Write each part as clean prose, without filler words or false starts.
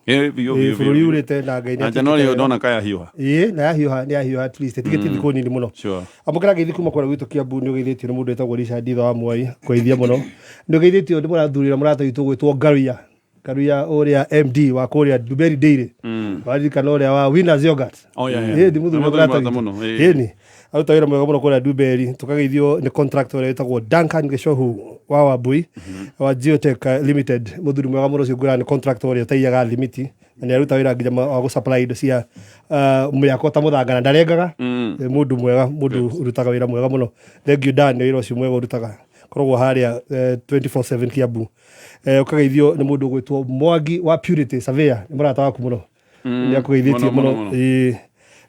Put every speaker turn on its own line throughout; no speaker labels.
Ĩ, biũ,
Ĩĩ,
biũ,
bũrũri
biũ.
urĩte na Ngai nĩ
Na January
atuĩkĩte wega.
ndona kaya hiũha.
Ĩĩ, na yahiũha nĩ yahiũha at least ĩtigĩtie thikũ nini mũno. Amũkĩra ngeithi kuma kũrĩa gwitũ Kiambu, nĩ ũgeithĩtio nĩ mũndũ wĩtagwo Richard Itho wa Mwai, kũgeithia mũno. Nĩ ũgeithĩtio nĩ mũrathuri ũrĩa mũrata witũ ũgwĩtwo Ngaruiya, Ngaruiya ũrĩa MD wa kũrĩa Ndumeri Dairy. Waririkana ũrĩa wa Winners Yogurt.
Oh, yeah, yeah.
Ĩĩ, nĩ mũthuri
Nĩ
ũrĩa
mũthuri
mũrata
mũrata
witũ.
mũno, ĩĩ.
Ĩĩ nĩ. Aruta wĩra mwega mũno kũrĩa Ndumeri. Tũkageithio nĩ contractor ũrĩa wĩtagwo Duncan Gĩcohu wa Wambui wa Geotech Limited. Mũthuri mwega mũno ũcio ngwĩraga nĩ contractor ũrĩa ũtaiyaga thimiti na nĩ aruta wĩra nginya wa gũ supply indo cia mĩako ta mũthanga na ndarengaga. Nĩ mũndũ mwega, mũndũ ũrutaga wĩra mwega mũno. Thank you Dan, nĩ wĩra ũcio mwega ũrutaga. Koragwo harĩa 24/7 Kiambu. Ũkageithio nĩ mũndũ ũgwĩtwo Mwangi wa Purity Surveyor, nĩ mũrata waku mũno. Nĩ akũgeithĩtie
Mũno,
mũno.
mũno, mũno.
Ĩĩ.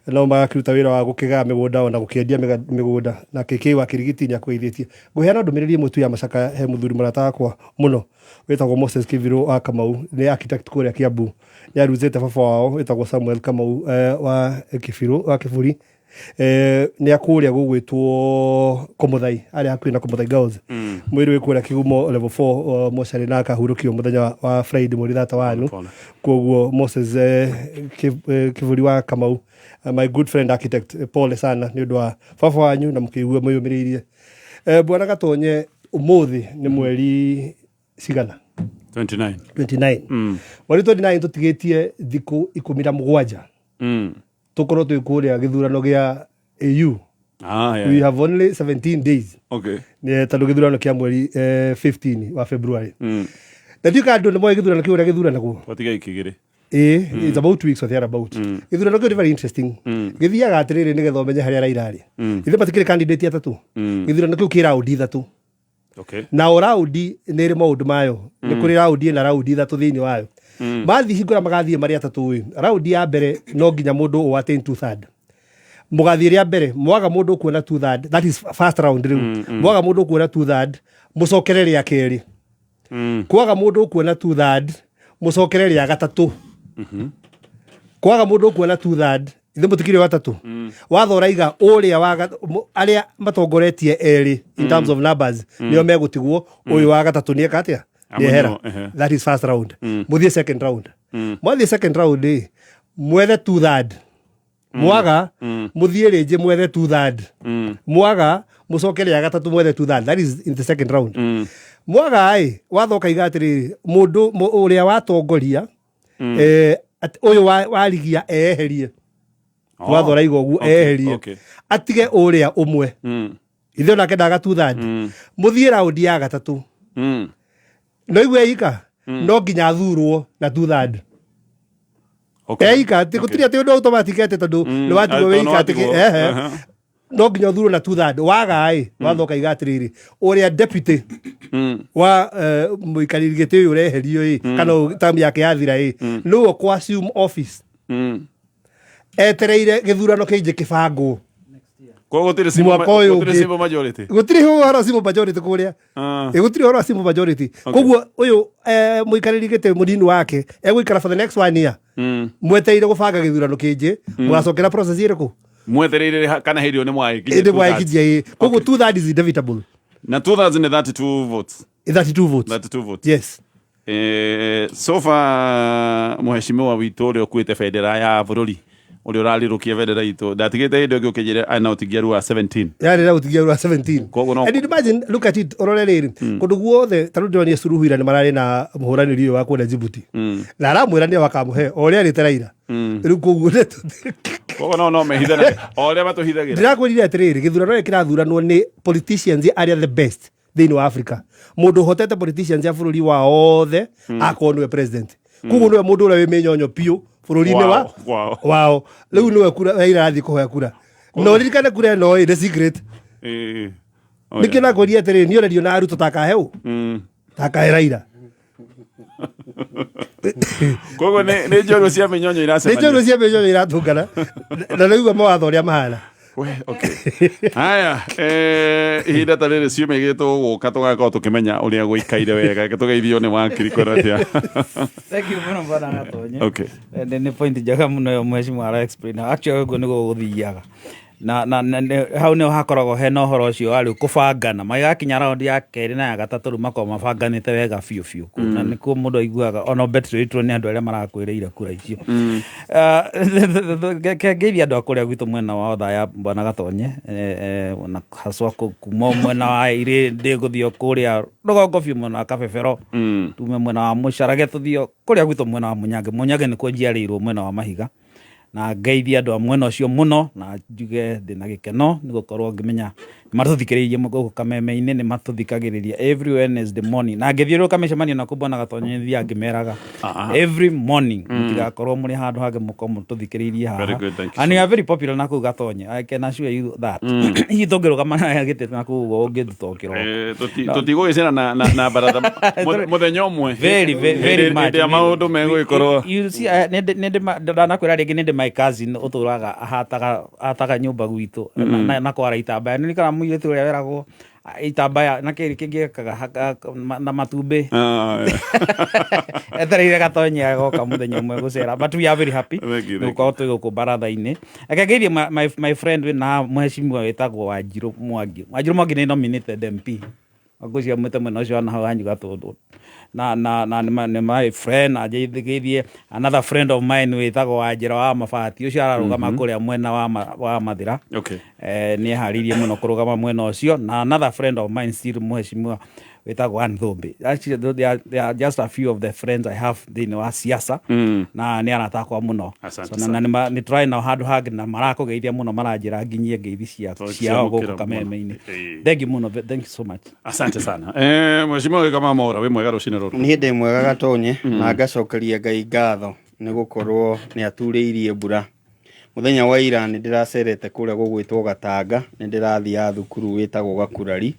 No magakĩruta wĩra wa gũkĩgaya mĩgũnda ona gũkĩendia mĩgũnda. Na KK wa Kĩrigiti nĩ akũgeithĩtie. Ngũheana ndũmĩrĩri ĩmwe tu ya macakaya he mũthuri mũrata wakwa mũno wĩtagwo Moses Kĩbirũ wa Kamau, nĩ architect kũrĩa Kiambu. Nĩ aruzĩte baba wao wĩtagwo Samuel Kamau wa Kĩbirũ, wa Kĩburi. Nĩ akũrĩa gũgwĩtwo Kũmũthai, harĩa hakuhĩ na Kũmũthai Girls. Mwĩrĩ wĩ kũrĩa Kĩgumo level 4 mocarĩ na akahurũkio mũthenya wa Friday mweri thata wanu.
Pole.
Koguo Moses Kĩburi wa Kamau, my good friend architect, pole sana nĩ ũndũ wa baba wanyu na mũkĩigua mwĩyũmĩrĩirie. Bwana Gatonye, ũmũthĩ nĩ mweri cigana?
29.
29. Mweri 29 tũtigĩtie thikũ 17 tũkorwo twĩ kũrĩa gĩthurano gĩa AU.
Ah, yeah.
We have only 17 days.
Okay.
Tondũ gĩthurano kĩa mweri 15 wa February. Na ndiũĩ kana andũ nĩ moĩ gĩthurano kĩu ũrĩa gĩthuranagwo.
Twatiga ikigĩrĩ.
Ĩĩ, it's about 2 weeks or thereabout. Gĩthurano kĩu nĩ very interesting. Gĩthiaga atĩrĩrĩ nĩgetha ũmenye harĩa Raila arĩ. Ithuĩ matikĩrĩ candidate atatũ. Gĩthurano kĩu kĩ raundi ithatũ.
Okay.
Na o raundi nĩ ĩrĩ maũndũ mayo. Nĩ kũrĩ raundi ĩna raundi ithatũ thĩinĩ wayo. Mathiĩ hingũra magathiĩ marĩ atatũ ĩ. Raundi ya mbere no nginya mũndũ ũ attain two third. Mũgathiĩ rĩa mbere, mwaga mũndũ ũkuona two third, that is first round rĩu. Mwaga mũndũ ũkuona two third, mũcokere rĩa kerĩ. Kwaga mũndũ ũkuona two third, mũcokere rĩa gatatũ. Kwaga mũndũ ũkuona two third, ithe mũtikĩrĩ gatatũ. Watho ũraiga ũrĩa wa arĩa matongoretie erĩ in terms of numbers nĩo megũtigwo, ũyũ wa gatatũ nĩ eka atĩa? Nĩehera.
Amunywo, ehe.
That is first round. Mũthiĩ second round. Mwathiĩ second round ĩ, mwethe two third. Mwaga mũthiĩ rĩngĩ mwethe two third. Mwaga mũcoke rĩa gatatũ mwethe two third. That is in the second round. Mwaga ĩ, watho ũkaiga atĩrĩrĩ, mũndũ ũrĩa watongoria, ũyũ warigia eherie.
Oh.
Watho ũraiga ũguo,
Okay,
eherie.
okay.
Atige ũrĩa ũmwe. Ithe onake ndaga two third. Mũthiĩ raundi ya gatatũ. No igue eika, no nginya athurwo na two third.
Okay.
Eika, atĩ gũtirĩ atĩ ũndũ automatic atĩ tondũ nĩ watigwo
Tondũ
wĩika atĩ
watigwo.
ehe.
Aha.
No nginya ũthurwo na two third. Waga ĩ, watho ũkaiga atĩrĩrĩ, ũrĩa deputy wa mũikarĩri gĩtĩ ũyũ ũreherio ĩ, kana term yake yathira ĩ, nĩwe ũkũ assume office. Etereire gĩthurano kĩingĩ kĩbangwo.
Koguo gũtirĩ simple
Mwaka ũyũ
gũtirĩ
ũngĩ.
simple majority.
Gũtirĩ ũhoro wa simple majority kũrĩa.
Ah.
Ĩ, gũtirĩ ũhoro wa simple majority. Koguo ũyũ mũikarĩri gĩtĩ mũnini wake egũikara for the next one year. Mwetereire gũbanga gĩthurano kĩngĩ, mũgacokera process ĩrĩkũ?
Mwetereire kana hĩndĩ ĩyo nĩ mwagĩkinyia
Ĩndĩ
two thirds.
mwagĩkinyia ĩ. Koguo two thirds is inevitable.
Na 2032 votes.
32 votes.
32 votes.
Yes.
So far mũheshimiwa witũ ũrĩa ũkuĩte bendera ya bũrũri, ũrĩa ũrarĩrũkia bendera itũ, ndatigĩte hĩndĩ ĩngĩ ũkĩnjĩra ena ũtingiaru wa 17.
Yarĩ na ũtingiaru wa 17.
Koguo no
And imagine, look at it, ũrore rĩrĩ, kũndũ guothe, ta rĩu ndĩronire Suluhu ira nĩ mararĩ na mũhũranĩri ũyũ wa kũrĩa Djibouti. Na aramwĩra nĩwe akamũhe, o ũrĩa arĩte Raila. Rĩu koguo nĩ
Koguo no mehithana o ũrĩa matũhithagĩra.
Ndĩrakwĩrire atĩrĩrĩ, gĩthurano gĩkĩ kĩrathuranwo nĩ politicians arĩa the best thĩinĩ wa Africa. Mũndũ ũhotete politicians a bũrũri wa othe akorwo nĩwe president. Koguo nĩwe mũndũ ũrĩa wĩ mĩnyonyo biũ bũrũri-inĩ wa
Wao, wao.
wao. Rĩu nĩwe kura Raila arathiĩ kũhoya kura. Na ũririkane kura ĩno ĩ nĩ secret.
Oh,
Nĩkĩo
yeah.
nakwĩrire atĩrĩrĩ, niĩ ũrerio na Ruto takahe ũ? Takahe Raila.
Koguo nĩ njorua cia mĩnyonyo
Nĩ
iracemania.
njorua cia mĩnyonyo iratũngana. Na nĩigua mawatho ũrĩa mahana.
We, okay. Haya, ihinda ta rĩrĩ ciumia igĩrĩ tũgũka tũgakorwo tũkĩmenya ũrĩa gũikaire wega. Reke tũgeithio nĩ wakiri kwĩra atĩa.
Thank you mũno bwana Gatonye.
Okay.
Nĩ point njega mũno ĩyo mheshimiwa ara explain. Actually ũguo nĩguo gũthiaga. Na hau nĩho hakoragwo hena ũhoro ũcio wa rĩu kũbangana magakinya raundi ya kerĩ na ya gatatũ, rĩu makoragwo mabanganĩte wega biũ biũ. Na nĩkuo mũndũ aiguaga ona betrayed nĩ andũ arĩa marakwĩrĩire kura icio. Reke ngeithie andũ a kũrĩa gwitũ mwena wa Othaya, bwana Gatonye, na haswa kuma mwena wa irĩ ndĩgũthiĩ o kũrĩa rũgongo biũ, mwena wa Kabebero, tume mwena wa Mũcarage, tũthiĩ kũrĩa gwitũ mwena wa Mũnyange. Mũnyange nĩkuo njiarĩirwo, mwena wa Mahiga, na ngeithie andũ a mwena ũcio mũno na njuge ndĩna gĩkeno nĩ gũkorwo ngĩmenya nĩ matũthikĩrĩirie gũkũ kameme-inĩ, nĩ matũthikagĩrĩria every Wednesday morning, na ngĩthiũrũrũka mĩcemanio na kũu, bwana Gatonye, nĩ thiaga ngĩmeraga every morning mũtigakorwo mũrĩ handũ hangĩ, mũkorwo mũtũthikĩrĩirie haha.
Very good, thank you.
And we are very popular na kũu, Gatonye, I can assure you that. Hihi tũngĩrũgama na gĩtĩ na kũu ũguo ũngĩtũtokĩrwo.
Tũtigũgĩcera na baratha mũthenya ũmwe.
Very, very, very much.
Hĩndĩ ya maũndũ megũgĩkorwo.
You see, nĩ ndanakwĩra rĩngĩ, nĩ ndĩ my cousin ũtũraga ahataga nyũmba gwitũ na kwara itambaya. Nĩ kana mũirĩtu ũrĩa weragwo itambaya na kĩrĩ kĩngĩ ekaga na matumbĩ. Etereire Gatonye agoka mũthenya ũmwe gũcera, but we are very happy
Thank you,
nĩ
thank
gũkorwo twĩ gũkũ baratha-inĩ. Reke ngeithie my friend wĩna mheshimiwa wĩtagwo Wanjirũ Mwangi. Wanjirũ Mwangi nĩ nominated MP ngũcia mwĩte mwena ũcio wa nahau hanyu Gatũndũ, na nĩ my friend, na ngeithie another friend of mine wĩtagwo Wanjĩra wa Mabati, ũcio ararũgama kũrĩa mwena wa Mathĩra. Nĩ eharĩirie mũno kũrũgama mwena ũcio, na another friend of mine still, mheshimiwa wĩtagwo Ann Thũmbĩ. Actually, they are just a few of the friends I have thĩinĩ wa siasa, na nĩ arata akwa mũno.
Asante.
So, na nĩ tũrarĩ nao handũ hangĩ na marakũgeithia mũno, maranjĩra nginyie ngeithi ciao
Ciamũkĩra
gũkũ kameme-inĩ.
mũno.
Thank you mũno, thank you so much.
Asante sana. Mheshimiwa Gĩkama Mwaũra, wĩ mwega rũcinĩ rũrũ?
Niĩ ndĩ mwega, Gatonye, na ngacokeria Ngai ngatho nĩ gũkorwo nĩ aturĩirie mbura. Mũthenya wa ira nĩ ndĩracerete kũrĩa gũgwĩtwo Gatanga, nĩ ndĩrathiaga thukuru wĩtagwo Gakurari.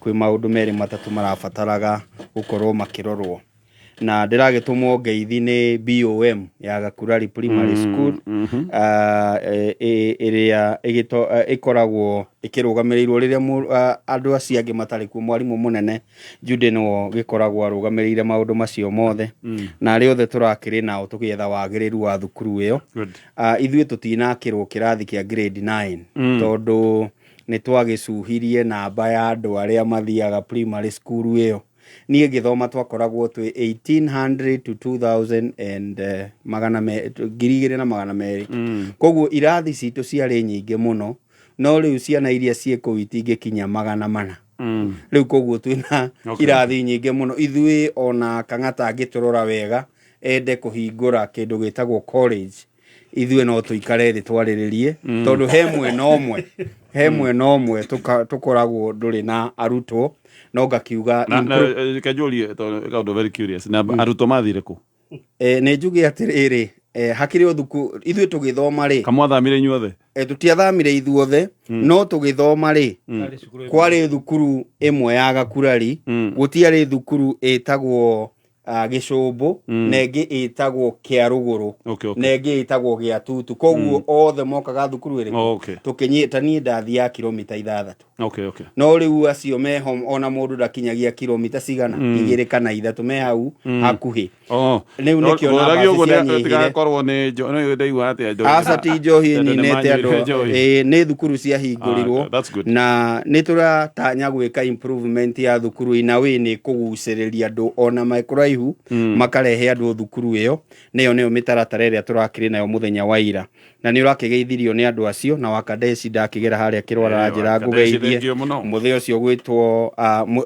Kwĩ maũndũ merĩ matatũ marabataraga gũkorwo makĩrorwo, na ndĩragĩtũmwo ngeithi nĩ BOM ya Gakurari Primary School, ĩrĩa ĩkoragwo ĩkĩrũgamĩrĩirwo rĩrĩa andũ acio angĩ matarĩ kuo. Mwarimũ mũnene Jude nĩwe gĩkoragwo arũgamĩrĩire maũndũ macio mothe, na arĩa othe tũrakĩrĩ nao tũgĩetha wagĩrĩru wa thukuru ĩyo. Ithuĩ tũtinakĩrwo kĩrathi kĩa grade 9 tondũ nĩ twagĩcuhirie namba ya andũ arĩa mathiaga primary school ĩyo. Niĩ ngĩthoma twakoragwo twĩ 1800 to 2000 and 2200, koguo irathi citũ ciarĩ nyingĩ mũno, no rĩu ciana iria ciĩ kũu itingĩkinya 400. Rĩu koguo twĩna irathi nyingĩ mũno ithuĩ. Ona Kang'ata angĩtũrora wega ende kũhingũra kĩndũ gĩtagwo college, ithuĩ no tũikare thĩ twarĩrĩrie, tondũ he mwena ũmwe tũkoragwo ndũrĩ na arutwo, no ngakiuga
Na kanjũrie tondũ kaũndũ very curious, na arutwo mathire kũ?
Nĩ njuge atĩrĩrĩ, hakĩrĩ o thuku ithuĩ tũgĩthoma rĩ.
Kamwathamire inyuothe?
Tũtiathamire ithuothe, no tũgĩthoma rĩ, kwarĩ thukuru ĩmwe ya Gakurari. Gũtiarĩ thukuru ĩtagwo Gĩcũmbũ, na ĩngĩ ĩtagwo Kĩarũgũrũ, na ĩngĩ ĩtagwo Gĩatutu, koguo othe mokaga thukuru ĩrĩkũ?
Oh, okay.
Tũkĩnyita niĩ ndathiaga kilomita 6. No rĩu acio meho ona mũndũ ndakinyagia kilomita cigana, 2 kana 3, me hau hakuhĩ. Rĩu nĩkĩo
Ũragia
namba
ũguo
cianyihire.
tigakorwo nĩ nĩ ndaigua atĩa njohi.
Aca, ti njohi.
Tondũ nĩ
ĩninĩte
manyuire
andũ.
njohi.
Ĩĩ, nĩ thukuru ciahingũrirwo.
Ah, that's good.
Na nĩ tũratanya gwĩka improvement ya thukuru ina wĩ nĩ kũgucĩrĩria andũ ona me kũraihu, makarehe andũ thukuru ĩyo. Nĩyo mĩtaratara ĩrĩa tũrakĩrĩ nayo mũthenya wa ira, na nĩ ũrakĩgeithirio nĩ andũ acio na Wakadeshi. Ndakĩgera harĩa Kĩrwara, njĩra
Wakadeshi,
ngũgeithie.
thank you mũno.
Mũthee ũcio gwĩtwo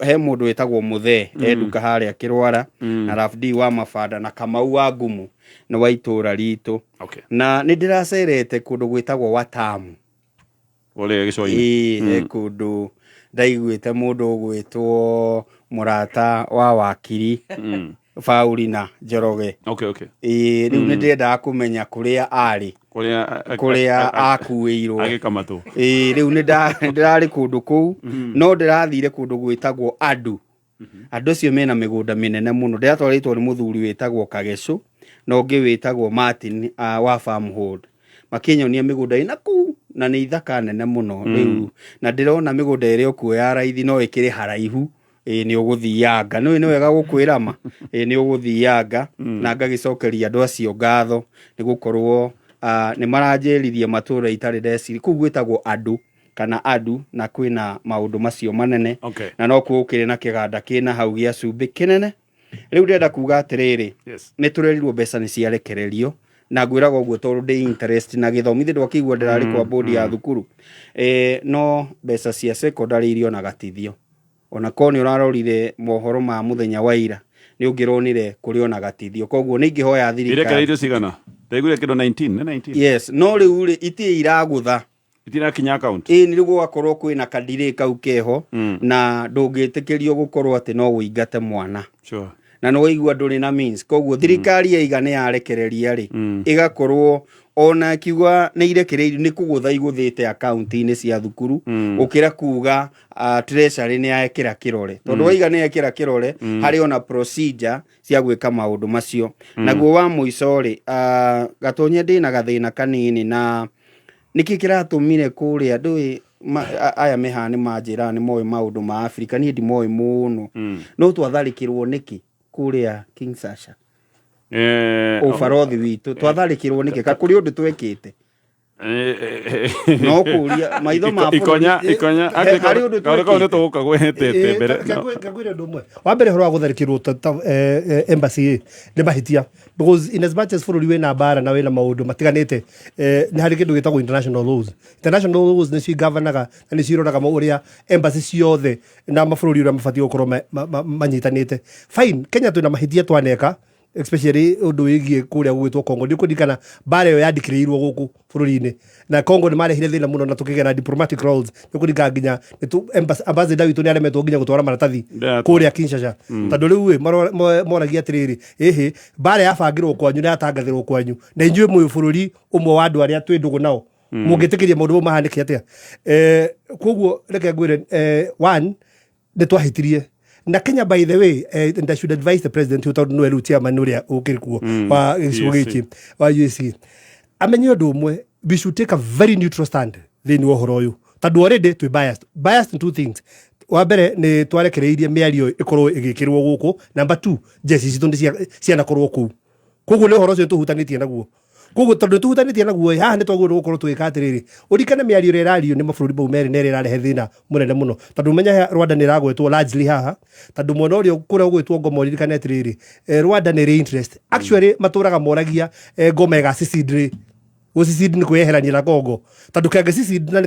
he mũndũ wĩtagwo Mũthee enduka harĩa Kĩrwara, na Rafdi wa Mabanda, na Kamau wa Ngumu nĩ wa itũũra ritũ. Na nĩ ndĩracerete kũndũ gwĩtagwo Watamu.
Ũrĩa gĩcũa-inĩ.
Ĩĩ, he kũndũ ndaiguĩte mũndũ ũgwĩtwo mũrata wa wakiri Paulina Njoroge. Ĩĩ, rĩu nĩ ndĩrendaga kũmenya kũrĩa arĩ,
Kũrĩa
kũrĩa akuĩirwo.
Agĩkamatwo.
Ĩĩ, rĩu nĩ ndĩrarĩ kũndũ kũu, no ndĩrathire kũndũ gwĩtagwo Andu. Andũ acio mena mĩgũnda mĩnene mũno. Ndĩratwarĩtwo nĩ mũthuri wĩtagwo Kagecũ na ũngĩ wĩtagwo Martin wa Farmhold, makĩnyonia mĩgũnda ĩna kũu na nĩ ithaka nene mũno. Rĩu na ndĩrona mĩgũnda ĩrĩa okuo ya raithi no ĩkĩrĩ haraihu. Ĩĩ, nĩ ũgũthianga, nĩ nĩ wega gũkwĩra ma. Ĩĩ, nĩ ũgũthianga, na ngagĩcokeria andũ acio ngatho nĩ gũkorwo. Nĩ maranjĩririe matũra itarĩ ndeciri kũu gwĩtagwo andũ kana andu na kwĩna maũndũ macio manene. Na no kuo gũkĩrĩ na kĩganda kĩna hau gĩa cumbĩ kĩnene. Rĩu ndĩrenda kuga atĩrĩrĩ, nĩ tũrerirwo mbeca nĩ ciarekererio, na ngwĩraga ũguo tondũ ndĩ interest na gĩthomo, ithe ndwakĩigua ndĩrarĩ kwa board ya thukuru. No mbeca cia secondary iria ona gatithio, ona korwo nĩ ũrarorire mohoro ma mũthenya wa ira, nĩ ũngĩronire kũrĩ ona gatithio. Koguo nĩ ingĩhoya thirikari.
Irekereirio cigana? Ndaiguire kĩndũ 19, nĩ 19?
Yes, no rĩu rĩ, itirĩ iragũtha.
Itirakinya account.
Ĩĩ, nĩ gũgakorwo kwĩna kadirĩ kau keho, na ndũngĩtĩkĩrio gũkorwo atĩ no ũingate mwana. Na nĩ waigua ndũrĩ na means. Koguo thirikari yaiga nĩ yarekereria rĩ, ĩgakorwo ona ĩkiuga nĩ irekereirio, nĩ kũgũtha igũthĩte akaunti-inĩ cia thukuru, gũkĩra kuga treasury nĩ yekĩra kĩrore. Tondũ waiga nĩ yekĩra kĩrore, harĩ ona procedure cia gwĩka maũndũ macio. Naguo wa mũico rĩ, Gatonye ndĩna gathĩna kanini na nĩkĩ kĩratũmire kũrĩa ndũĩ aya mehaha nĩ manjĩraga nĩ moĩ maũndũ ma Afrika, niĩ ndimoĩ mũno. No twatharĩkĩrwo nĩkĩ kũrĩa Kinshasa? Ũbarothi witũ twatharĩkĩrwo nĩkĩ? Ka kũrĩ ũndũ twekĩte? No kũria maitho ma bũrũri.
Ikonya, ikonya,
Harĩ ũndũ
kaũndũ kau nĩ
twekĩte?
tũgũka gwetete mbere.
Ngwĩre ũndũ ũmwe wa mbere, ũhoro wa gũtharĩkĩrwo ta embassy ĩ, nĩ mahĩtia, because in as much as bũrũri wĩna mbara na wĩna maũndũ matiganĩte, nĩ harĩ kĩndũ gĩtagwo international laws. International laws nĩcio igavanaga na nĩcio iroraga ũrĩa embassy ciothe na mabũrũri ũrĩa mabatiĩ gũkorwo manyitanĩte. Fine, Kenya twĩna mahĩtia twaneka, especially ũndũ wĩgiĩ kũrĩa gũgwĩtwo Congo. Nĩ ũkũririkana mbara ĩyo yandikĩrĩirwo gũkũ bũrũri-inĩ, na Congo nĩ marehire thĩna mũno na tũkĩgĩa na diplomatic roles. Nĩ ũkũririkana nginya ambassador witũ nĩ aremetwo nginya gũtwara maratathi kũrĩa Kinshasa, tondũ rĩu ĩ, moragia atĩrĩrĩ, ĩhĩ, mbara yabangĩrwo kwanyu na yatangathĩrwo kwanyu, na inyuĩ mwĩ bũrũri ũmwe wa andũ arĩa twĩ ndũgũ nao, mũngĩtĩkĩria maũndũ mau mahanĩke atĩa? Koguo reke ngwĩre, one, nĩ twahĩtirie na Kenya. By the way, and I should advise the president, tondũ nĩwe rĩu chairman ũrĩa ũkĩrĩ kuo wa gĩcigo
EAC.
Gĩkĩ wa UAC, amenye ũndũ ũmwe: we should take a very neutral stand thĩinĩ wa ũhoro ũyũ, tondũ already twĩ biased in two things. Wa mbere, nĩ twarekereirie mĩario ĩkorwo ĩgĩkĩrwo gũkũ. Number two, jeshi citũ nĩ cianakorwo kũu. Koguo nĩ ũhoro ũcio tũhutanĩtie naguo. Koguo tondũ tũhutanĩtie naguo ĩ, haha nĩ twagĩrĩirwo gũkorwo tũgĩka atĩrĩrĩ, ũrikane mĩario ĩrĩa ĩrario nĩ mabũrũri mau merĩ na ĩrĩa ĩrarehe thĩna mũnene mũno, tondũ ũmenye Rwanda nĩ ĩragwetwo largely haha, tondũ mwena ũrĩa kũrĩa ũgwĩtwo Ngoma, ũririkane atĩrĩrĩ, Rwanda nĩ ĩrĩ interest. Actually, matũraga moragia, Ngoma ĩga secede rĩ? Gũcicid nĩ kwĩyeherania na Congo, tondũ kĩangĩ secede na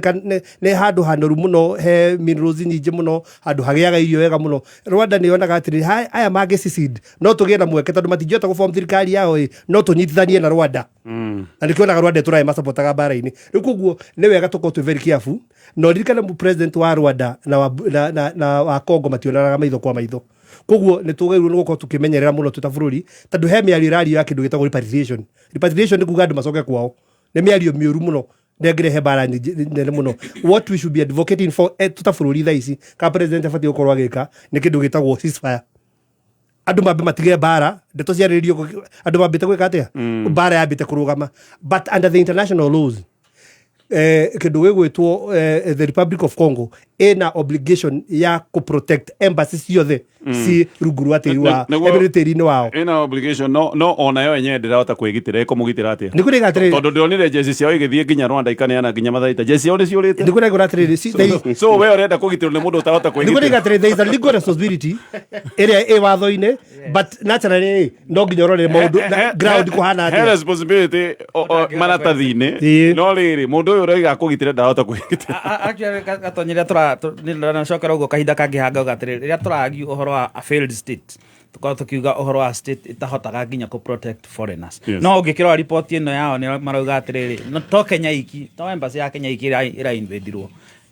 nĩ handũ hanoru mũno, he minerals nyingĩ mũno, handũ hagĩaga irio wega mũno. Rwanda nĩ yonaga atĩrĩrĩ, aya mangĩ secede no tũgĩe na mweke, tondũ matingĩhota gũform thirikari yao ĩ, no tũnyitithanie na Rwanda, na nĩkĩo onaga Rwanda ĩtũrae macapotaga mbara-inĩ rĩu. Koguo nĩ wega tũkorwo twĩ very careful, na ũririkane president wa Rwanda na wa Congo mationanaga maitho kwa maitho. Koguo nĩ tũgĩrĩirwo nĩ gũkorwo tũkĩmenyerera mũno twĩ ta bũrũri, tondũ he mĩario ĩrario ya kĩndũ gĩtagwo repatriation. Repatriation nĩ kuga andũ macoke kwao. Nĩ mĩario mĩũru mũno na ĩngĩrehe mbara nene mũno. What we should be advocating for, tũta bũrũri thaa ici, ka president abatiĩ gũkorwo agĩka nĩ kĩndũ gĩtagwo ceasefire. Andũ mambe matige mbara, ndeto ciarĩrĩrio, andũ mambĩte gwĩka atĩa, mbara yambĩte kũrũgama. But under the international laws, kĩndũ gĩgwĩtwo the Republic of Congo ĩna obligation ya kũ protect embassy ciothe ci rungu rwa tĩri wa ebere tĩri-inĩ wao.
Ĩna obligation, no ona yo yenyewe ndĩrahota kwĩgitĩra. Ĩkũmũgitĩra atĩa?
Nĩ kũrĩga atĩrĩrĩ.
Tondũ ndĩronire jeci ciao igĩthiĩ nginya Rwanda, ikaneana nginya matharaita. Jeci ciao nĩ ciũrĩte.
Nĩ kũrĩga atĩrĩrĩ,
So we ũrenda kũgitĩrwo nĩ mũndũ ũtarahota
nĩ kũrĩga
kwĩgitĩra?
atĩrĩrĩ, there is a legal responsibility ĩrĩa ĩ watho-inĩ, but naturally no nginya ũrore maũndũ na ground kũhana
He
atĩa.
Responsibility maratathi-inĩ, no rĩrĩ, mũndũ ũyũ ũroiga akũgitĩre ndarahota kwĩgitĩra.
Actually, Gatonye, rĩrĩa nĩndacokera ũguo kahinda kangĩ hangauga atĩrĩrĩ, rĩrĩa tũragiu ũhoro wa a failed state, tũkorwo tũkiuga ũhoro wa state ĩtahotaga nginya kũ protect foreigners. No ũngĩkĩrora riboti ĩno yao, nĩ marauga atĩrĩrĩ, no to Kenya iki, to embassy ya Kenya iki ĩra invadirwo,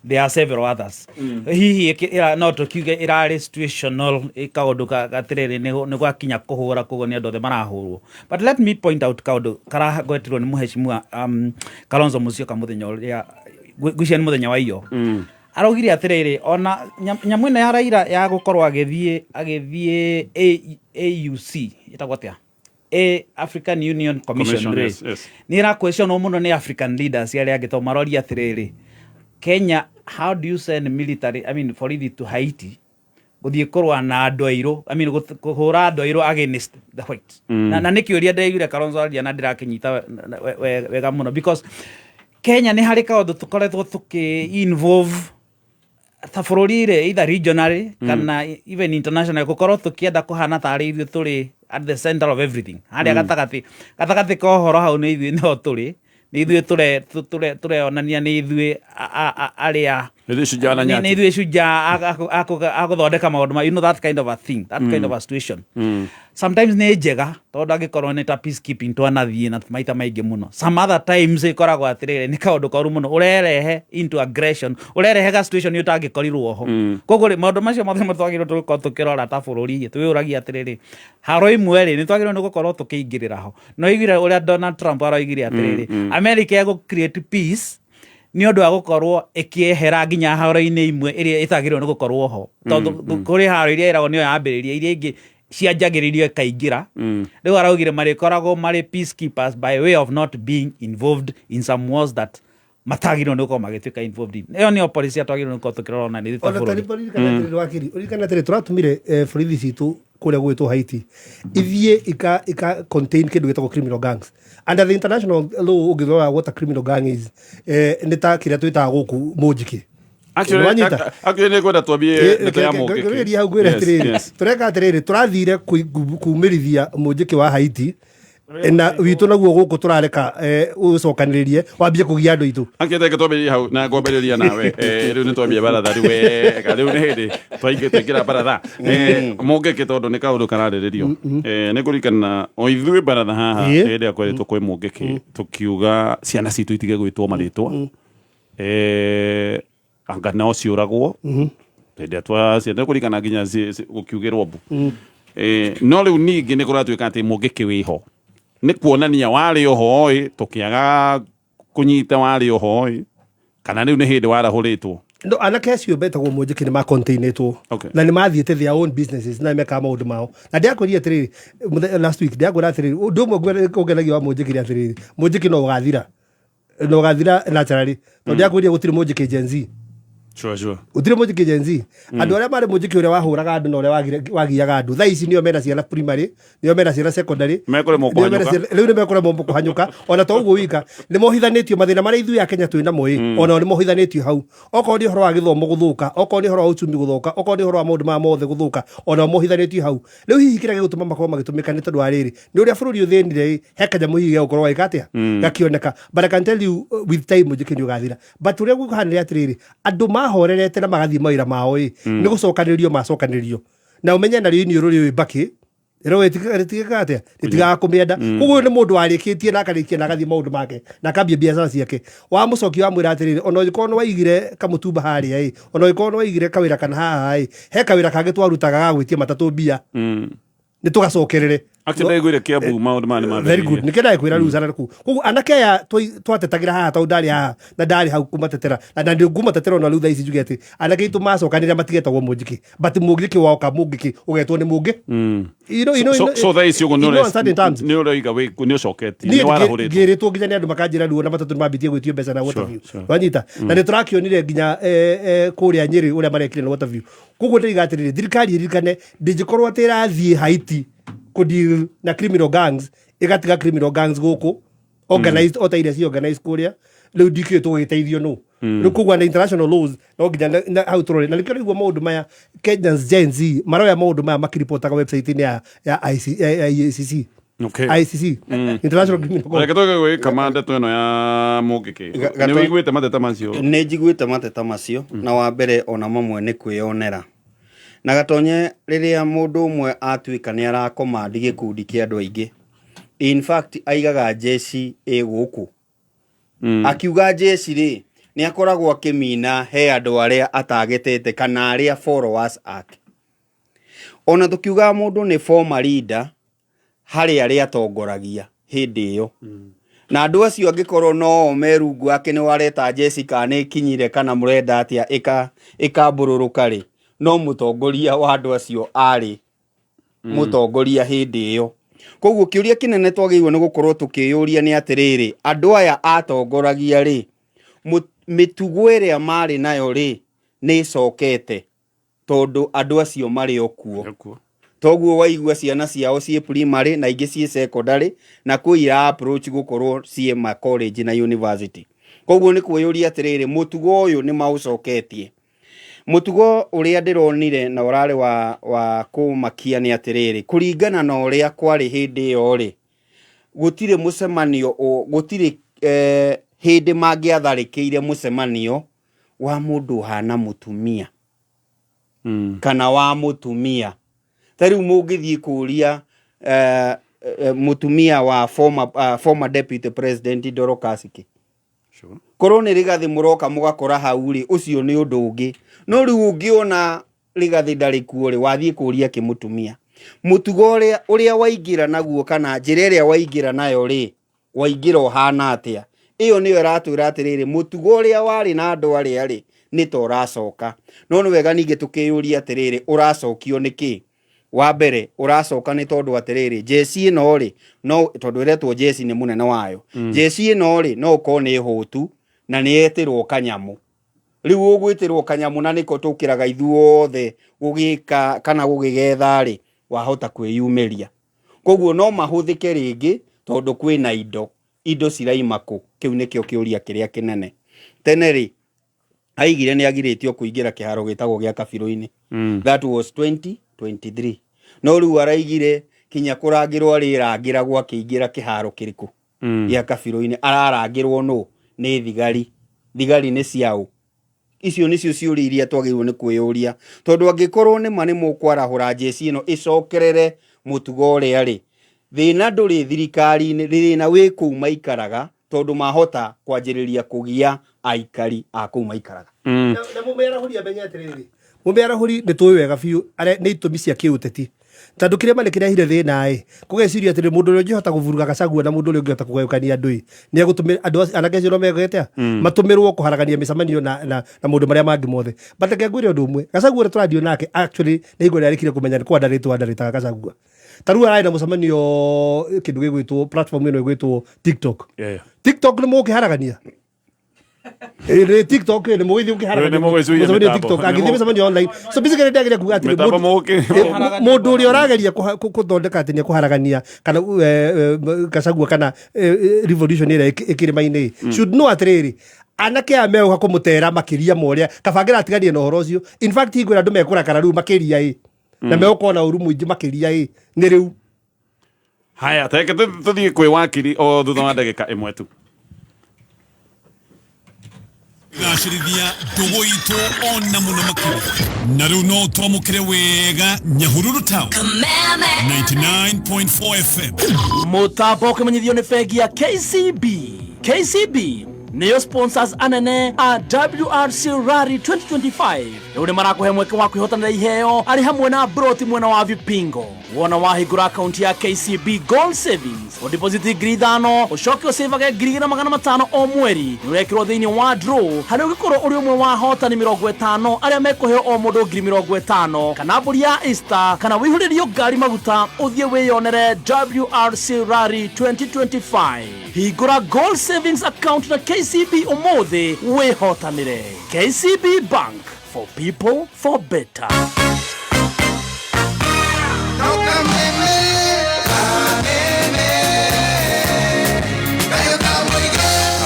there are several others. Hihi no tũkiuge ĩrarĩ situational, kaũndũ atĩrĩrĩ, nĩ gwakinya kũhũra, koguo nĩ andũ othe marahũrwo. But let me point out kaũndũ karagwetirwo nĩ mũheshimiwa Kalonzo Musyoka mũthenya ũrĩa ngwĩciria nĩ mũthenya wa iyo. Araugire atĩrĩrĩ, ona nyamũ ĩno ya Raila ya gũkorwo agĩthiĩ AUC, ĩtagwo atĩa, A African Union Commission,
Commission,
rĩ, nĩ ĩraquestionwo mũno nĩ African leaders arĩa angĩ, tondũ maroria atĩrĩrĩ, Kenya, how do you send military, I mean, borithi to Haiti? Gũthiĩ kũrũa na andũ airũ, I mean, kũhũra andũ airũ against the white. Na nĩ kĩũria ndĩraiguire Kalonzo aria na ndĩrakĩnyita wega mũno, because Kenya nĩ harĩ kaũndũ tũkoretwo tũkĩ involve ta bũrũri rĩ, either regionally kana even internationally, gũkorwo tũkĩenda kũhana tarĩ ithuĩ tũrĩ at the center of everything, harĩa gatagatĩ ka ũhoro hau nĩ ithuĩ nĩho tũrĩ, nĩ ithuĩ tũreonania nĩ ithuĩ arĩa
Nĩ ithuĩ shujaa na nyati.
Nĩ ithuĩ shujaa a gũthondeka maũndũ ma that kind of a thing, that kind of a situation. Sometimes nĩ njega tondũ angĩkorwo nĩ ta peacekeeping twanathiĩ na maita maingĩ mũno. Some other times ĩkoragwo atĩrĩrĩ, nĩ kaũndũ koru mũno, ũrerehe into aggression, ũrerehe ga situation ũtangĩkorirwo ho. Koguo rĩ, maũndũ macio mothe nĩmo twagĩrĩirwo tũgĩkorwo tũkĩrora ta bũrũri, twĩyũragia atĩrĩrĩ, haro imwe rĩ, nĩ twagĩrĩirwo nĩ gũkorwo tũkĩingĩrĩra ho. No iguire ũrĩa Donald Trump aroigire atĩrĩrĩ, America ĩgũ create peace nĩ ũndũ wa gũkorwo ĩkĩehera nginya haro-inĩ imwe ĩrĩa ĩtagĩrĩirwo nĩ gũkorwo ho, tondũ kũrĩ haro iria ĩragwo nĩyo yambĩrĩria, iria ingĩ cianjagĩrĩrio ĩkaingĩra. Rĩu araugire marĩkoragwo marĩ peacekeepers by way of not being involved in some wars that matagĩrĩirwo nĩ gũkorwo magĩtuĩka involved in. Ĩyo nĩyo policy twagĩrĩirwo nĩ gũkorwo tũkĩrora ona nĩ ta
Ona
bũrũri.
Tari ririkana atĩrĩrĩ, wakiri, ũririkana atĩrĩrĩ, tũratũmire borithi citũ kũrĩa gwĩtwo Haiti ithiĩ ika contain kĩndũ gĩtagwo criminal gangs. Under the international law, ũngĩrora what a criminal gang is, nĩ ta kĩrĩa twĩtaga gũkũ mũnjikĩ.
Actually,
Nĩwanyita?
Actually nĩ ngwenda twambie ndeto ya Mũngĩkĩ.
Ngĩrĩria hau ngwĩre atĩrĩrĩ, tũreka atĩrĩrĩ, tũrathire kumĩrithia mũnjĩkĩ wa Haiti na witũ naguo gũkũ tũrareka ũcokanĩrĩrie wambie kũgia andũ aitũ.
Actually, reke twambĩrĩrie hau na ngwambĩrĩria nawe. Rĩu nĩ twambia baratha rĩu wega, rĩu nĩ hĩndĩ twaingĩra baratha. Mũngĩkĩ, tondũ nĩ kaũndũ kararĩrĩrio. Nĩ ngũririkana o ithuĩ baratha haha hĩndĩ ĩrĩa kwerĩtwo kwĩ Mũngĩkĩ, tũkiuga ciana citũ itige gwĩtwo marĩtwa. Anga no ciũragwo hĩndĩ ĩrĩa twaciana kũririkana nginya gũkiugĩrwo mbu. No rĩu ningĩ nĩ kũratuĩka atĩ Mũngĩkĩ wĩho nĩ kuonania warĩ oho ĩ, tũkĩaga kũnyita warĩ oho ĩ, kana rĩu nĩ hĩndĩ warahũrĩtwo?
No anake acio betagwo mũnjĩkĩ nĩ macontainĩtwo na nĩ mathiĩte their own businesses na mekaga maũndũ mao. Na ndĩrakwĩria atĩrĩrĩ, last week ndĩrakwĩra atĩrĩrĩ, ũndũ ũmwe ũngenagia wa mũnjĩkĩ nĩ atĩrĩrĩ, mũnjĩkĩ no ũgathira, na ũgathira naturally, tondũ ndĩrakwĩria gũtirĩ mũnjĩkĩ Gen Z. Gũtirĩ mũnjĩkĩ Gen Z. Andũ arĩa marĩ mũnjĩkĩ ũrĩa wahũraga andũ na ũrĩa wagiaga andũ, thaa ici nĩo mena ciana primary, nĩo mena ciana secondary.
Mekũremwo
Nĩo mena
kũhanyũka.
Rĩu nĩ mekũremwo kũhanyũka. Ona to ũguo wika, nĩ mohithanĩtio mathĩna marĩa ithuĩ a Kenya twĩ namo ĩ, onao nĩ mohithanĩtio hau. Okorwo nĩ ũhoro wa gĩthomo gũthũka, okorwo nĩ ũhoro wa uchumi gũthũka, okorwo nĩ ũhoro wa maũndũ maya mothe gũthũka, onao mohithanĩtio hau. Rĩu hihi kĩrĩa gĩgũtũma makorwo magĩtũmĩka nĩ tondũ wa rĩrĩ, nĩ ũrĩa bũrũri ũthĩnire ĩ, he kanyamũ hihi gegũkorwo gagĩka atĩa, gakĩoneka. But I can tell you, with time mũnjĩkĩ nĩ ũgathira. But ũrĩa gũkũhanĩra atĩrĩrĩ, andũ mahorerete na magathiĩ mawĩra mao ĩ, nĩ gũcokanĩrĩrio macokanĩrĩrio, na ũmenye narĩo iniũrũ rĩũĩ mbakĩ rĩtigĩkaga atĩa, rĩtigaga kũmĩenda. Koguo ũyũ nĩ mũndũ warĩkĩtie na akarĩkia na agathiĩ maũndũ make na akambia biacara ciake. Wamũcokia wamwĩra atĩrĩrĩ, ona ũngĩkorwo nĩ waigire kamũtumba harĩa ĩ, ona ũngĩkorwo nĩ waigire kawĩra kana haha ĩ, he kawĩra kangĩ twarutaga ga gwĩtia matatũ mbia, nĩ tũgacokerere.
Actually, ndaiguire Kiambu maũndũ maya nĩ
Very good.
mambĩrĩirie.
Nĩkĩo ndakwĩra rĩu sana kuu. Koguo anake aya twatetagĩra haha, tondũ ndarĩ haha na ndarĩ hau kũmatetera, na ndĩ ngũmatetera ona rĩu thaa ici njuge atĩ anake aitũ macokanĩrĩra matigetagwo mũnjĩkĩ, but mũngĩkĩ woka mũngĩkĩ ũgetwo nĩ mũngĩ.
So thaa ici ũguo
In no uncertain terms.
nĩ ũroiga nĩ ũcoketie,
Niĩ
nĩ warahũrĩtwo.
Ngĩrĩtwo nginya nĩ andũ makanjĩra ruo na matatũ nĩ mambĩtie gwĩtio mbeca na Waterview. Wanyita? Na nĩ tũrakĩonire nginya kũrĩa Nyĩrĩ ũrĩa marekire na Waterview. Koguo ndĩriga atĩrĩrĩ, thirikari ĩririkane ndĩngĩkorwo atĩ ĩrathiĩ Haiti kũdeal na criminal gangs, ĩgatiga criminal gangs gũkũ organized o ta iria ci organized kũrĩa. Rĩu ndikĩũĩ tũgĩteithio nũ rĩu. Koguo na international laws no nginya hau tũrore, na nĩkĩo rĩu maũndũ maya Kenyans Gen Z maroya maũndũ maya makiripotaga website-inĩ ya IC, ya ICC. ICC, International Criminal Court.
Reke tũge gwĩkama ndeto ĩno ya Mũngĩkĩ. Nĩ ũiguĩte mateta macio?
Nĩ njiguĩte mateta macio, na wa mbere ona mamwe nĩ kwĩyonera na gatonye rĩrĩa mũndũ ũmwe atuĩka nĩ arakomandi gĩkundi kĩa andũ aingĩ. In fact, aigaga jeshi ĩ gũkũ, akiuga jeshi rĩ, nĩ akoragwo akĩmina he andũ arĩa atagetete kana arĩa followers ake. Ona tũkiugaga mũndũ nĩ former leader harĩ arĩa atongoragia hĩndĩ ĩyo, na andũ acio angĩkorwo no o me rungu wake, nĩ wareta jeshi kana nĩ ĩkinyire kana mũrenda atĩa ĩkambũrũrũka rĩ, no mũtongoria wa andũ acio arĩ mũtongoria hĩndĩ ĩyo. Koguo kĩũria kĩnene twagĩrĩirwo nĩ gũkorwo tũkĩyũria nĩ atĩrĩrĩ, andũ aya atongoragia rĩ, mĩtugo ĩrĩa marĩ nayo rĩ, nĩ ĩcokete? Tondũ andũ acio marĩ o kuo.
Kuo.
Toguo waigua ciana ciao ciĩ primary na ingĩ ciĩ secondary na kwĩ ira approach gũkorwo ciĩ ma college na university. Koguo nĩ kwĩyũria atĩrĩrĩ, mũtugo ũyũ nĩ maũcoketie? Mũtugo ũrĩa ndĩronire na ũrarĩ wa kũmakia nĩ atĩrĩrĩ, kũringana na ũrĩa kwarĩ hĩndĩ ĩyo rĩ, gũtirĩ mũcemanio, gũtirĩ hĩndĩ mangĩatharĩkĩire mũcemanio wa mũndũ ũhana mũtumia kana wa mũtumia. Ta rĩu mũngĩthiĩ kũria mũtumia wa former deputy president Dorcas kĩ, korwo nĩ Rigathĩ mũroka mũgakora hau rĩ, ũcio nĩ ũndũ ũngĩ. No rĩu ũngĩona Rigathĩ ndarĩ kuo rĩ, wathiĩ kũria kĩ mũtumia? Mũtugo ũrĩa waingĩra naguo kana njĩra ĩrĩa waingĩra nayo rĩ, waingĩra ũhana atĩa? Ĩyo nĩyo ĩratwĩra atĩrĩrĩ, mũtugo ũrĩa warĩ na andũ arĩa rĩ, nĩ ta ũracoka. No nĩ wega ningĩ tũkĩyũria atĩrĩrĩ, ũracokio nĩ kĩ? Wa mbere ũracoka nĩ tondũ atĩrĩrĩ, jeci ĩno rĩ, no tondũ ĩretwo jeci nĩ mũnene wayo, jeci ĩno rĩ, no ũkorwo nĩ hũtu na nĩ yetĩrwo kanyamũ. Rĩu ũgwĩtĩrwo kanyamũ na nĩko tũkĩraga ithuothe gũgĩka kana gũgĩgetha rĩ, wahota kwĩyumĩria. Koguo no mahũthĩke rĩngĩ tondũ kwĩna indo. Indo ciraima kũ? Kĩu nĩkĩo kĩũria kĩrĩa kĩnene. Tene rĩ, aigire nĩ agirĩtio kũingĩra kĩharo gĩtagwo gĩa Kabirũ-inĩ. That was 2023. No rĩu araigire kinya kũrangĩrwo arĩrangĩragwo akĩingĩra kĩharo kĩrĩkũ? Gĩa Kabirũ-inĩ. Ararangĩrwo nũ? Nĩ thigari. Thigari nĩ ciaũ? Icio nĩcio ciũria iria twagĩrĩirwo nĩ kwĩyũria, tondũ angĩkorwo nĩ ma nĩ mũkwarahũra njeci ĩno ĩcokerere mũtugo ũrĩa rĩ, thĩna ndũrĩ thirikari-inĩ, thĩna wĩ kũu maikaraga, tondũ mahota kwanjĩrĩria kũgia aikari a kũu maikaraga.
Na mũmĩarahũri amenye atĩrĩrĩ, mũmĩarahũri nĩ tũĩ wega biũ nĩ itũmi cia kĩũteti, tondũ kĩrĩma nĩ kĩrehire thĩna ĩ, kũgeciria atĩrĩ, mũndũ ũrĩa ũngĩhota kũburuga Gachagua na mũndũ ũrĩa ũngĩhota kũgayũkania andũ ĩ, nĩ egũtũmĩra andũ acio, anake acio no megwete a matũmĩrwo kũharagania mĩcemanio na maũndũ marĩa mangĩ mothe. But reke ngwĩre ũndũ ũmwe, Gachagua ũrĩa tũradio nake actually nĩ hingo ĩrĩa arĩkire kũmenya nĩ kwandarĩtwo andarĩtaga Gachagua. Ta rĩu ararĩ na mũcemanio kĩndũ gĩgwĩtwo platform ĩno ĩgwĩtwo TikTok. TikTok nĩ mũgũkĩharagania? Nĩ TikTok nĩ mũgĩthiĩ ũkĩharagania
Nĩ mũgũcuria
mũcemanio
mĩtambo.
TikTok,
Nĩ
angĩthiĩ mĩcemanio online. So basically ndagĩrĩire kuga atĩrĩ,
Mĩtambo
mũndũ ũrĩa ũrageria gũthondeka atĩ nĩ ekũharagania kana Gachagua kana revolution ĩrĩa ĩkĩrĩma-inĩ, should know atĩrĩrĩ, anake aya megũka kũmũtera makĩria ma ũrĩa kabangĩra atiganie na ũhoro ũcio. In fact hingo ĩrĩa andũ mekũrakara rĩu makĩria ĩ, na megũkorwo na ũru mũingĩ makĩria ĩ, nĩ rĩu.
Haya, teke tũthiĩ kwĩ wakiri o thutha wa ndagĩka ĩmwe tu.
Gacĩrithia ndũgũ itũ ona mũno makĩria, na rĩu no twamũkĩre wega Nyahururu Town 99.4 FM.
Mũtambo ũkĩmenyithio nĩ bengi ya KCB. KCB nĩyo sponsors anene a WRC Rally 2025. Rĩu nĩ marakũhe mweke wa kwĩhotanĩra iheo arĩ hamwe na broti mwena wa Vipingo. Wona wahingũra akaunti ya KCB Gold Savings, ũdeposit 5,000, ũcoke ũcĩvage 2,500 o mweri, nĩ ũrekĩrwo thĩinĩ wa draw harĩa ũngĩkorwo ũrĩ ũmwe wa ahotani 50 arĩa mekũheo o mũndũ 50,000, kana mbũri ya Easter, kana wĩihũrĩrio ngari maguta ũthiĩ wĩyonere WRC Rally 2025. Hingũra Gold Savings account na KCB ũmũthĩ wĩhotanĩre. KCB Bank, for people, for better.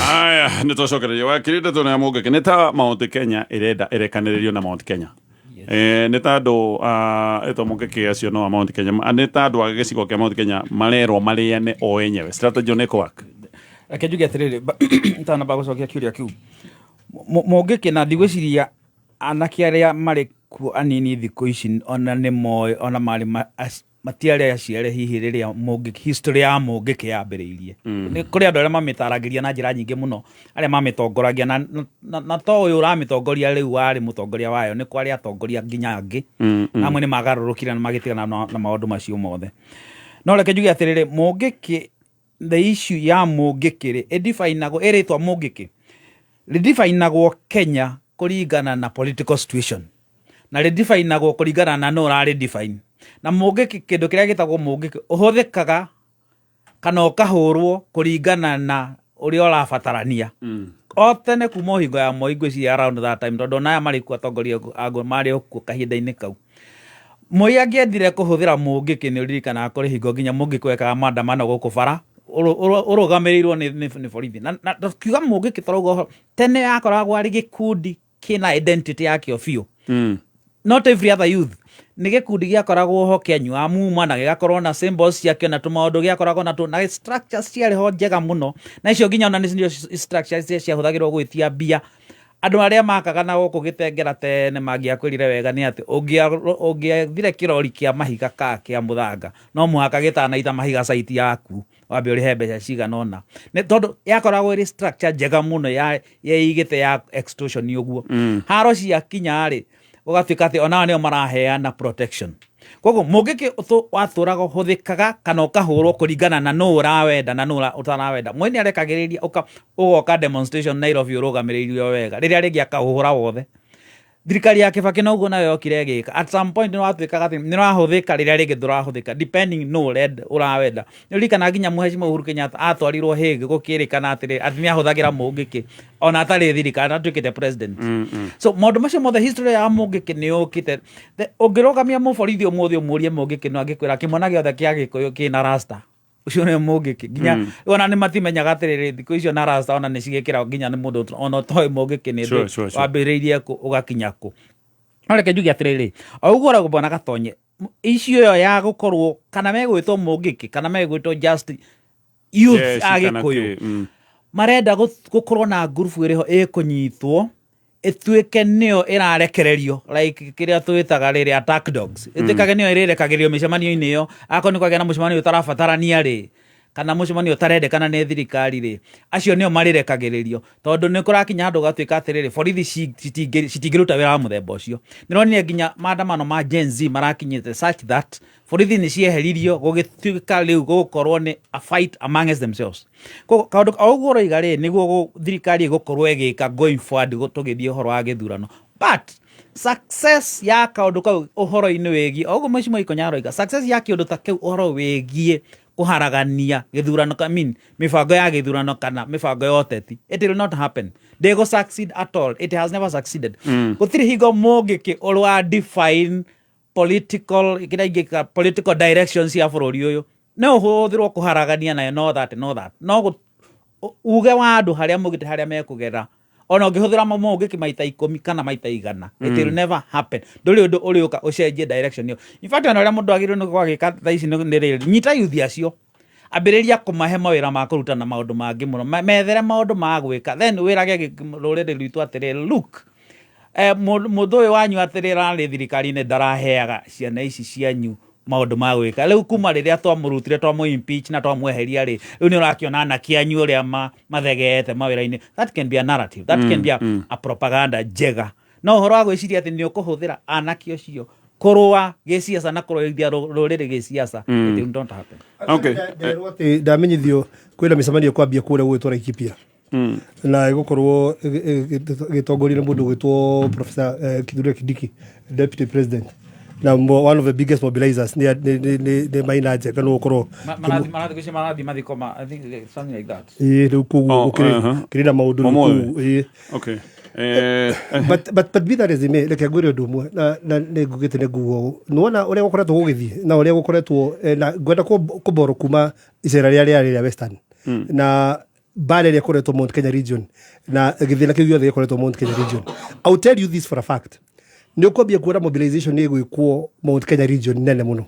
Haya, nĩ twacokereria wakiri ndeto ya mũngĩkĩ nĩ ta Mount Kenya ĩrenda ĩrekanĩrĩrio na Mount Kenya. Nĩ ta andũ a ĩtwo mũngĩkĩ acio no a Mount Kenya, nĩ ta andũ a gĩcigo kĩa Mount Kenya marerwo marĩane o enyewe, strategy nĩ kũwork.
Reke njuge atĩrĩrĩ, itanamba gũcokia kĩũria kĩu, mũngĩkĩ na ndigwĩciria anake arĩa marĩ kuo anini thikũ ici ona nĩ moĩ, ona marĩ matiarĩ aciare hihi rĩrĩa mũngĩkĩ, history ya mũngĩkĩ yambĩrĩirie. Nĩ kũrĩ andũ arĩa mamĩtaragĩria na njĩra nyingĩ mũno, arĩa mamĩtongoragia na to ũyũ ũramĩtongoria rĩu warĩ mũtongoria wayo, nĩ kwarĩ atongoria nginya angĩ. Na amwe nĩ magarũrũkire na magĩtigana na maũndũ macio mothe. No reke njuge atĩrĩrĩ, mũngĩkĩ, the issue ya mũngĩkĩ rĩ, ĩdefinagwo, ĩrĩtwa mũngĩkĩ, rĩdefinagwo Kenya kũringana na political situation, na rĩdefinagwo kũringana na nũ ũrarĩ define. Na mũngĩkĩ, kĩndũ kĩrĩa gĩtagwo mũngĩkĩ ũhũthĩkaga kana ũkahũrwo kũringana na ũrĩa ũrabatarania. O tene kuma o hingo ya Moi, ngwĩciria around that time, tondũ ona aya marĩ kuo atongoria marĩ o kuo kahinda-inĩ kau. Moi angĩendire kũhũthĩra Mũngĩkĩ, nĩ ũririkanaga kũrĩ hingo nginya Mũngĩkĩ wekaga maandamano gũkũ bara ũrũgamĩrĩirwo nĩ borithi. Na tukiuga Mũngĩkĩ tũrauga ũhoro tene yakoragwo arĩ gĩkundi kĩna identity yakĩo biũ, not every other youth. Nĩ gĩkundi gĩakoragwo ho kĩanyuaga muma na gĩgakorwo na symbols ciakĩo na tũmaũndũ gĩakoragwo na na structures ciarĩ ho njega mũno, na icio nginya ona nĩcio structures iria ciahũthagĩrwo gwĩtia mbia. Andũ arĩa makaga na gũkũ gĩtengera tene mangĩakwĩrire wega nĩ atĩ ũngĩethire kĩrori kĩa mahiga ka kĩa mũthanga, no mũhaka gĩtanaita mahiga site yaku wambe ũrĩhe mbeca cigana ũna, nĩ tondũ yakoragwo ĩrĩ structure njega mũno ya yeigĩte ya extortion. Ũguo haro ciakinya rĩ, gũgatuĩka atĩ onao nĩo maraheana protection. Koguo Mũngĩkĩ watũraga ũhũthĩkaga kana ũkahũrwo kũringana na nũ ũrawenda na nũ ũtarawenda. Moi nĩ arekagĩrĩria ũgoka demonstration Nairobi ũrũgamĩrĩirio wega, rĩrĩa rĩngĩ akaũhũra wothe. Thirikari ya Kibaki noguo nayo yokire ĩgĩka. At some point nĩ watuĩkaga atĩ nĩ ũrahũthĩka, rĩrĩa rĩngĩ ndũrahũthĩka, depending nũ ũrawenda. Nĩ ũririkanaga nginya Mheshimiwa Uhuru Kenyatta atwarirwo Hague gũkĩrĩkana atĩrĩ atĩ nĩ ahũthagĩra Mũngĩkĩ ona atarĩ thirikari atuĩkĩte president. So maũndũ macio mothe, history ya Mũngĩkĩ nĩ yũkĩte. Ũngĩrũgamia mũborithi ũmũthĩ ũmũrie Mũngĩkĩ, no angĩkwĩra kĩmwana gĩothe kĩa Gĩkũyũ kĩna rasta, ũcio nĩ Mũngĩkĩ. Nginya ona nĩ matimenyaga atĩrĩrĩ, thikũ icio na rasta ona nĩ cigĩkĩragwo nginya nĩ mũndũ ona ũtoĩ Mũngĩkĩ nĩ wambĩrĩirie kũ ũgakinya kũ. No reke njuge atĩrĩrĩ, o ũguo ũrauga bwana Gatonye, issue ĩyo ya gũkorwo kana megwĩtwo Mũngĩkĩ kana megwĩtwo just youth
Yes,
a
kana
Gĩkũyũ, marenda gũkorwo na ngurubu ĩrĩho ĩkũnyitwo ĩtuĩke nĩyo ĩrarekererio, like kĩrĩa twĩtaga rĩrĩ attack dogs, ĩtuĩkage nĩyo ĩrĩrekagĩrio mĩcemanio-inĩ ĩyo. Akorwo nĩ kwagĩa na mũcemanio ũtarabatarania rĩ, kana mũcemanio ũtarendekana nĩ thirikari rĩ, acio nĩo marĩrekagĩrĩrio, tondũ nĩ kũrakinya handũ gatuĩka atĩrĩrĩ, borithi citingĩruta wĩra wa mũthemba ũcio. Nĩronire nginya maandamano ma Gen Z marakinyĩte such that borithi nĩ cieheririo, gũgĩtuĩka rĩu gũgũkorwo nĩ a fight amongst themselves. Koguo kaũndũ o ũguo ũroiga rĩ, nĩguo thirikari ĩgũkorwo ĩgĩka going forward tũgĩthiĩ ũhoro wa gĩthurano. But success ya kaũndũ kau ũhoro-inĩ wĩgiĩ o ũguo Mheshimiwa Ikonya aroiga, success ya kĩũndũ ta kĩu ũhoro wĩgiĩ kũharagania gĩthurano, I mean, mĩbango ya gĩthurano kana mĩbango ya ũteti, it will not happen. Ndĩgũ succeed at all. It has never succeeded. Gũtirĩ hingo Mũngĩkĩ ũrwa define political, kĩrĩa ingĩka political directions cia bũrũri ũyũ. No ũhũthĩrwo kũharagania nayo, no that no that no uge wa andũ harĩa mũgĩte harĩa mekũgera, ona ũngĩhũthĩra Mũngĩkĩ maita 10 kana maita 100, it will never happen. Ndũrĩ ũndũ ũrĩũka ũcenjie direction ĩyo. In fact, ona ũrĩa mũndũ agĩrĩirwo nĩ gwagĩka thaa ici nĩ rĩrĩ: nyita yuthi acio, ambĩrĩria kũmahe mawĩra ma kũruta na maũndũ mangĩ mũno, methere maũndũ ma gwĩka, then wĩrage rũrĩrĩ rwitũ atĩrĩ, "Look, mũndũ ũyũ wanyu atĩrĩ ararĩ thirikari-inĩ, ndaraheaga ciana ici cianyu maũndũ ma gwĩka. Rĩu kuma rĩrĩa twamũrutire, twamũ impeach na twamweheria rĩ, rĩu nĩ ũrakĩona anake anyu ũrĩa mathegeete mawĩra-inĩ." That can be a narrative, that can be a propaganda njega. No ũhoro wa gwĩciria atĩ nĩ ũkũhũthĩra anake ũcio kũrũa gĩciaca na kũrũithia rũrĩrĩ gĩciaca, it will not happen.
Nderwo atĩ ndamenyithio kwĩna mĩcemanio kwambia kũrĩa gũgĩtwo Laikipia na ĩgũkorwo ĩgĩtongorio nĩ mũndũ ũgwĩtwo Professor Kithure Kindiki, deputy president na one of the biggest mobilizers nĩ Maina Njenga nĩ gũkorwo.
Marathiĩ marathiĩ mathiko ma, I think something like that.
Ĩĩ, rĩu koguo
Oh,
gũkĩrĩ kĩrĩ na maũndũ rĩu
Ũmũthĩ?
kũu, ĩĩ. But be that as it may, reke ngwĩre ũndũ ũmwe na nĩ ngugĩte nĩ nguga ũũ. Nĩwona ũrĩa gũkoretwo gũgĩthiĩ na ũrĩa gũkoretwo na ngwenda kũborrow kuma icera rĩrĩa rĩarĩ rĩa Western na mbara ĩrĩa ĩkoretwo Mount Kenya region na gĩthĩna kĩu gĩothe gĩkoretwo Mount Kenya region. I will tell you this for a fact: nĩ ũkwambia kuona mobilization ĩgwĩkwo Mount Kenya region nene mũno,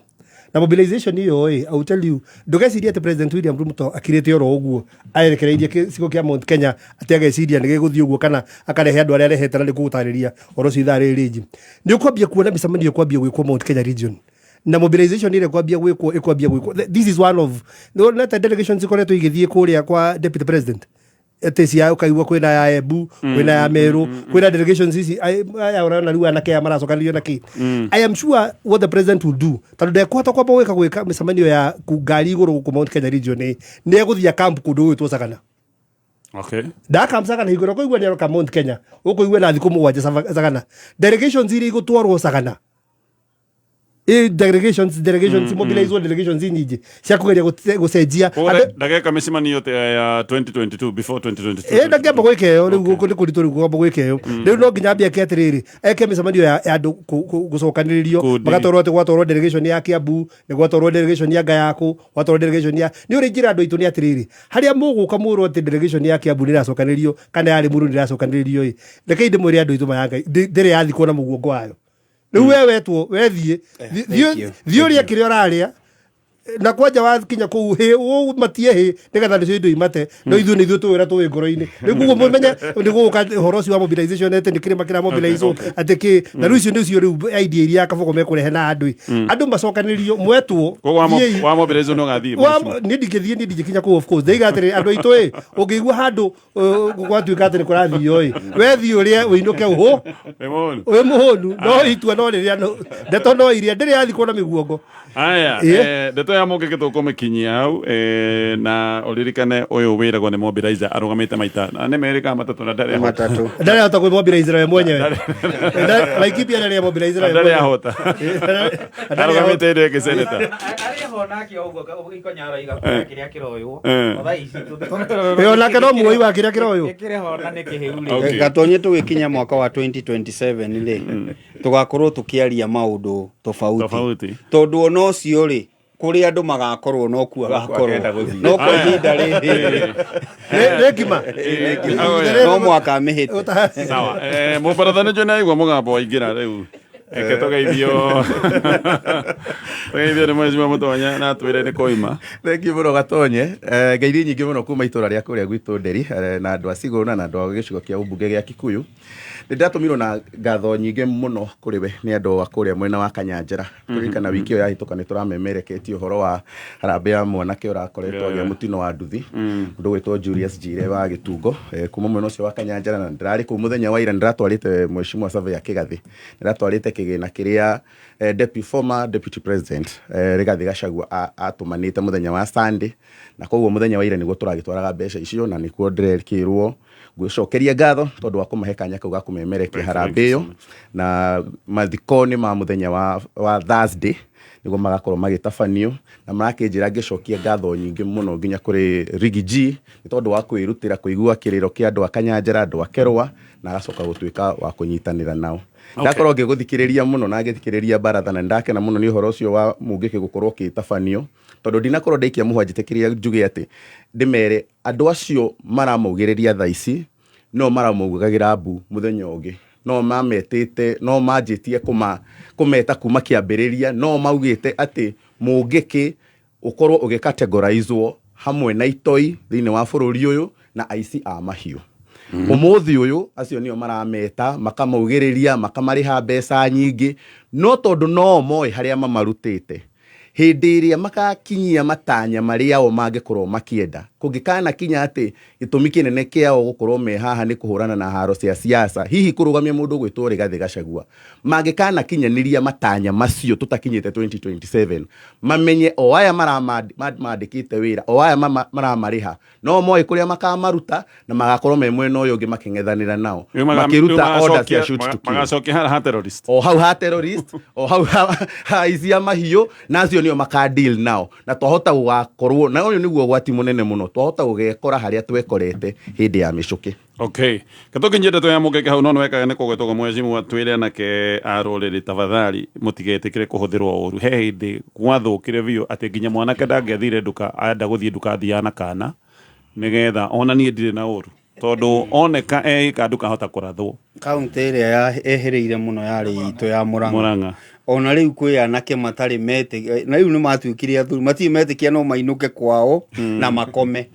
na mobilization ĩyo ĩ, I will tell you, ndũgecirie atĩ President William Ruto akirĩte oro ũguo arekereirie gĩcigo kĩa Mount Kenya atĩ ageciria nĩ gĩgũthiĩ ũguo kana akarehe andũ arĩa arehete, na nĩ kũgũtarĩria ũhoro ũcio ithaa rĩrĩ rĩngĩ. Nĩ ũkwambia kuona mĩcemanio ĩkwambia gwĩkwo Mount Kenya region na mobilization ĩrĩa ĩkwambia gwĩkwo ĩkwambia gwĩkwo. This is one of nĩ delegations ikoretwo igĩthiĩ kũrĩa kwa deputy president atĩ cia ũkaigua kwĩna ya Embu, kwĩna ya Meru, kwĩna delegations ici aya ũrona rĩu anake aya maracokanĩrio na kĩ. I am sure what the president will do, tondũ ndekũhota kwamba gwĩka mĩcemanio ya ngari igũrũ gũkũ Mount Kenya region, nĩ egũthiĩ camp kũndũ gwĩtwo Sagana. Ndakam Sagana hingo ĩrĩa ũkũigua nĩ aroka Mount Kenya, ũkũigua na thikũ 7 Sagana, delegations iria igũtwarwo Sagana. Ĩ delegations mobilizwo delegations nyingĩ cia kũgeria gũcenjia.
Koguo
Andũ-
ndageka mĩcemanio ta ya 2022, before 2022.
Ĩ ndangĩamba gwĩka ĩyo rĩu, gũkũ nĩ kũritũ rĩu kwamba gwĩka ĩyo. Rĩu no nginya ambie eke atĩrĩrĩ, eke mĩcemanio ya andũ gũcokanĩrĩrio.
Kundi.
Magatwarwo atĩ gwatwarwo delegation ya Kiambu, nĩ gwatwarwo delegation ya Ngayakũ, gwatwarwo delegation ya nĩ ũrĩa ingĩra andũ aitũ nĩ atĩrĩrĩ, harĩa mũgũka mũrwo atĩ delegation ya Kiambu nĩ ĩracokanĩrĩrio kana ya Limuru nĩ ĩracokanĩrĩrio ĩ, rekei ndĩmwĩre andũ aitũ maya Ngai ndĩrĩ yathikwo na mũguongo wayo. Rĩu we wetwo wethiĩ
Thank you.
thiĩ ũrĩe kĩrĩa ũrarĩa na kwanja wakinya kũu hĩ ũmatie hĩ nĩgetha nĩcio indo imate, no ithuĩ nĩ ithuĩ tũwĩra tũwĩ ngoro-inĩ. Rĩu koguo mũmenye nĩ gũgũka ũhoro ũcio wa mobilization atĩ nĩ kĩrĩma kĩra mobilizwo atĩ kĩ na rĩu icio nĩcio rĩu idea iria Kabogo mekũrehe na andũ ĩ. Andũ macokanĩrĩrio mwetwo
Koguo
thiĩi.
wa mobilization no gathiĩ.
Niĩ ndingĩthiĩ, niĩ ndingĩkinya kũu. Of course ndaiga atĩrĩ, andũ aitũ ĩ, ũngĩigua handũ gwatuĩka atĩ nĩ kũrathio ĩ, wethiĩ ũrĩe ũinũke ũhũ
Wĩ
wĩ mũhũnu, no itua no rĩrĩa ndeto no iria ndĩrĩ yathikwo na mĩguongo.
Aya,
Ĩĩ.
Ndeto ya mũngĩkĩ tũkũmĩkinyia hau, na ũririkane ũyũ wĩragwo nĩ mobilizer arũgamĩte maita na nĩ merĩ kana matatũ na ndarĩ ahota.
Matatũ.
Ndarĩ ahota kwĩmobilize we mwenyewe. Laikipia ndarĩ mobilize we
Ndarĩ
mwenyewe.
ahota.
Ndarĩ ahota.
Arũgamĩte hĩndĩ ĩngĩ senator.
Arĩ ho nake o ũguo ikonyaro igakora kĩrĩa kĩroywo. O thaa ici
Ĩ, onake no muoi wa kĩrĩa kĩroywo.
Kĩrĩ ho na nĩ kĩhĩu rĩ.
Okay.
Gatonye tũgĩkinya mwaka wa 2027 rĩ, tũgakorwo tũkĩaria maũndũ tofauti.
Tofauti.
Tondũ ona ũcio rĩ, kũrĩ andũ magakorwo no kuo agakorwo
akenda gũthiĩ.
No kwa ihinda rĩrĩ
Nĩ ngima.
No mwaka mĩhĩte.
Sawa. Mũbaratha nĩ njũĩ aigua mũgambo waingĩra rĩu. Reke tũgeithio. Tũgeithio nĩ Mheshimiwa Mũtonya na atwĩre nĩ koima.
Thank you mũno Gatonye. Ngeithi nyingĩ mũno kuma itũra rĩa kũrĩa gwitũ Nderi, na andũ a Cigũna na andũ a gĩcigo kĩa ũmbunge gĩa Kikuyu. Nĩ ndatũmirwo na ngatho nyingĩ mũno kũrĩ we nĩ andũ a kũrĩa mwena wa Kanyanjara. Kũririkana wiki ĩyo yahĩtũka nĩ tũramemereketie ũhoro wa harambĩ ya mwanake ũrakoretwo agĩa mũtino wa nduthi, mũndũ ũgwĩtwo Julius Njire wa Gĩtungo, kuma mwena ũcio wa Kanyanjara, na ndĩrarĩ kũu mũthenya wa ira, ndĩratwarĩte Mheshimiwa Surveyor Kĩgathĩ, ndĩratwarĩte kĩgĩna kĩrĩa former deputy president Rigathi Gachagua atũmanĩte mũthenya wa Sunday, na koguo mũthenya wa ira nĩguo tũragĩtwaraga mbeca icio, na nĩkuo ndĩrekĩrwo ngwĩcokeria ngatho tondũ wa kũmahe kanya kau ga kũmemerekia harambĩ ĩyo, na mathiko nĩ ma mũthenya wa Thursday nĩguo magakorwo magĩtabanio, na marakĩnjĩra ngĩcokia ngatho nyingĩ mũno nginya kũrĩ Rigi G nĩ tondũ wa kwĩrutĩra kũigua kĩrĩro kĩa andũ a Kanyanjara, andũ a Kerwa, na agacoka gũtuĩka wa kũnyitanĩra nao. Ndakorwo ngĩgũthikĩrĩria mũno na ngĩthikĩrĩria baratha, na ndakena mũno nĩ ũhoro ũcio wa mũngĩkĩ gũkorwo ũgĩtabanio, tondũ ndinakorwo ndaikia mũhwa njĩtĩkĩria njuge atĩ ndĩmere andũ acio maramaugĩrĩria thaa ici no maramaugagĩra mbu mũthenya ũngĩ, no mametĩte, no manjĩtie kũmeta kuma kĩambĩrĩria, no maugĩte atĩ mũngĩkĩ ũkorwo ũgĩkategoraizwo hamwe na itoi thĩinĩ wa bũrũri ũyũ na aici a mahiũ. Ũmũthĩ ũyũ acio nĩo marameta, makamaugĩrĩria, makamarĩha mbeca nyingĩ, no tondũ no moĩ harĩa mamarutĩte, hĩndĩ ĩrĩa magakinyia matanya marĩa o mangĩkorwo makĩenda, kũngĩkanakinya atĩ gĩtũmi kĩnene kĩao gũkorwo me haha nĩ kũhũrana na haro cia siasa, hihi kũrũgamia mũndũ ũgwĩtwo Rigathĩ Gachagua, mangĩkanakinyanĩria matanya macio tũtakinyĩte 2027, mamenye o aya maramandĩkĩte wĩra, o aya maramarĩha, no moĩ kũrĩa makamaruta na magakorwo me mwena ũyũ ũngĩ makĩng'ethanĩra nao, makĩruta order cia shoot to kill.
Magacokia hara ha terrorist.
O hau ha terrorist, o hau ha aici a mahiũ, na acio nĩo maka deal nao, na twahota gũgakorwo na ũyũ nĩguo ũgwati mũnene mũno, twahota gũgekora harĩa twekorete hĩndĩ ya mĩcũkĩ.
Okay, katũkinyie ndeto ya mũngĩkĩ hau, no nĩwekaga nĩ kũgwetwo mheshimiwa twĩre anake a rũrĩrĩ tafadhali mũtigetĩkĩre kũhũthĩrwo ũru. He hĩndĩ gwathũkire biũ atĩ nginya mwanake ndangĩathire nduka, enda gũthiĩ nduka athiaga na kana nĩgetha onanie ndirĩ na ũru, tondũ oneka eĩka ndukahota kũrathwo.
Kaunti ĩrĩa ehĩrĩire mũno yarĩ itũ ya Murang'a.
Murang'a.
Ona rĩu kwĩ anake matarĩ metĩkia, na rĩu nĩ matuĩkire athuri, matirĩ metĩkia no mainũke kwao na makome.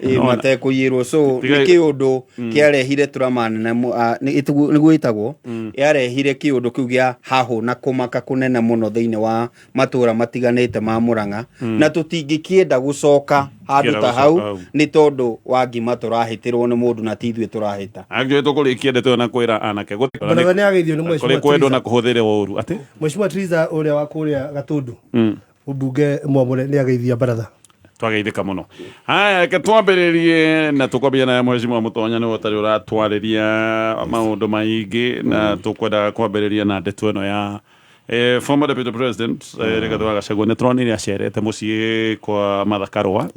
Ĩ, matekũiyĩrwo. So nĩ kĩũndũ kĩarehire trauma nene nĩguo ĩtagwo, yarehire kĩũndũ kĩu gĩa hahũ na kũmaka kũnene mũno thĩinĩ wa matũra matiganĩte ma Murang'a, na tũtingĩkĩenda gũcoka handũ
Kĩenda
ta
gũcoka
hau
hau.
nĩ tondũ wa ngima tũrahĩtĩrwo nĩ mũndũ na ti ithuĩ tũrahĩta.
Actually tũkũrĩkia ndeto ĩyo na kwĩra anake
Baratha nĩ ageithio nĩ
kũrĩ
Mheshimiwa
kwendwo na
Triza.
kũhũthĩrwo ũru atĩ
Mheshimiwa Triza ũrĩa wa kũrĩa Gatũndũ, mũmbunge mwamũre, nĩ ageithia baratha.
Twageithĩka mũno. Haya, reke twambĩrĩrie na tũkwambia na Mheshimiwa Mũtonya, nĩwe ũtarĩ ũratwarĩria maũndũ maingĩ, na tũkwenda kwambĩrĩria na ndeto ĩno ya Former deputy president Rigathi wa Gachagua nĩ tũronire acerete mũciĩ kwa Martha Karũa.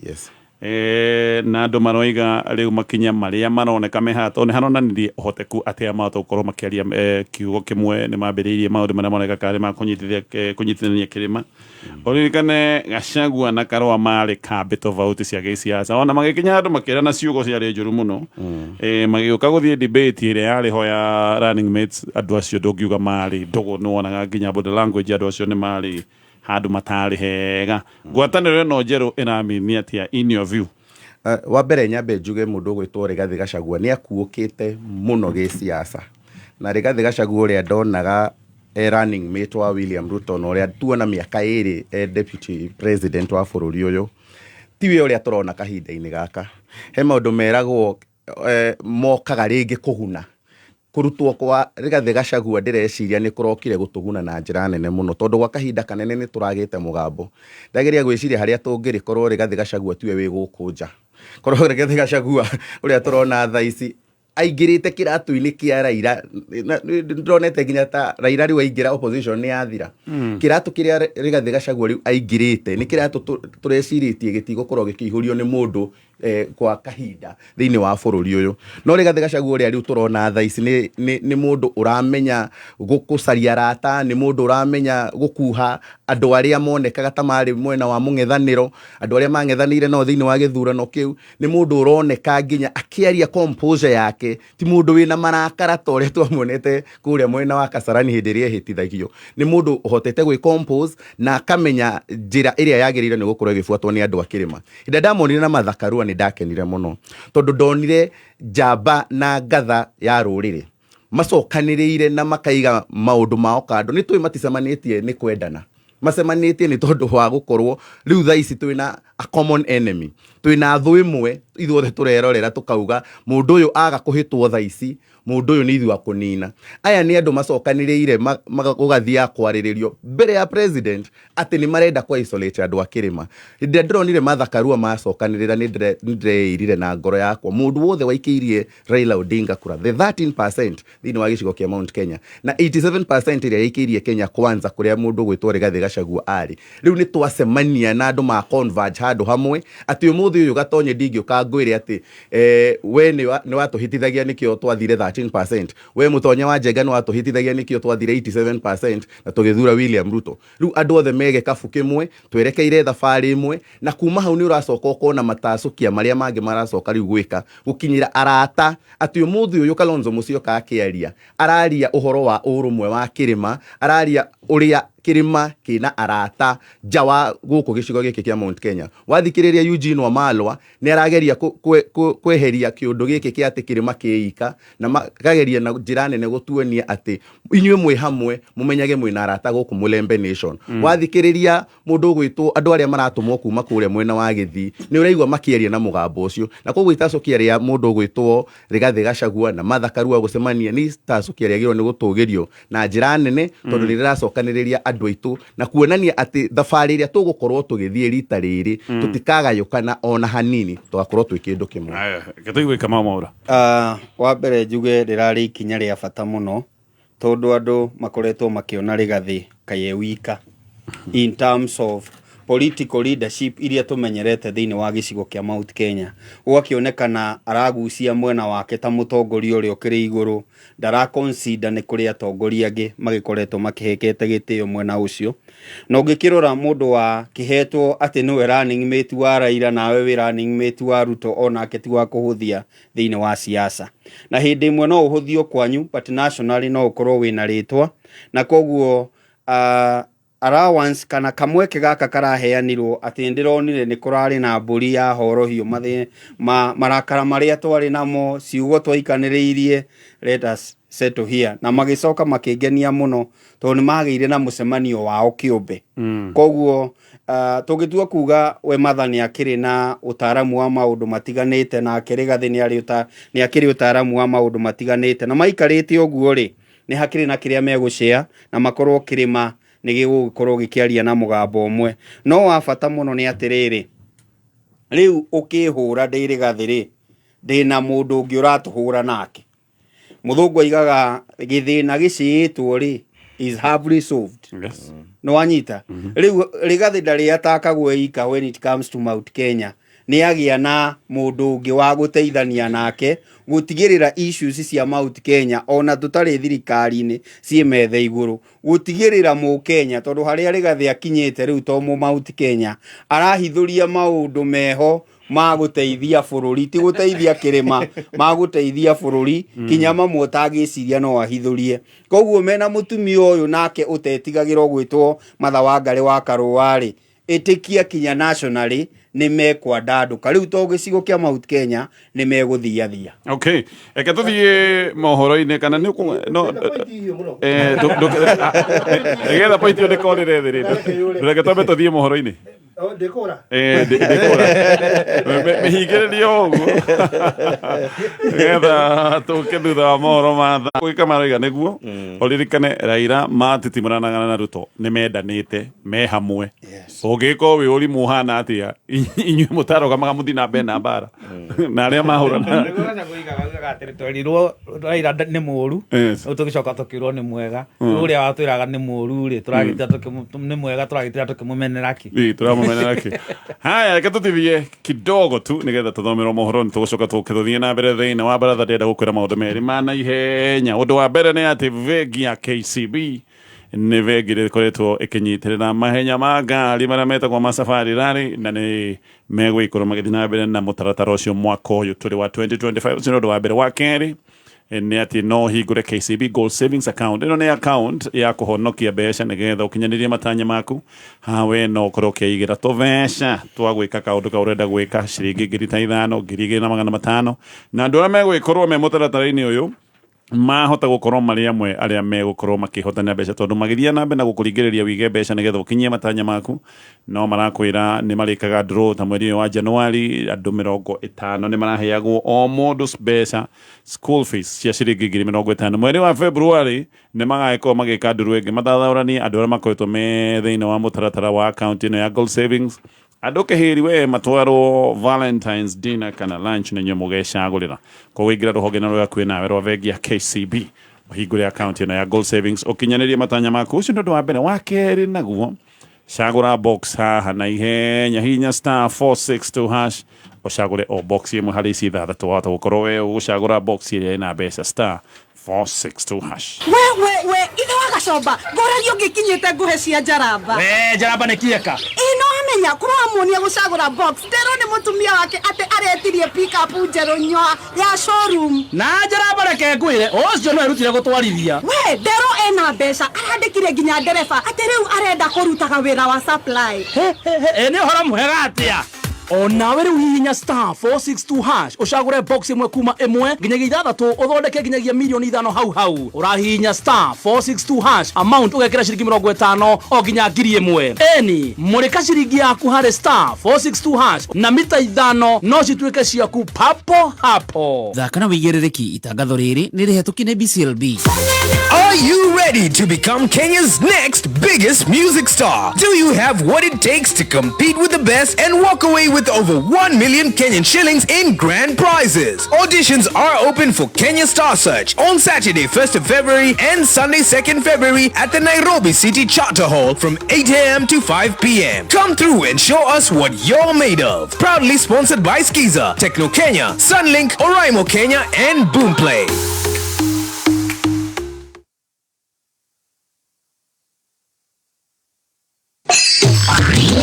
Na andũ maroiga rĩu makinya marĩa maroneka me haha tondũ nĩ haronanirie ũhoteku atĩ aya mahota gũkorwo makĩaria kiugo kĩmwe, nĩ mambĩrĩirie maũndũ marĩa maroneka karĩ ma kũnyitithania kĩrĩma. Ũririkane Gachagua na Karũa marĩ kambĩ tofauti cia gĩsiasa, ona magĩkinya andũ makĩrana ciugo ciarĩ njũru mũno. Magĩũka gũthiĩ debate ĩrĩa yarĩ ho ya running mates, andũ acio ndũngiuga marĩ ndũgũ, nĩ wonaga nginya body language andũ acio nĩ marĩ handũ matarĩ hega. Ngwatanĩro ĩno njerũ ĩramini atĩa in your view?
Wa mbere nyambe njuge mũndũ ũgwĩtwo Rigathĩ Gachagua nĩ akuũkĩte mũno gĩsiasa, na Rigathĩ Gachagua ũrĩa ndonaga e running mate wa William Ruto na ũrĩa tuona mĩaka 2 e deputy president wa bũrũri ũyũ tiwe ũrĩa tũrona kahinda-inĩ gaka. He maũndũ meragwo mokaga rĩngĩ kũguna. Kũrutwo kwa Rigathĩ Gachagua ndĩreciria nĩ kũrokire gũtũguna na njĩra nene mũno, tondũ gwa kahinda kanene nĩ tũragĩte mũgambo. Ndageria gwĩciria harĩa tũngĩrĩ korwo Rigathĩ Gachagua tiwe wĩ gũkũ nja, korwo Rigathĩ Gachagua ũrĩa tũrona thaa ici aingĩrĩte kĩratũ-inĩ kĩa Raila, ndĩronete nginya ta Raila rĩu aingĩra opposition nĩ yathira. Kĩratũ kĩrĩa Rigathĩ Gachagua rĩu aingĩrĩte nĩ kĩratũ tũrecirĩtie gĩtigũkorwo gĩkĩihũrio nĩ mũndũ kwa kahinda thĩinĩ wa bũrũri ũyũ. No Rigathĩ Gachagua ũrĩa rĩu tũrona thaa ici nĩ mũndũ ũramenya gũcaria arata, nĩ mũndũ ũramenya gũkuha andũ arĩa monekaga ta marĩ mwena wa mũng'ethanĩro, andũ arĩa mang'ethanĩire nao thĩinĩ wa gĩthurano kĩu. Nĩ mũndũ ũroneka nginya akĩaria composure yake, ti mũndũ wĩna marakara ta ũrĩa twamuonete kũrĩa mwena wa Kasarani hĩndĩ ĩrĩa ehĩtithagio. Nĩ mũndũ ũhotete gwĩ compose na akamenya njĩra ĩrĩa yagĩrĩire nĩ gũkorwo ĩgĩbuatwo nĩ andũ a kĩrĩma. Hĩndĩ ĩrĩa ndamuonire na Martha Karua nĩ ndakenire mũno, tondũ ndonire njamba na ngatha ya rũrĩrĩ macokanĩrĩire na makaiga maũndũ mao kando. Nĩ tũĩ maticemanĩtie nĩ kwendana, macemanĩtie nĩ tondũ wa gũkorwo rĩu thaa ici twĩna a common enemy, twĩna thũ ĩmwe ithuothe tũrerorera tũkauga mũndũ ũyũ aga kũhĩtwo thaa ici, mũndũ ũyũ nĩ ithuĩ akũnina. Aya nĩ andũ macokanĩrĩire gũgathiaga kwarĩrĩrio mbere ya president atĩ nĩ marenda kũ isolate andũ a kĩrĩma. Hĩndĩ ĩrĩa ndĩronire Martha Karua macokanĩrĩra, nĩ ndĩreĩrire na ngoro yakwa mũndũ wothe waikĩirie Raila Odinga kura the 13% thĩinĩ wa gĩcigo kĩa Mount Kenya na 87% ĩrĩa yaikĩirie Kenya Kwanza kũrĩa mũndũ ũgwĩtwo Rigathĩ Gachagua arĩ, rĩu nĩ twacemania na andũ ma converge handũ hamwe atĩ ũmũthĩ ũyũ Gatonye ndingĩũka ngwĩre atĩ we nĩ watũhĩtithagia nĩkĩo twathire 13%, we Mũtonye wa Njenga nĩ watũhĩtithagia nĩkĩo twathire 87% na tũgĩthura William Ruto. Rĩu andũ othe me gĩkabu kĩmwe, twerekeire thabarĩ ĩmwe, na kuma hau nĩ ũracoka ũkona matacũkia marĩa mangĩ maracoka rĩu gwĩka gũkinyĩra arata atĩ ũmũthĩ ũyũ Kalonzo Musyoka akĩaria araria ũhoro wa ũrũmwe wa kĩrĩma, araria ũrĩa kĩrĩma kĩna arata nja wa gũkũ gĩcigo gĩkĩ kĩa Mount Kenya. Wathikĩrĩria Eugene Wamalwa nĩ arageria kweheria kĩũndũ gĩkĩ kĩa atĩ kĩrĩma kĩika, na makageria na njĩra nene gũtuonia atĩ inyuĩ mwĩ hamwe mũmenyage mwĩna arata gũkũ Mulembe Nation. Wathikĩrĩria mũndũ ũgwĩtwo andũ arĩa maratũmwo kuma kũrĩa mwena wa Gĩthii nĩ ũraigua makĩaria na mũgambo ũcio, na koguo itacũkia rĩa mũndũ ũgwĩtwo Rigathĩ Gachagua na Martha Karua gũcemania nĩ itacũkia rĩagĩrĩirwo nĩ gũtũgĩrio na njĩra nene, tondũ nĩ rĩracokanĩrĩria andũ aitũ na kuonania atĩ thabarĩ ĩrĩa tũgũkorwo tũgĩthiĩ rita rĩrĩ tũtikagayũkana ona hanini, tũgakorwo twĩ kĩndũ kĩmwe.
Aya, reke tũigue Kamau Mwaura.
Wa mbere njuge rĩrarĩ ikinya rĩa bata mũno, tondũ andũ makoretwo makĩona Rigathĩ kaĩ e wika in terms of political leadership iria tũmenyerete thĩinĩ wa gĩcigo kĩa Mount Kenya. Gũgakĩonekana aragucia mwena wake ta mũtongoria ũrĩa ũkĩrĩ igũrũ, ndara consider nĩ kũrĩ atongoria angĩ magĩkoretwo makĩhekete gĩtĩo mwena ũcio. Na ũngĩkĩrora mũndũ wa kĩhetwo atĩ nĩwe running mate wa Raila nawe wĩ running mate wa Ruto, onake ti wa kũhũthia thĩinĩ wa siasa. Na hĩndĩ ĩmwe no ũhũthio kwanyu, but nationally no ũkorwo wĩna rĩtwa, na koguo allowance kana kamweke gaka karaheanirwo atĩ ndĩronire nĩ kũrarĩ na mbũri ya horohio marakara marĩa twarĩ namo, ciugo twaikanĩrĩirie, let us settle here. Na magĩcoka makĩngenia mũno tondũ nĩ magĩire na mũcemanio wao kĩũmbe. Koguo tũngĩtua kuga we Martha nĩ akĩrĩ na ũtaaramu wa maũndũ matiganĩte, nake Rigathĩ nĩ akĩrĩ ũtaaramu wa maũndũ matiganĩte, na maikarĩte ũguo rĩ, nĩ hakĩrĩ na kĩrĩa megũcea na makorwo kĩrĩma nĩ gĩgũgĩkorwo gĩkĩaria na mũgambo ũmwe. No wa bata mũno nĩ atĩrĩrĩ, rĩu ũkĩhũra ndĩ Rigathĩ rĩ, ndĩna mũndũ ũngĩ ũratũhũra nake. Mũthũngũ aigaga gĩthĩna gĩcĩĩtwo rĩ, Is halfly solved.
Yes.
Nĩ wanyita rĩu Rigathĩ ndarĩ atakagwo ika when it comes to Mount Kenya, nĩ agĩa na mũndũ ũngĩ wa gũteithania nake gũtigĩrĩra issues cia Mount Kenya ona tũtarĩ thirikari-inĩ ciĩ metha igũrũ, gũtigĩrĩra mũkenya, tondũ harĩa Rigathĩ akinyĩte rĩu to mũ Mount Kenya arahithũria maũndũ meho ma gũteithia bũrũri, ti gũteithia kĩrĩma, ma gũteithia bũrũri, kinya mamwe ũtangĩciria no ahithũrie. Koguo mena mũtumia ũyũ nake ũtetigagĩrwo gwĩtwo Matha wa Ngarĩ wa Karũa-rĩ, ĩtĩkia kinya nationally nĩ mekwandandũka rĩu to gĩcigo kĩa Mount Kenya nĩ megũthiathia.
Okay, reke tũthiĩ mohoro-inĩ kana nĩ no nĩgetha point ĩyo ndĩkorĩre thĩ rĩ, reke twambe tũthiĩ mohoro-inĩ.
Ndĩkũra.
Ndĩkũra mĩhingĩrĩrio ũguo nĩgetha tũke thutha wa mohoro ma thaa gwĩka maroiga nĩguo ũririkane Raila matitimũranaga na Ruto, nĩ mendanĩte me hamwe. Ũngĩkorwo wĩ ũrimũ ũhana atĩa, inyuĩ mũtarũgamaga mũthiĩ na mbere na mbara na arĩa mahũrana.
Twerirwo Raila nĩ mũru. Rĩu tũgĩcoka tũkĩrwo nĩ mwega. Rĩu ũrĩa watwĩraga nĩ mũru rĩ, tũragĩtira nĩ mwega, tũragĩtira tũkĩmũmenera kĩ?
Ĩ, tũramũmenera kĩ? Haya, reke tũtithie kidogo tu nĩgetha tũthomerwo mohoro, nĩ tũgũcoka tũke tũthiĩ na mbere thĩinĩ wa baratha. Ndĩrenda gũkwĩra maũndũ merĩ ma naihenya. Ũndũ wa mbere nĩ atĩ bengi ya KCB nĩ bengi ĩrĩa ĩkoretwo ĩkĩnyitĩrĩra mahenya ma ngari marĩa metagwo ma Safari Rally, na nĩ megũgĩkorwo magĩthiĩ na mbere na mũtaratara ũcio mwaka ũyũ tũrĩ wa 2025. Ũcio nĩ ũndũ wa mbere. Wa kerĩ nĩ atĩ no hingũre KCB Gold Savings Account. Ĩno nĩ account ya kũhonokia mbeca nĩgetha ũkinyanĩrie matanya maku. Haha we no ũkorwo ũkĩigĩra tũbeca twa gwĩka kaũndũ kau ũrenda gwĩka, ciringi 5,000, 2,500, na andũ arĩa megũgĩkorwo me mũtaratara-inĩ ũyũ mahota gũkorwo marĩ amwe arĩa megũkorwo makĩhotana mbeca, tondũ magĩthiĩ na mbere na gũkũringĩrĩria wĩige mbeca nĩgetha ũkinyie matanya maku, no marakwĩra nĩ marĩkaga draw ta mweri ũyũ wa Januari, andũ 50 nĩ maraheagwo o mũndũ mbeca school fees cia ciringi 50,000. Mweri wa February nĩ magagĩkorwo magĩka nduru ĩngĩ mathathaũranie andũ arĩa makoretwo me thĩinĩ wa mũtaratara wa account ĩno ya Gold Savings, andũ kĩhĩri we matwarwo Valentines dinner kana lunch na inyuĩ mũgecagũrĩra. Koguo ingĩra rũhonge na rũrĩa kwĩ nawe rwa bengi ya KCB, ũhingũre account ĩno ya Gold Savings, ũkinyanĩrie matanya maku. Ũcio nĩ ũndũ wa mbere. Wa kerĩ naguo, cagũra box haha na ihenya, hinya *462# ũcagũre o box ĩmwe harĩ ici ithathatũ. Wahota gũkorwo we ũgũcagũra box ĩrĩa ĩna mbeca, *462#.
We we we, ithe wa Gacomba, ngũragia ũngĩkinyĩte ngũhe cia njaramba.
We njaramba nĩ kieka.
Ĩ, no amenya kũramuonia gũcagũra box. Nderwo nĩ mũtumia wake atĩ aretirie pickup njerũ nyoa ya showroom.
Na njaramba, reke ngwĩre, ũcio no erutire gũtwarithia.
We nderwo ena mbeca, arandĩkire nginya ndereba atĩ rĩu arenda kũrutaga wĩra wa supply.
Ĩ, nĩ ũhoro mwega atĩa. O nawe rĩu hihinya *462# ũcagũre box ĩmwe kuma ĩmwe nginyagia ithathatũ, ũthondeke nginyagia 5 mirioni hau hau. Ũrahihinya *462# amount ũgekĩra ciringi 50 o nginya 1,000. Eni mũrĩka ciringi yaku harĩ *462# na mita 5 no cituĩke ciaku papo hapo.
Thaka na wĩigĩrĩrĩki. Itangatho rĩrĩ nĩ rĩhetũkie nĩ BCLB.
Are you ready to become Kenya's next biggest music star? Do you have what it takes to compete with the best and walk away with over 1 million Kenyan shillings in grand prizes? Auditions are open for Kenya Star Search on Saturday, 1st of February and Sunday, 2nd February at the Nairobi City Charter Hall from 8 a.m. to 5 p.m. Come through and show us what you're made of. Proudly sponsored by Skiza, Techno Kenya, Sunlink, Oraimo Kenya, and Boomplay.
5, 4, 3,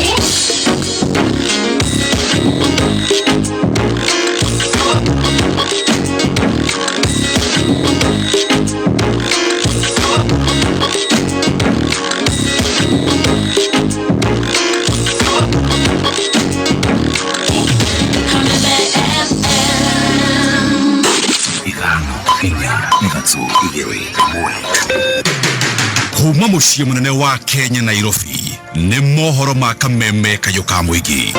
2, 1. Kuma mũciĩ mũnene wa Kenya, Nairobi, nĩ mohoro ma kameme kayũ ka mũingĩ.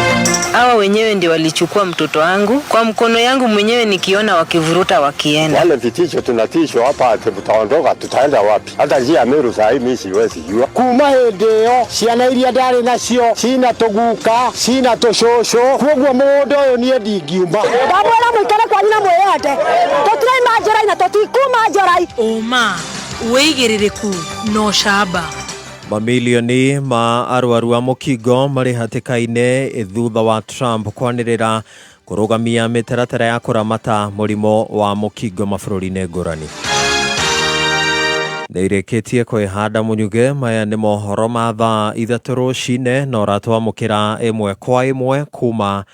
Hawa wenyewe ndio walichukua mtoto wangu kwa mkono yangu mwenyewe, nikiona wakivuruta wakienda.
Wale vitisho tunatishwa hapa ati tutaondoka, tutaenda wapi? Hata njia ya Meru saa hii mimi siwezi jua. Kuma hĩndĩ ĩyo ciana iria ndarĩ nacio cina tũguka cina tũcũcũ, koguo mũgũnda ũyũ niĩ ndingiuma.
Ndamwĩra mũikare kwanyu na mwĩyende, tũtiraima njorai na tũtikuma njorai.
Ũma.
Wĩigĩrĩrĩku na ũcamba.
Mamilioni ma arwaru a mũkingo marĩ hatĩka-inĩ thutha wa Trump kwanĩrĩra kũrũgamia mĩtaratara ya kũramata mũrimũ wa mũkingo mabũrũri-inĩ ngũrani. Nĩ irĩkĩtie kwĩhanda mũnyuge maya nĩ mohoro ma thaa 3 rũcinĩ na ũratwamũkĩra ĩmwe kwa ĩmwe kuma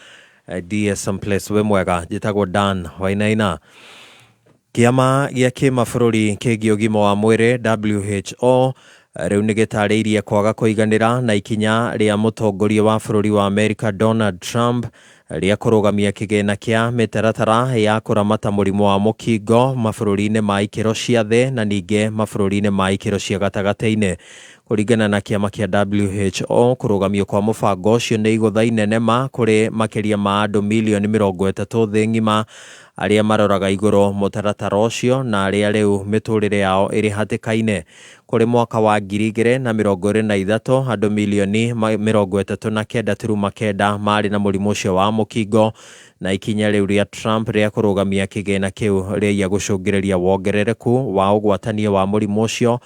DSM Place. Wĩ mwega, njĩtagwo Dan Wainaina. Kĩama gĩa kĩmabũrũri kĩgiĩ ũgima wa mwĩrĩ WHO rĩu nĩ gĩtarĩirie kwaga kũiganĩra na ikinya rĩa mũtongoria wa bũrũri wa Amerika Donald Trump rĩa kũrũgamia kĩgĩna kĩa mĩtaratara ya kũramata mũrimũ wa mũkingo mabũrũri-inĩ ma ikĩro cia thĩ na ningĩ mabũrũri-inĩ ma ikĩro cia gatagatĩ-inĩ. Kũringana na kĩama kĩa WHO, kũrũgamio kwa mũbango ũcio nĩ igũtha inene ma kũrĩ makĩria ma andũ milioni 30 thĩ ng'ima arĩa maroraga igũrũ mũtaratara ũcio na arĩa rĩu mĩtũrĩre yao ĩrĩ hatĩka-inĩ. Kũrĩ mwaka wa 2023 andũ milioni 39.9 marĩ na mũrimũ ũcio wa mũkingo na ikinya rĩu rĩa Trump rĩa kũrũgamia kĩgĩna kĩu rĩaiya gũcũngĩrĩria wongerereku wa ũgwatania wa mũrimũ ũcio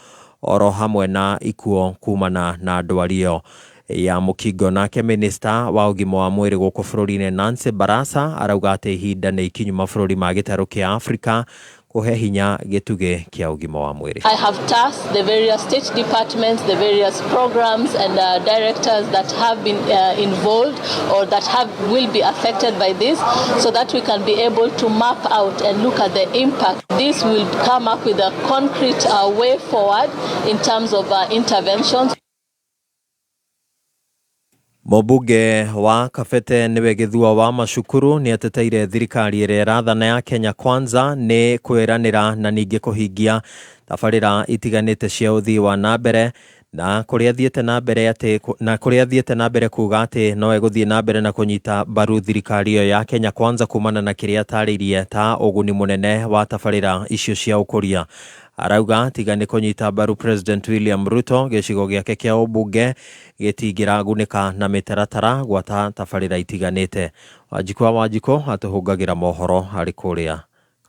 oro hamwe na ikuũ kumana na ndwari ĩyo ya mũkingo. Nake minista wa ũgima wa mwĩrĩ gũkũ bũrũri-inĩ Nancy Barasa arauga atĩ ihinda nĩ ikinyu mabũrũri ma gĩtarũ kĩa Afrika kũhe hinya gĩtugĩ kĩa ũgima wa mwĩrĩ.
I have tasked the various state departments, the various programs and directors that have been involved or that will be affected by this, so that we can be able to map out and look at the impact. This will come up with a concrete way forward in terms of interventions.
Mũmbunge wa Kabete nĩwe Gĩthua wa Macukuru nĩ ateteire thirikari ĩrĩa ĩrathana ya Kenya Kwanza nĩ kwĩranĩra na ningĩ kũhingia tabarĩra itiganĩte cia ũthii wa na mbere na kũrĩa thiĩte na mbere atĩ na kũrĩa thiĩte na mbere kuga atĩ no egũthiĩ na mbere na kũnyita mbaru thirikari ĩyo ya Kenya Kwanza kumana na kĩrĩa atarĩirie ta ũguni mũnene wa tabarĩra icio cia ũkũria. Arauga tiga nĩ kũnyita mbaru President William Ruto gĩcigo gĩake kĩa ũmbunge gĩtingĩragunĩka na mĩtaratara gwata tabarĩra itiganĩte. Wanjikũ wa Wanjikũ atũhũngagĩra mohoro arĩ kũrĩa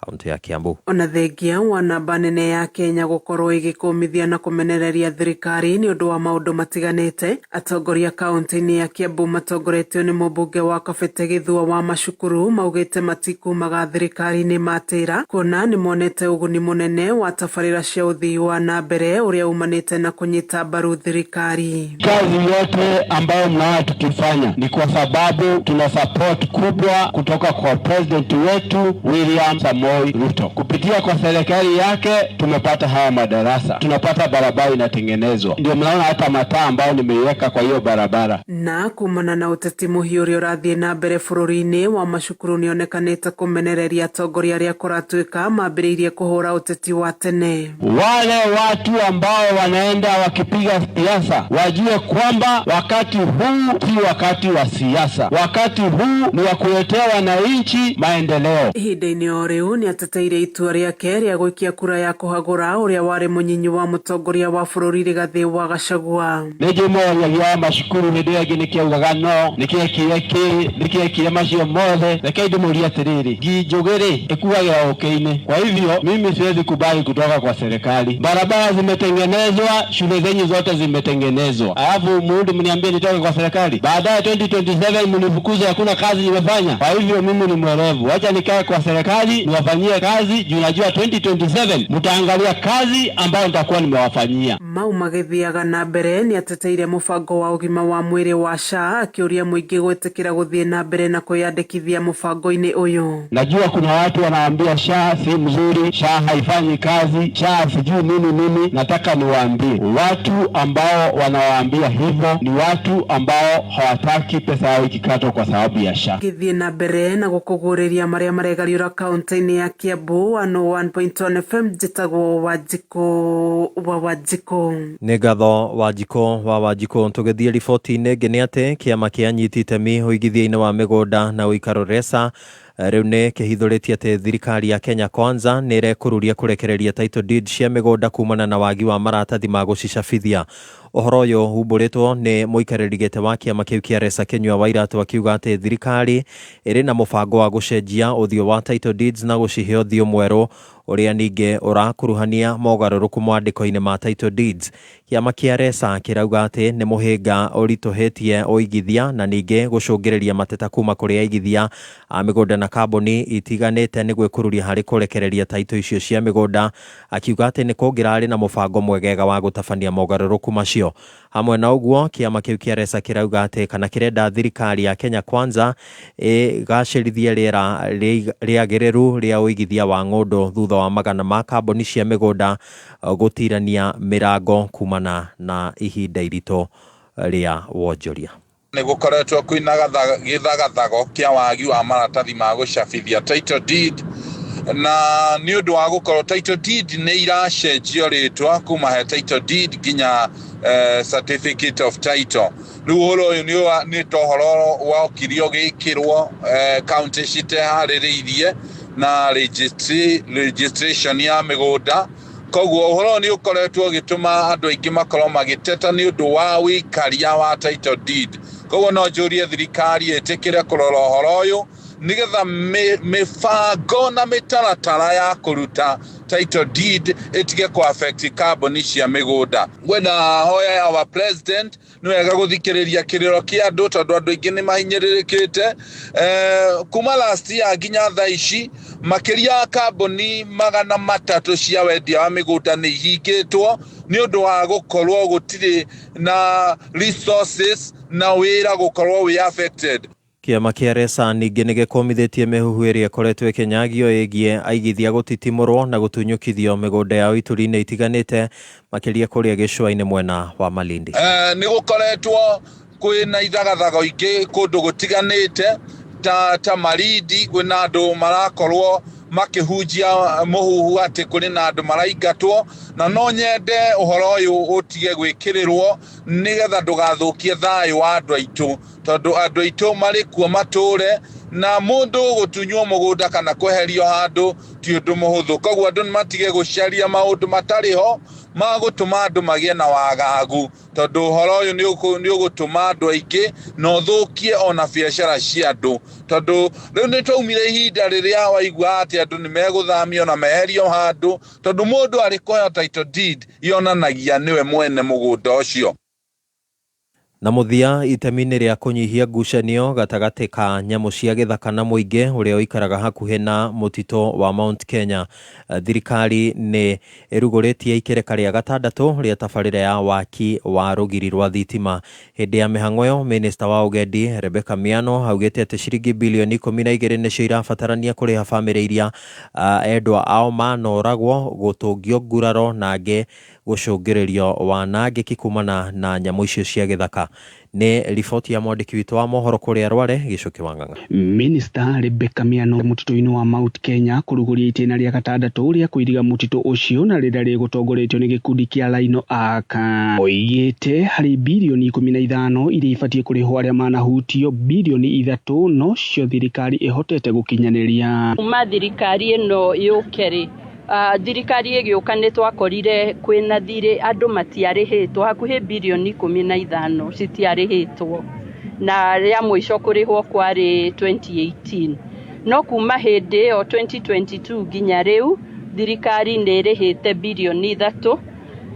kaunti ya Kiambu.
Ona thengia wa namba nene ya Kenya gũkorwo ĩgĩkũmithia na kũmenereria thirikari nĩ ũndũ wa maũndũ matiganĩte, atongoria kaunti-inĩ ya Kiambu matongoretio nĩ mũmbunge wa Kabete Gĩthua wa Macukuru maugĩte matikumaga thirikari-inĩ matĩra kuona nĩ monete ũguni mũnene wa tabarĩra cia ũthii wa na mbere ũrĩa umanĩte na kũnyita mbaru thirikari.
Kazi yote ambayo mnaona tukifanya ni kwa sababu tuna support kubwa kutoka kwa president wetu William Samoei Ruto. Kupitia kwa serikali yake tumepata haya madarasa, tunapata barabara inatengenezwa, ndio mnaona hata mataa ambayo nimeiweka kwa hiyo barabara.
Na kumana na uteti muhiũ ũrĩa ũrathiĩ na mbere bũrũri-inĩ wa Macukuru nĩonekanĩte kũmenereria atongoria arĩa kũratuĩka mambĩrĩirie kũhũra ũteti wa tene.
Wale watu ambao wanaenda wakipiga siasa wajue kwamba wakati huu si wakati wa siasa, wakati huu ni wa kuletea wananchi maendeleo.
Ihinda-inĩ o rĩu nĩ ateteire itua rĩake rĩa gũikia kura ya kũhagũra ũrĩa warĩ mũnyinyi wa mũtongoria wa bũrũri Rigathĩ wa Gachagua.
Nĩnjũĩ mwaragĩria Macukuru hĩndĩ ĩyo ĩngĩ nĩkĩaugaga no nĩkĩekire kĩ nĩkĩekire macio mothe. Rekei ndĩmũrie atĩrĩrĩ, ngi njũgĩ rĩ ĩkuagĩra ũkĩ-inĩ. Kwa hivyo mimi siwezi kubali kutoka kwa serikali. Barabara zimetengenezwa, shule zenyu zote zimetengenezwa, alafu mrudi mniambie nitoke kwa serikali, baadaye 2027 mnifukuze, hakuna kazi nimefanya. Kwa hivyo mimi ni mwerevu, wacha nikae kwa serikali niwafanyie kazi, juu najua 2027 mtaangalia kazi ambayo nitakuwa nimewafanyia.
Mau magĩthiaga na mbere nĩ ateteire mũbango wa ũgima wa mwĩrĩ wa SHA akĩũria mũingĩ gwĩtĩkĩra gũthiĩ na mbere na kwĩyandĩkithia mũbango-inĩ ũyũ.
Najua kuna watu wanaambia SHA si mzuri, SHA haifanyi kazi, SHA sijui nini nini. Nataka niwaambie watu ambao wanawaambia hivyo ni watu ambao hawataki pesa yao ikikatwa kwa sababu ya SHA.
Gĩthiĩ na mbere na gũkũgũrĩria marĩa maregariũra kaunti-inĩ ya Kiambu 101.1 FM. Njĩtagwo Wanjikũ wa Wanjikũ.
Nĩ ngatho Wanjikũ wa Wanjikũ. Tũgĩthiĩ riboti-inĩ ĩngĩ nĩ atĩ kĩama kĩa anyiti itemi ũigithia-inĩ wa mĩgũnda na ũikaro RESA rĩu nĩ kĩhithũrĩtie atĩ thirikari ya Kenya Kwanza nĩ ĩrekũrũria kũrekereria title deed cia mĩgũnda kumana na wagi wa maratathi ma gũcicabithia. Ũhoro ũyũ umbũrĩtwo nĩ mũikarĩri gĩtĩ wa kĩama kĩu kĩa RESA Kinyua Wairatu akiuga atĩ thirikari ĩrĩ na mũbango wa gũcenjia ũthiũ wa title deeds na gũcihe ũthiũ mwerũ Ũrĩa ningĩ ũrakuruhania mogarũrũku mwandĩko-inĩ ma title deeds. Kĩama kĩa RESA kĩrauga atĩ nĩ mũhĩnga ũritũhĩtie ũigithia na ningĩ gũcũngĩrĩria mateta kuma kũrĩ aigithia a mĩgũnda na kambuni itiganĩte nĩ gwĩkururia harĩ kũrekereria taitũ icio cia mĩgũnda, akiuga atĩ nĩ kũngĩrarĩ na mũbango mwegega wa gũtabania mogarũrũku macio. Hamwe na ũguo, kĩama kĩu kĩa RESA kĩrauga atĩ kana kĩrenda thirikari ya Kenya Kwanza ĩgacĩrithie rĩera rĩagĩrĩru rĩa ũigithia wa ng'ũndũ thutha wa magana ma kambuni cia mĩgũnda gũtirania mĩrango kumana na ihinda iritũ rĩa wonjoria.
Nĩ gũkoretwo kwĩna gĩthagathago kĩa wagi wa maratathi ma gũcabithia title deed, na nĩ ũndũ wa gũkorwo title deed nĩ iracenjio rĩtwa kuma he title deed nginya certificate of title. Rĩu ũhoro ũyũ nĩ ta ũhoro wokire ũgĩkĩrwo county citeharĩrĩirie na registration ya mĩgũnda. Koguo ũhoro ũyũ nĩ ũkoretwo ũgĩtũma andũ aingĩ makorwo magĩteta nĩ ũndũ wa wĩikaria wa title deed. Koguo no njũrie thirikari ĩtĩkĩre kũrora ũhoro ũyũ nĩgetha mĩbango na mĩtaratara ya kũruta title deed ĩtige kũ affect kambuni cia mĩgũnda. Ngwenda hoya our president nĩ wega gũthikĩrĩria kĩrĩro kĩa andũ tondũ andũ aingĩ nĩ mahinyĩrĩrĩkĩte. Kuma last year nginya thaa ici makĩria kambuni 300 cia wendia wa mĩgũnda nĩ ihingĩtwo nĩ ũndũ wa gũkorwo gũtirĩ na resources na wĩra gũkorwo wĩ affected.
Kĩama kĩa RESA ningĩ nĩ gĩkũmithĩtie mĩhuhu ĩrĩa ĩkoretwo ĩkĩnyagio ĩgiĩ aigithia gũtitimũrwo na gũtunyũkithio mĩgũnda yao ituri-inĩ itiganĩte makĩria kũrĩa gĩcũa-inĩ mwena wa Malindi.
Nĩ gũkoretwo kwĩna ithagathago ingĩ kũndũ gũtiganĩte ta Malindi, kwĩna andũ marakorwo makĩhunjia mũhuhu atĩ kũrĩ na andũ maraingatwo, na no nyende ũhoro ũyũ ũtige gwĩkĩrĩrwo nĩgetha ndũgathũkie thayũ wa andũ aitũ, tondũ andũ aitũ marĩ kuo matũre, na mũndũ gũtunywo mũgũnda kana kweherio handũ ti ũndũ mũhũthũ. Koguo andũ nĩmatige gũcaria maũndũ matarĩ ho ma gũtũma andũ magĩe na wagagu, tondũ ũhoro ũyũ nĩ ũgũtũma andũ aingĩ na ũthũkie ona biacara cia andũ, tondũ rĩu nĩ twaumire ihinda rĩrĩa waigua atĩ andũ nĩ megũthamio na meherio handũ, tondũ mũndũ arĩ kuoya title deed yonanagia nĩwe mwene mũgũnda ũcio.
Na mũthia itemi-inĩ rĩa kũnyihia ngucanio gatagatĩ ka nyamũ cia gĩthaka na mũingĩ ũrĩa ũikaraga hakuhĩ na mũtitũ wa Mount Kenya, thirikari nĩ ĩrugũrĩtie ikereka rĩa gatandatũ rĩa tabarĩra ya waki wa rũgiri rwa thitima. Hĩndĩ ya mĩhang'o ĩyo, minista wa ũgendi Rebecca Miano augĩte atĩ ciringi bilioni 12 nĩcio irabatarania kũrĩha bamĩrĩ iria endwa ao manoragwo, gũtũngio nguraro na angĩ gũcũngĩrĩrio wanangĩki kumana na nyamũ icio cia gĩthaka. Nĩ riboti ya mwandĩki witũ wa mohoro kũrĩa Rware, Gĩcũkĩ wa Ng'ang'a.
Minista Rebecca Miano mũtitũ-inĩ wa Mount Kenya kũrugũria itĩna rĩa gatandatũ rĩa kũiriga mũtitũ ũcio na rĩrĩa rĩgũtongoretio nĩ gĩkundi kĩa Rhino Ark. Oigĩte harĩ bilioni 15 iria ibatiĩ kũrĩhwo arĩa manahutio, bilioni 3 nocio thirikari ĩhotete gũkinyanĩria.
Kuma thirikari ĩno yũke rĩ, thirikari ĩgĩũka nĩ twakorire kwĩna thirĩ andũ matiarĩhĩtwo, hakuhĩ bilioni 15 citiarĩhĩtwo, na rĩa mũico kũrĩhwo kwarĩ 2018. No kuma hĩndĩ ĩyo 2022 nginya rĩu thirikari nĩ ĩrĩhĩte bilioni 3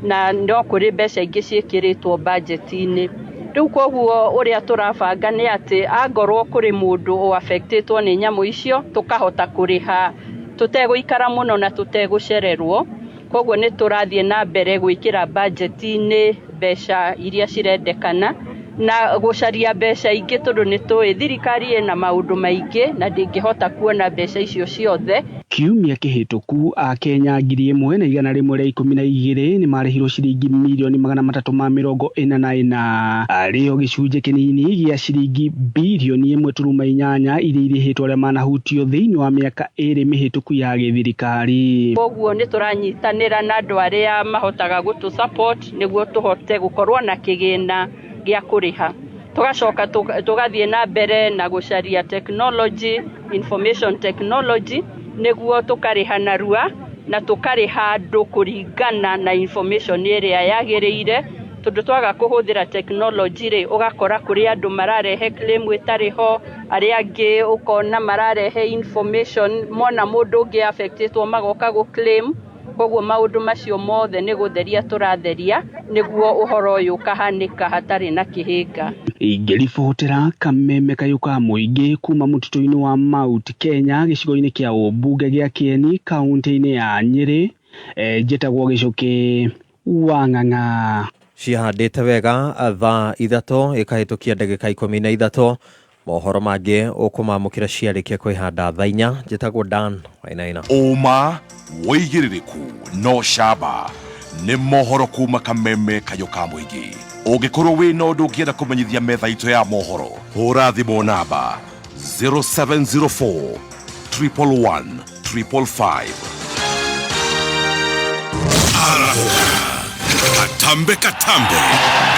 na no kũrĩ mbeca ingĩ ciĩkĩrĩtwo budget-inĩ. Rĩu koguo ũrĩa tũrabanga nĩ atĩ angorwo kũrĩ mũndũ ũaffectĩtwo nĩ nyamũ icio tũkahota kũrĩha tũtegũikara mũno na tũtegũcererwo. Koguo nĩ tũrathiĩ na mbere gwĩkĩra budget-inĩ mbeca iria cirendekana na gũcaria mbeca ingĩ, tondũ nĩ tũĩ thirikari ĩna maũndũ maingĩ na ndĩngĩhota kuona mbeca icio ciothe.
Kiumia kĩhĩtũku Akenya 1,112 nĩ marĩhirwo ciringi mirioni 344, arĩo gĩcunjĩ kĩnini gĩa ciringi bilioni 1.8 iria irĩhĩtwo arĩa manahutio thĩinĩ wa mĩaka 2 mĩhĩtũku ya gĩthirikari.
Koguo nĩ tũranyitanĩra na andũ arĩa mahotaga gũtũ support nĩguo tũhote gũkorwo na kĩgĩna gĩa kũrĩha. Tũgacoka tũgathiĩ na mbere na gũcaria technology, information technology, nĩguo tũkarĩha narua na tũkarĩha andũ kũringana na information ĩrĩa yagĩrĩire, Tondũ twaga kũhũthĩra technology rĩ, ũgakora kũrĩ andũ mararehe claim ĩtarĩ ho, arĩa angĩ ũkona mararehe information mona mũndũ ũngĩ affectĩtwo magoka gũ claim. Koguo maũndũ macio mothe nĩ gũtheria tũratheria nĩguo ũhoro ũyũ ũkahanĩka hatarĩ na kĩhĩnga.
Ingĩribotera kameme kayũ ka mũingĩ kuma mũtitũ-inĩ wa Mount Kenya gĩcigo-inĩ kĩa ũmbunge gĩa Kĩeni kaũntĩ-inĩ ya Nyĩrĩ, njĩtagwo Gĩcũkĩ wa Ng'ang'a.
Ciĩhandĩte wega thaa 3 ĩkahĩtũkia ndagĩka 13. Mohoro mangĩ ũkũmamũkĩra ciarĩkia kwĩhanda thaa 4. Njĩtagwo Dan Wainaina.
Ũma, wũigĩrĩrĩku na ũcamba nĩ mohoro kuma kameme kayũ ka mũingĩ. Ũngĩkorwo wĩna ũndũ ũngĩenda kũmenyithia metha itũ ya mohoro, hũra thimũ namba 0704 111 555.
Arahũka katambe katambe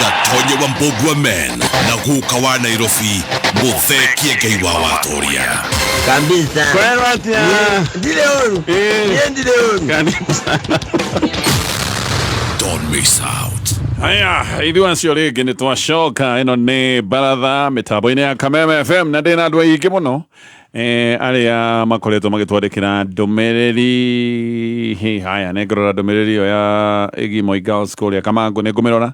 gatonye wa mbogua men na guka wa Nairobi muthekie ngai wa watoria.
Kabisa.
Kwero atia?
Ndire ũru. Niĩ ndire ũru.
Karibu sana.
Don't miss out.
Haya, ithuĩ acio rĩngĩ nĩ twacoka. Ĩno nĩ baratha mĩtambo-inĩ ya Kameme FM, na ndĩna andũ aingĩ mũno arĩa makoretwo magĩtwandĩkĩra ndũmĩrĩri. Haya, nĩ ngũrora ndũmĩrĩri ĩyo ya Ĩgimoi Girls kũrĩa Kamangũ, nĩ ngũmĩrora.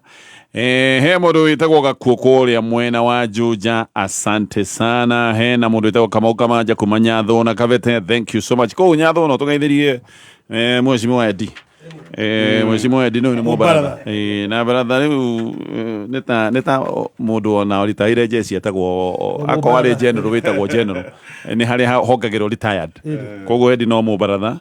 He mũndũ wĩtagwo Gakuo kũrĩa mwena wa Juja, asante sana. Hena mũndũ wĩtagwo Kamau Kamanja kuma Nyathũna Kabete, thank you so much. Kũu Nyathũna tũgeithirie Mheshimiwa Eddie. Mheshimiwa Eddie nĩ mũbaratha. Na baratha rĩu nĩ ta mũndũ ona ũritaire jeshi etagwo, akorwo arĩ general wĩtagwo general, nĩ harĩa hongagĩrwo retired. Koguo Eddie no mũbaratha.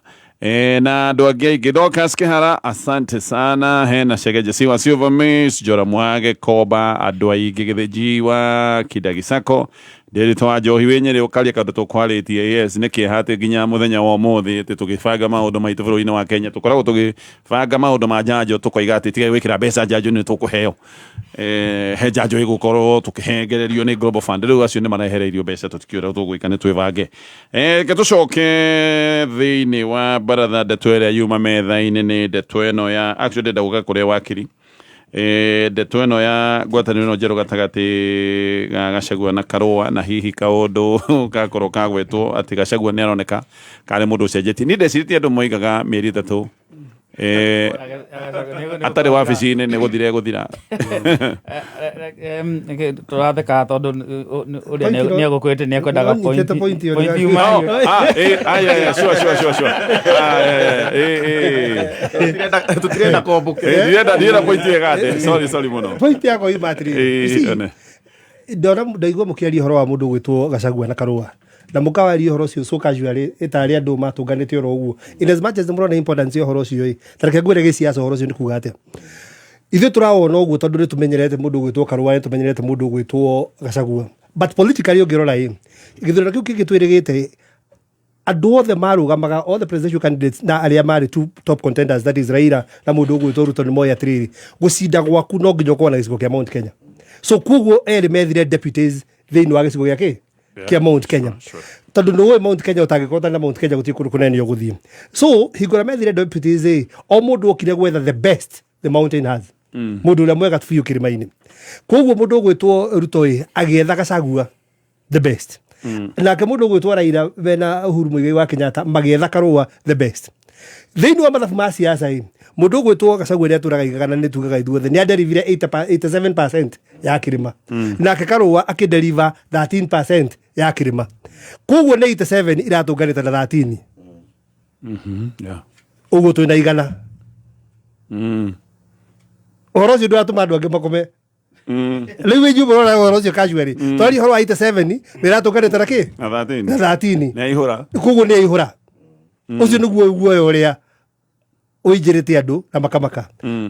Na andũ angĩ aingĩ, Dorcas Kĩhara, asante sana. Hena Shegeje Siwa Silver Miss Jora Mwage Koba, andũ aingĩ Gĩthĩnjiwa Kindagisako Ndĩrĩtũ wa njohi wĩ Nyĩrĩ ũkaria kaũndũ tũkwarĩtie. Yes, nĩ kĩeha atĩ nginya mũthenya wa ũmũthĩ atĩ tũgĩbanga maũndũ maitũ bũrũri-inĩ wa Kenya tũkoragwo tũgĩbanga maũndũ ma njanjo, tũkoiga atĩ tigai gwĩkĩra mbeca njanjo nĩ tũkũheo, he njanjo ĩgũkorwo tũkĩhengererio nĩ Global Fund. Rĩu acio nĩ marehereirio mbeca, tũtikĩũĩ ũrĩa tũgwĩka, nĩ twĩbange. Reke tũcoke thĩinĩ wa baratha. Ndeto ĩrĩa yuma metha-inĩ nĩ ndeto ĩno ya, actually ndĩrenda gũka kũrĩa wakiri, ndeto ĩno ya ngwatanĩro ĩno njerũ gatagatĩ ga Gachagua na Karũa, na hihi kaũndũ gakorwo kagwetwo atĩ Gachagua nĩ aroneka karĩ mũndũ ũcenjetie. Niĩ ndecirĩtie andũ moigaga mĩeri 3 atarĩ wabici-inĩ nĩ gũthira egũthira.
Tũratheka tondũ ũrĩa nĩ egũkwĩte nĩ ekwendaga
Nĩnyitĩte point ĩyo.
Point yuma.
Oh, ah, ah, yeah, yeah, sure, sure, sure, sure. Ah, yeah, yeah,
Tũtirenda komboke.
Ndirenda point ĩgate. Sorry, sorry mũno.
Point yakwa yuma atĩrĩrĩ. You see,
one.
Ndona ndaigua mũkĩaria ũhoro wa mũndũ gwĩtwo Gachagua na Karũa, na mũkawaria ũhoro ũcio so casually ĩtarĩ andũ matũnganĩte oro ũguo, in as much as mũrona importance ya ũhoro ũcio ĩ, ta reke ngwĩre gĩciaca ũhoro ũcio nĩ kuga atĩa. Ithuĩ tũrawona ũguo tondũ nĩ tũmenyerete mũndũ gwĩtwo Karũa, nĩ tũmenyerete mũndũ gwĩtwo Gachagua, but politically ũngĩrora ĩ, gĩthurano kĩu kĩngĩ twĩrĩgĩte, andũ othe marũgamaga, all the presidential candidates na arĩa marĩ two top contenders, that is Raila na mũndũ ũgwĩtwo Ruto, nĩ moĩ atĩrĩrĩ, gũcinda gwaku no nginya ũkorwo na gĩcigo kĩa Mount Kenya. So koguo erĩ methire deputies thĩinĩ wa gĩcigo gĩa kĩ kĩa Mount Kenya, tondũ nĩ ũĩ Mount Kenya, ũtangĩkorwo ũtarĩ na Mount Kenya gũtirĩ kũndũ kũnene ũgũthiĩ. So hingo ĩrĩa methire deputies ĩ, o mũndũ okire gwetha the best the mountain has, mũndũ ũrĩa mwega biũ kĩrĩma-inĩ. Koguo mũndũ ũgwĩtwo Ruto ĩ, agĩetha Gachagua, the best, nake mũndũ ũgwĩtwo Raila mena Uhuru Muigai wa Kenyatta magĩetha Karũa, the best. Thĩinĩ wa mathabu ma siasa ĩ, mũndũ ũgwĩtwo Gachagua ũrĩa atũraga igaga na nĩ tugaga ithuothe nĩ aderivire 87% ya kĩrĩma, nake Karũa akĩderiva 13% ya kĩrĩma. Koguo nĩ 87 iratũnganĩte na 13. Ũguo twĩna 100. Ũhoro ũcio ndũratũma andũ angĩ makome. Rĩu inyuĩ mũrona ũhoro ũcio casually. Twaria ũhoro wa 87 nĩratũnganĩte na kĩ?
Na 13.
Na 13.
Nĩ aihũra.
Koguo nĩ aihũra. Ũcio nĩguo guoya ũrĩa ũingĩrĩte andũ na makamaka.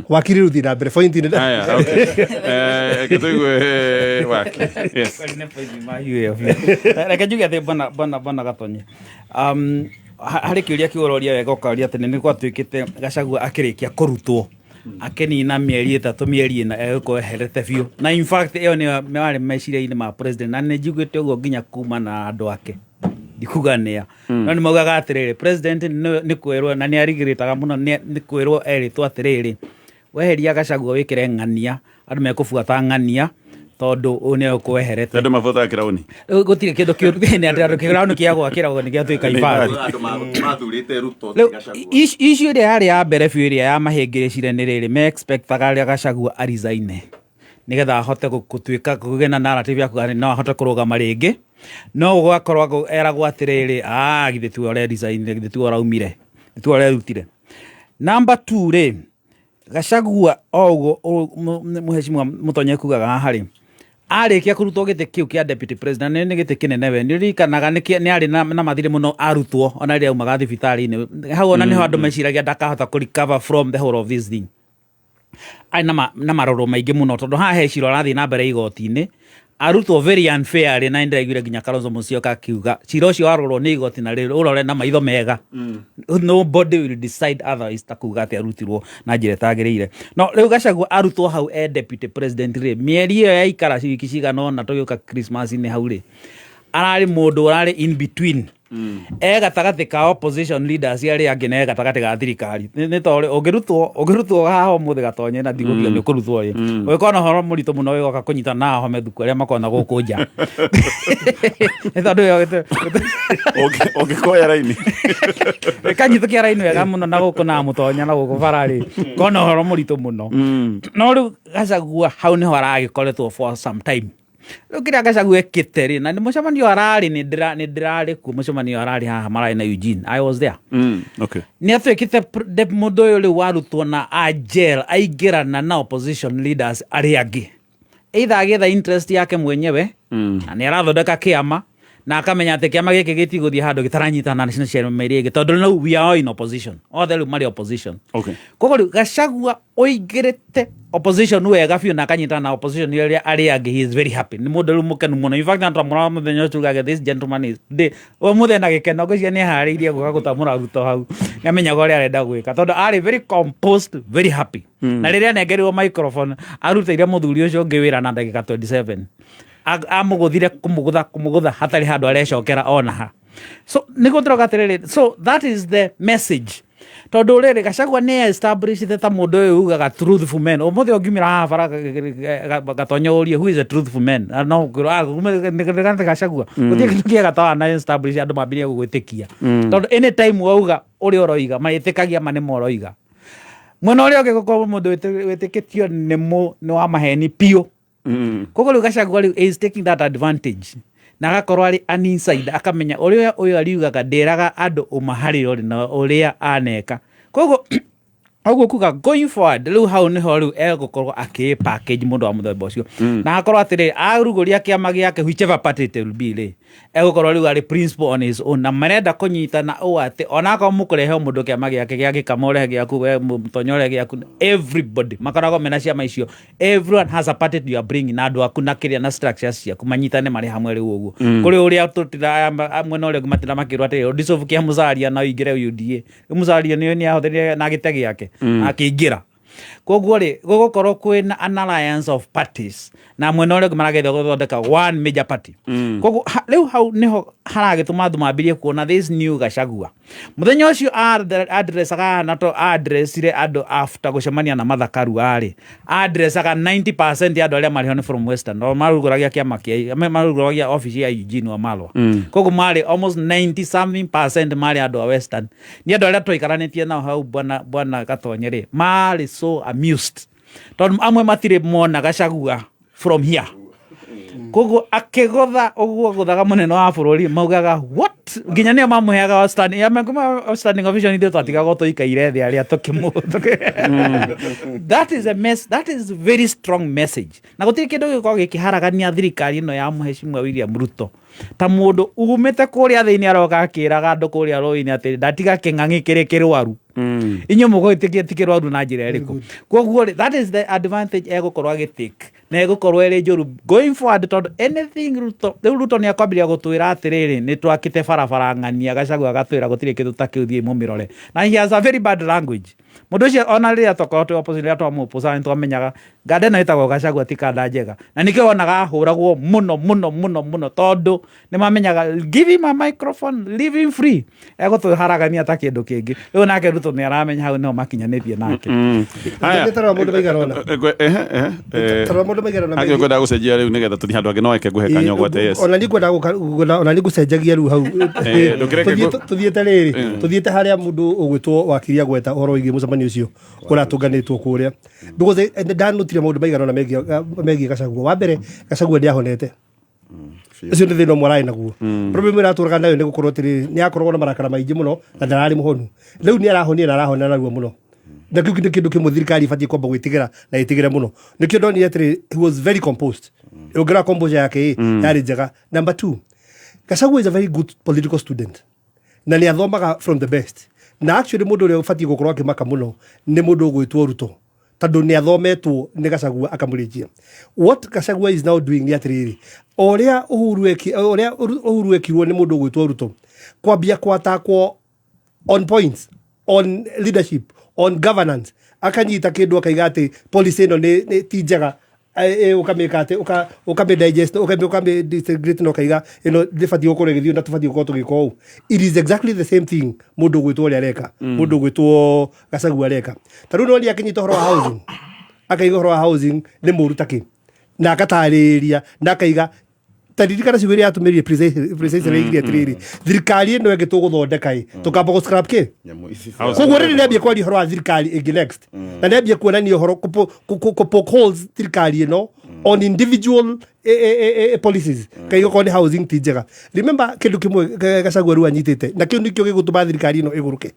Wakiri, rĩu thiĩ na mbere point inĩ.
Haya, okay. Reke tũigue waki. Yes.
Reke njuge atĩ bwana Gatonye, harĩ kĩũria kĩu ũroria wega, ũkaria atĩ nĩ gwatuĩkĩte Gachagua akĩrĩkia kũrutwo akĩnina mĩeri 3, mĩeri 4 egũkorwo eherete biũ, na in fact ĩyo nĩyo yarĩ meciria-inĩ ma president, na nĩ njiguĩte ũguo nginya kuma na andũ ake, ndikuga nĩa, no nĩ maugaga atĩrĩrĩ, president nĩ kwĩrwo na nĩ arigirĩtaga mũno nĩ kwĩrwo erĩtwo atĩrĩrĩ, Weheria Gachagua wĩkĩre ng'ania, andũ mekũbuata ng'ania tondũ ũyũ nĩwe ũkweherete.
Andũ mabuataga kĩraũni.
Rĩu gũtirĩ kĩndũ kĩũru nĩ atĩ andũ kĩraũni kĩa gwakĩra ũguo nĩ gĩatuĩka ibari.
Andũ mathurĩte Ruto ti
Rĩu
Gachagua.
issue ĩrĩa yarĩ ya mbere biũ ĩrĩa ya mahĩngĩrĩcire nĩ rĩrĩ, me expectaga rĩa Gachagua arisaine nĩgetha ahote gũtuĩka kũgĩe na narrative ya kuga no ahote kũrũgama rĩngĩ, no gũgakorwo eragwo atĩrĩrĩ, ah, githĩ tiwe ũrerisainire, githĩ tiwe ũraumire, githĩ tiwe ũrerutire. Number 2 rĩ, Gachagua o ũguo mũhecimiwa Mũtonye kugaga haha rĩ, arĩkia kũrutwo gĩtĩ kĩu kĩa deputy president, nĩ gĩtĩ kĩnene we, nĩ ũririkanaga nĩ arĩ na mathirĩ mũno arutwo ona rĩrĩa aumaga thibitarĩ-inĩ, hau ona nĩho andũ meciragia ndakahota kũ recover from the whole of this thing. Arĩ na marũrũ maingĩ mũno tondũ haha he cira ũrathiĩ na mbere igoti-inĩ, arutwo very unfairly, na nĩndĩraiguire nginya Kalonzo Musyoka akiuga cira ũcio warorwo nĩ igoti na rĩrĩ ũrore na maitho mega, nobody will decide otherwise ta kuga atĩ arutirwo na njĩra ĩtagĩrĩire. No rĩu Gachagua arutwo hau e deputy president rĩ, mĩeri ĩyo yaikara wiki cigana ũna tũgĩũka Christmas-inĩ hau rĩ, ararĩ mũndũ ũrarĩ in between, e gatagatĩ ka opposition leaders arĩa angĩ na e gatagatĩ ga thirikari. Nĩ tondũ ũngĩrutwo haha ũmũthĩ Gatonye na ndigũkiuga nĩ ũkũrutwo ĩ, ũngĩkorwo na ũhoro mũritũ mũno wĩgoka kũnyita na ahome thuku arĩa makoragwo na gũkũ nja. Nĩ tondũ
ũngĩkoya raini
kanyitũkia raini wega mũno na gũkũ na mũtonya na gũkũ bara rĩ, korwo na ũhoro mũritũ mũno. No rĩu Gachagua hau nĩho aragĩkoretwo for some time. Rĩu kĩrĩa Gachagua ekĩte rĩ, na nĩ mũcemanio ararĩ, nĩ ndĩrarĩ kuo mũcemanio ararĩ haha mararĩ na Eugene, I was there. Nĩ atuĩkĩte mũndũ ũyũ rĩu warutwo na a jail aingĩrana na opposition leaders arĩa angĩ, either agĩetha interest yake mwenyewe, na nĩ arathondeka kĩama na akamenya atĩ kĩama gĩkĩ gĩtigũthiĩ handũ gĩtaranyitana na ciama iria ingĩ, tondũ rĩu we are all in opposition, othe rĩu marĩ opposition. Koguo rĩu Gachagua ũingĩrĩte opposition wega biũ na akanyitana na opposition arĩa angĩ, he is very happy, nĩ mũndũ rĩu mũkenu mũno. In fact, twamũrora mũthenya ũcio tugage this gentleman is ndĩ ũmũthĩ ena gĩkeno, ngwĩciria nĩ eharĩirie gũka gũtamũra Ruto hau, nĩ amenyaga ũrĩa arenda gwĩka tondũ arĩ very composed, very happy. Na rĩrĩa anengerirwo microphone arutĩire mũthuri ũcio ũngĩ wĩra na ndagĩka 27, amũgũthire kũmũgũtha hatarĩ handũ arecokera ona ha. So nĩguo ndĩroga atĩrĩrĩ, so that is the message, tondũ rĩrĩ Gachagua nĩ establishĩte ta mũndũ ũyũ ugaga truthful man. Ũmũthĩ ũngiumĩra haha bara Gatonya ũrie who is a truthful man, no kwĩrwo Gachagua. Gũtirĩ kĩndũ kĩega ta wana establish andũ mambirie gũgwĩtĩkia, tondũ anytime wauga ũrĩa ũroiga marĩtĩkagia ma nĩmo ũroiga. Mwena ũrĩa ũngĩ gũkorwo mũndũ wĩtĩkĩtio nĩ wa maheni biũ. Koguo rĩu Gachagua rĩu is taking that advantage na agakorwo arĩ an insider, akamenya ũrĩa ũyũ ariugaga ndĩraga andũ ũma harĩ ũrĩ na ũrĩa aneka. Koguo ũguo kuga going forward rĩu hau nĩho rĩu egũkorwo akĩ package mũndũ wa mũthemba ũcio, na akorwo atĩrĩ arugũria kĩama gĩake, whichever party it will be rĩ, egũkorwo rĩu arĩ principal on his own, na marenda kũnyitana ũũ atĩ onakorwo mũkũrehe o mũndũ kĩama gĩake gĩa gĩkama, ũrehe gĩaku we Mũtonya, ũrehe gĩaku, everybody makoragwo mena ciama icio, everyone has a party you are bringing na andũ aku na kĩrĩa na structures ciaku, manyitane marĩ hamwe rĩu ũguo. Kũrĩ ũrĩa tũtira mwena ũrĩa ũngĩ matinda makĩrwo atĩrĩ dissolve kĩa Musalia na ũingĩre UDA. Rĩu Musalia nĩ ahũthĩrire na gĩtĩ gĩake akĩingĩra. Koguo rĩ, gũgũkorwo kwĩna an alliance of parties na mwena ũrĩa ũngĩ marageria gũthondeka one major party. Koguo rĩu hau nĩho haragĩtũma andũ mambirie kuona this new Gachagua. Mũthenya ũcio addressaga na to addressire andũ after gũcemania na Martha Karua rĩ, addressaga 90% ya andũ arĩa marĩ ho nĩ from Western, o marugũragia kĩama kĩa marugũragia office ya Eugene Wamalwa. Koguo marĩ almost 90 something percent marĩ andũ a Western. Nĩ andũ arĩa twaikaranĩtie nao hau bwana Gatonye rĩ, marĩ so amused tondũ amwe matirĩ mona Gachagua from here. Koguo akĩgũtha ũguo gũthaga mũnene wa bũrũri, maugaga what, nginya nĩo mamũheaga standing ovation, ithuĩ twatigagwo tũikaire thĩ arĩa tũkĩmũ. That is a mess, that is very strong message, na gũtirĩ kĩndũ gĩkoragwo gĩkĩharagania thirikari ĩno ya mũheshimiwa William Ruto ta mũndũ umĩte kũrĩa thĩinĩ aroka akĩraga andũ kũrĩa rũĩ-inĩ atĩ ndatiga kĩng'ang'i kĩrĩ kĩrwaru, inyuĩ mũgwĩtĩkia ti kĩrwaru na njĩra ĩrĩkũ? Koguo rĩ, that is the advantage egũkorwo agĩtake na ĩgũkorwo ĩrĩ njũru going forward, tondũ anything Ruto, rĩu Ruto nĩ akwambĩrĩria gũtwĩra atĩrĩrĩ, nĩ twakĩte barabara ng'ania, Gachagua agatwĩra gũtirĩ kĩndũ ta kĩu, thiĩ mũmĩrore, na he has a very bad language. Mũndũ ũcio ona rĩrĩa twakorwo twĩ opposition, rĩrĩa twamũopposaga, nĩ twamenyaga nganda ĩno ĩtagwo Gachagua ti kanda njega, na nĩkĩo wonaga ahũragwo mũno mũno mũno mũno, tondũ nĩ mamenyaga give him a microphone, leave him free, egũtũharagania ta kĩndũ kĩngĩ. Rĩu nake Ruto nĩ aramenya hau nĩho makinyanĩtie nake.
Haya.
Nĩ tarora maũndũ maigana ũna. Tarora maũndũ maigana ũna
Angĩ
megiĩ-
ũkwenda gũcenjia rĩu nĩgetha tũthiĩ handũ hangĩ, no eke ngũhe kanya ũgwate, yes.
Ona niĩ ngwenda ona niĩ ngũcenjagia rĩu hau.
Eh, ndũkĩreke
Tũthiĩte rĩrĩ, tũthiĩte harĩa mũndũ ũgwĩtwo wakiria gweta ũhoro wĩgiĩ mũcemanio ũcio ũratũnganĩtwo kũrĩa, because ndanotire maũndũ maigana ũna megiĩ Gachagua. Wa mbere, Gachagua nĩ ahonete. Ũcio nĩ thĩna ũmwe ararĩ naguo. Problem ĩrĩa atũraga nayo nĩ gũkorwo atĩrĩrĩ, nĩ akoragwo na marakara maingĩ mũno na ndararĩ mũhonu. Rĩu nĩ arahonire na arahona narua mũno, na kĩu nĩ kĩndũ kĩmwe thirikari ĩbatiĩ kwamba gwĩtigĩra na ĩtigĩre mũno. Nĩkĩo ndonire atĩrĩ, he was very composed. Ũngĩrora composure yake ĩ yarĩ njega. Number two, Gachagua is a very good political student na nĩ athomaga from the best, na actually mũndũ ũrĩa ũbatiĩ gũkorwo akĩmaka mũno nĩ mũndũ ũgwĩtwo Ruto, tondũ nĩ athometwo nĩ Gachagua akamũrĩkia. What Gachagua is now doing nĩ atĩrĩrĩ, o ũrĩa Uhuru o ũrĩa Uhuru ekirwo nĩ mũndũ ũgwĩtwo Ruto, kwambia kwatakwo on points, on leadership, on governance, akanyita kindu akaiga atĩ policy ĩno nĩ ti njega, ũkamĩka atĩ ũkamĩ digest, ũkamĩ disintegrate na ũkaiga ĩno ndĩbatiĩ gũkorwo ĩgĩthiĩ na tũbatiĩ gũkorwo tũgĩka ũũ. It is exactly the same thing mũndũ ũgwĩtwo ũrĩa areka, mũndũ ũgwĩtwo Gachagua areka. Ta rĩu noni akĩnyita ũhoro wa housing, akaiga ũhoro wa housing nĩ mũru takĩ, na akatarĩria na akaiga, ta ririkana ciugo iria atũmĩrire precisely, aigire atĩrĩrĩ, thirikari ĩno ĩngĩ tũgũthondeka ĩ tũkamba gũ scrap kĩ.
Nyamũ ici
Koguo rĩrĩ nĩambie kwaria ũhoro wa thirikari ĩngĩ next, na nĩambie kuonania ũhoro kũ poke holes thirikari ĩno on individual policies, kaiga okorwo nĩ housing ti njega. Remember kĩndũ kĩmwe Gachagua rĩu anyitĩte, na kĩu nĩkĩo gĩgũtũma thirikari ĩno ĩgũrũke.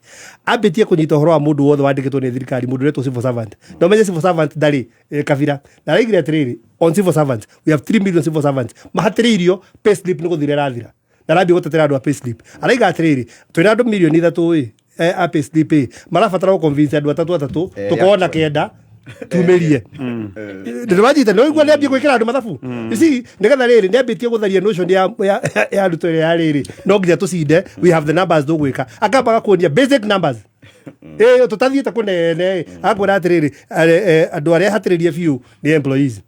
Ambĩtie kũnyita ũhoro wa mũndũ wothe wandĩkĩtwo nĩ thirikari, mũndũ ũretwo civil servant, na ũmenye civil servant ndarĩ kabira, na araigire atĩrĩrĩ, on civil servants, we have 3 million civil servants mahatĩrĩirio, pay slip nĩ gũthira ĩrathira, na arambia gũtetera andũ a pay slip. Araiga atĩrĩrĩ, twĩna andũ 3 mirioni ĩ a pay slip ĩ marabatara gũ convince andũ atatũ atatũ, tũkorwo na kenda tumĩrie. Ndĩrwanyita nĩ ũigua nĩambie gwĩkĩra andũ mathabu ici nĩgetha rĩrĩ nĩambĩtie gũtharia notion ya arutwo ĩrĩa ya rĩrĩ no nginya tũcinde, we have the numbers. Tũgwĩka akamba agakuonia basic numbers ĩĩ tũtathiĩte kũnene, akwĩra atĩrĩrĩ, andũ arĩa hatĩrĩrie biũ nĩ employees,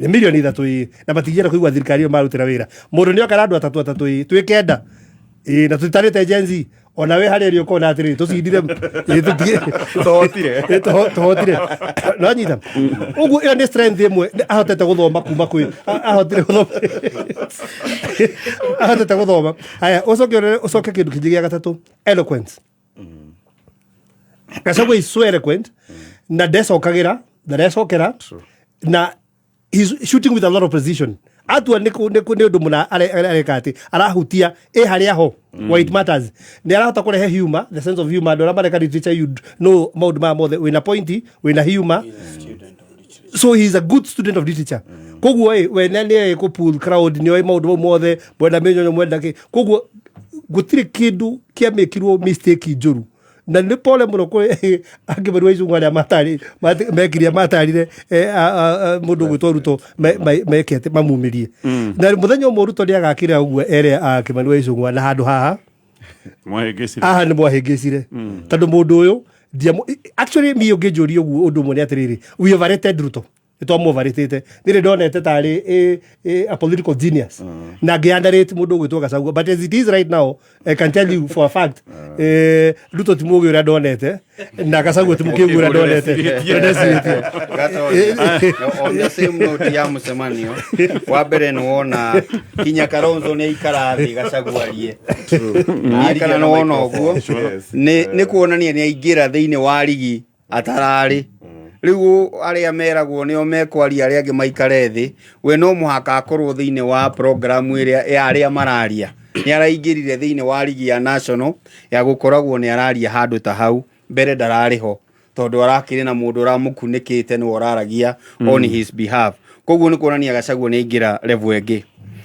nĩ 3 mirioni ĩ na matingĩenda kũigua thirikari ĩyo marutĩra wĩra. Mũndũ nĩ oka na andũ atatũ atatũ ĩ twĩ kenda ĩ na tũtarĩte Gen Z, ona we harĩa ĩrĩ ũkona atĩrĩrĩ tũcindire ĩ
Tũhotire.
Ĩ, tũhotire. No nyita ũguo, ĩyo nĩ strength ĩmwe nĩ ahotete gũthoma kuma kwĩ ahotire gũthoma, ahotete gũthoma. Haya, ũcoke ũcoke kĩndũ kĩngĩ gĩa gatatũ, eloquence. Gachagua is so eloquent na ndecokagĩra na ndecokera na he's shooting with a lot of precision. Atua nĩ ũndũ mũna areka atĩ arahutia ĩ harĩa ho where it matters. Nĩ arahota kũrehe humor, the sense of humor. Andũ arĩa mareka literature, you know maũndũ maya mothe, wĩna point, wĩna humor, so he is a good student of literature. Koguo ĩ we nĩ nĩ kũ pull crowd, nĩ oĩ maũndũ mau mothe, mwenda mĩnyonyo, mwenda kĩ. Koguo gũtirĩ kĩndũ kĩamĩkirwo mistake njũru, na nĩ pole mũno kũrĩ angĩ Icungwa arĩa matarĩ mekirie matarire mũndũ ũgwĩtwo Ruto meke atĩ mamumĩrie. Na mũthenya ũmwe Ruto nĩ agakĩra ũguo ere a Kimani wa Icungwa na handũ haha
Mwahĩngĩcire.
Haha nĩ mwahĩngĩcire, tondũ mũndũ ũyũ actually mi ũngĩnjũria ũguo, ũndũ ũmwe nĩ atĩrĩrĩ, we overrated Ruto, nĩ twamũoverratĩte. Nĩrĩ ndonete tarĩ a political genius na ngĩ-underrate mũndũ ũgwĩtwo Gachagua, but as it is right now, I can tell you for a fact, Ruto ti mũgĩ ũrĩa ndonete na Gachagua ti mũkĩgu ũrĩa ndonete. Ndecirĩtie.
Gatonya. On the same note ya mũcemanio wa mbere, nĩ wona kinya Kalonzo nĩ aikara thĩ Gachagua arie. Niĩ kana nĩ wona ũguo nĩ kuonania nĩ aingĩra thĩinĩ wa rigi atararĩ. Rĩu arĩa meragwo nĩo mekwaria, arĩa angĩ maikare thĩ, we no mũhaka akorwo thĩinĩ wa programu ĩrĩa ya arĩa mararia. Nĩ araingĩrire thĩinĩ wa rigi ya national ya gũkoragwo nĩ araria handũ ta hau. Mbere ndararĩ ho tondũ arakĩrĩ na mũndũ ũramũkunĩkĩte nĩwe ũraragia on his behalf. Koguo nĩ kuonania Gachagua nĩ aingĩra level ĩngĩ.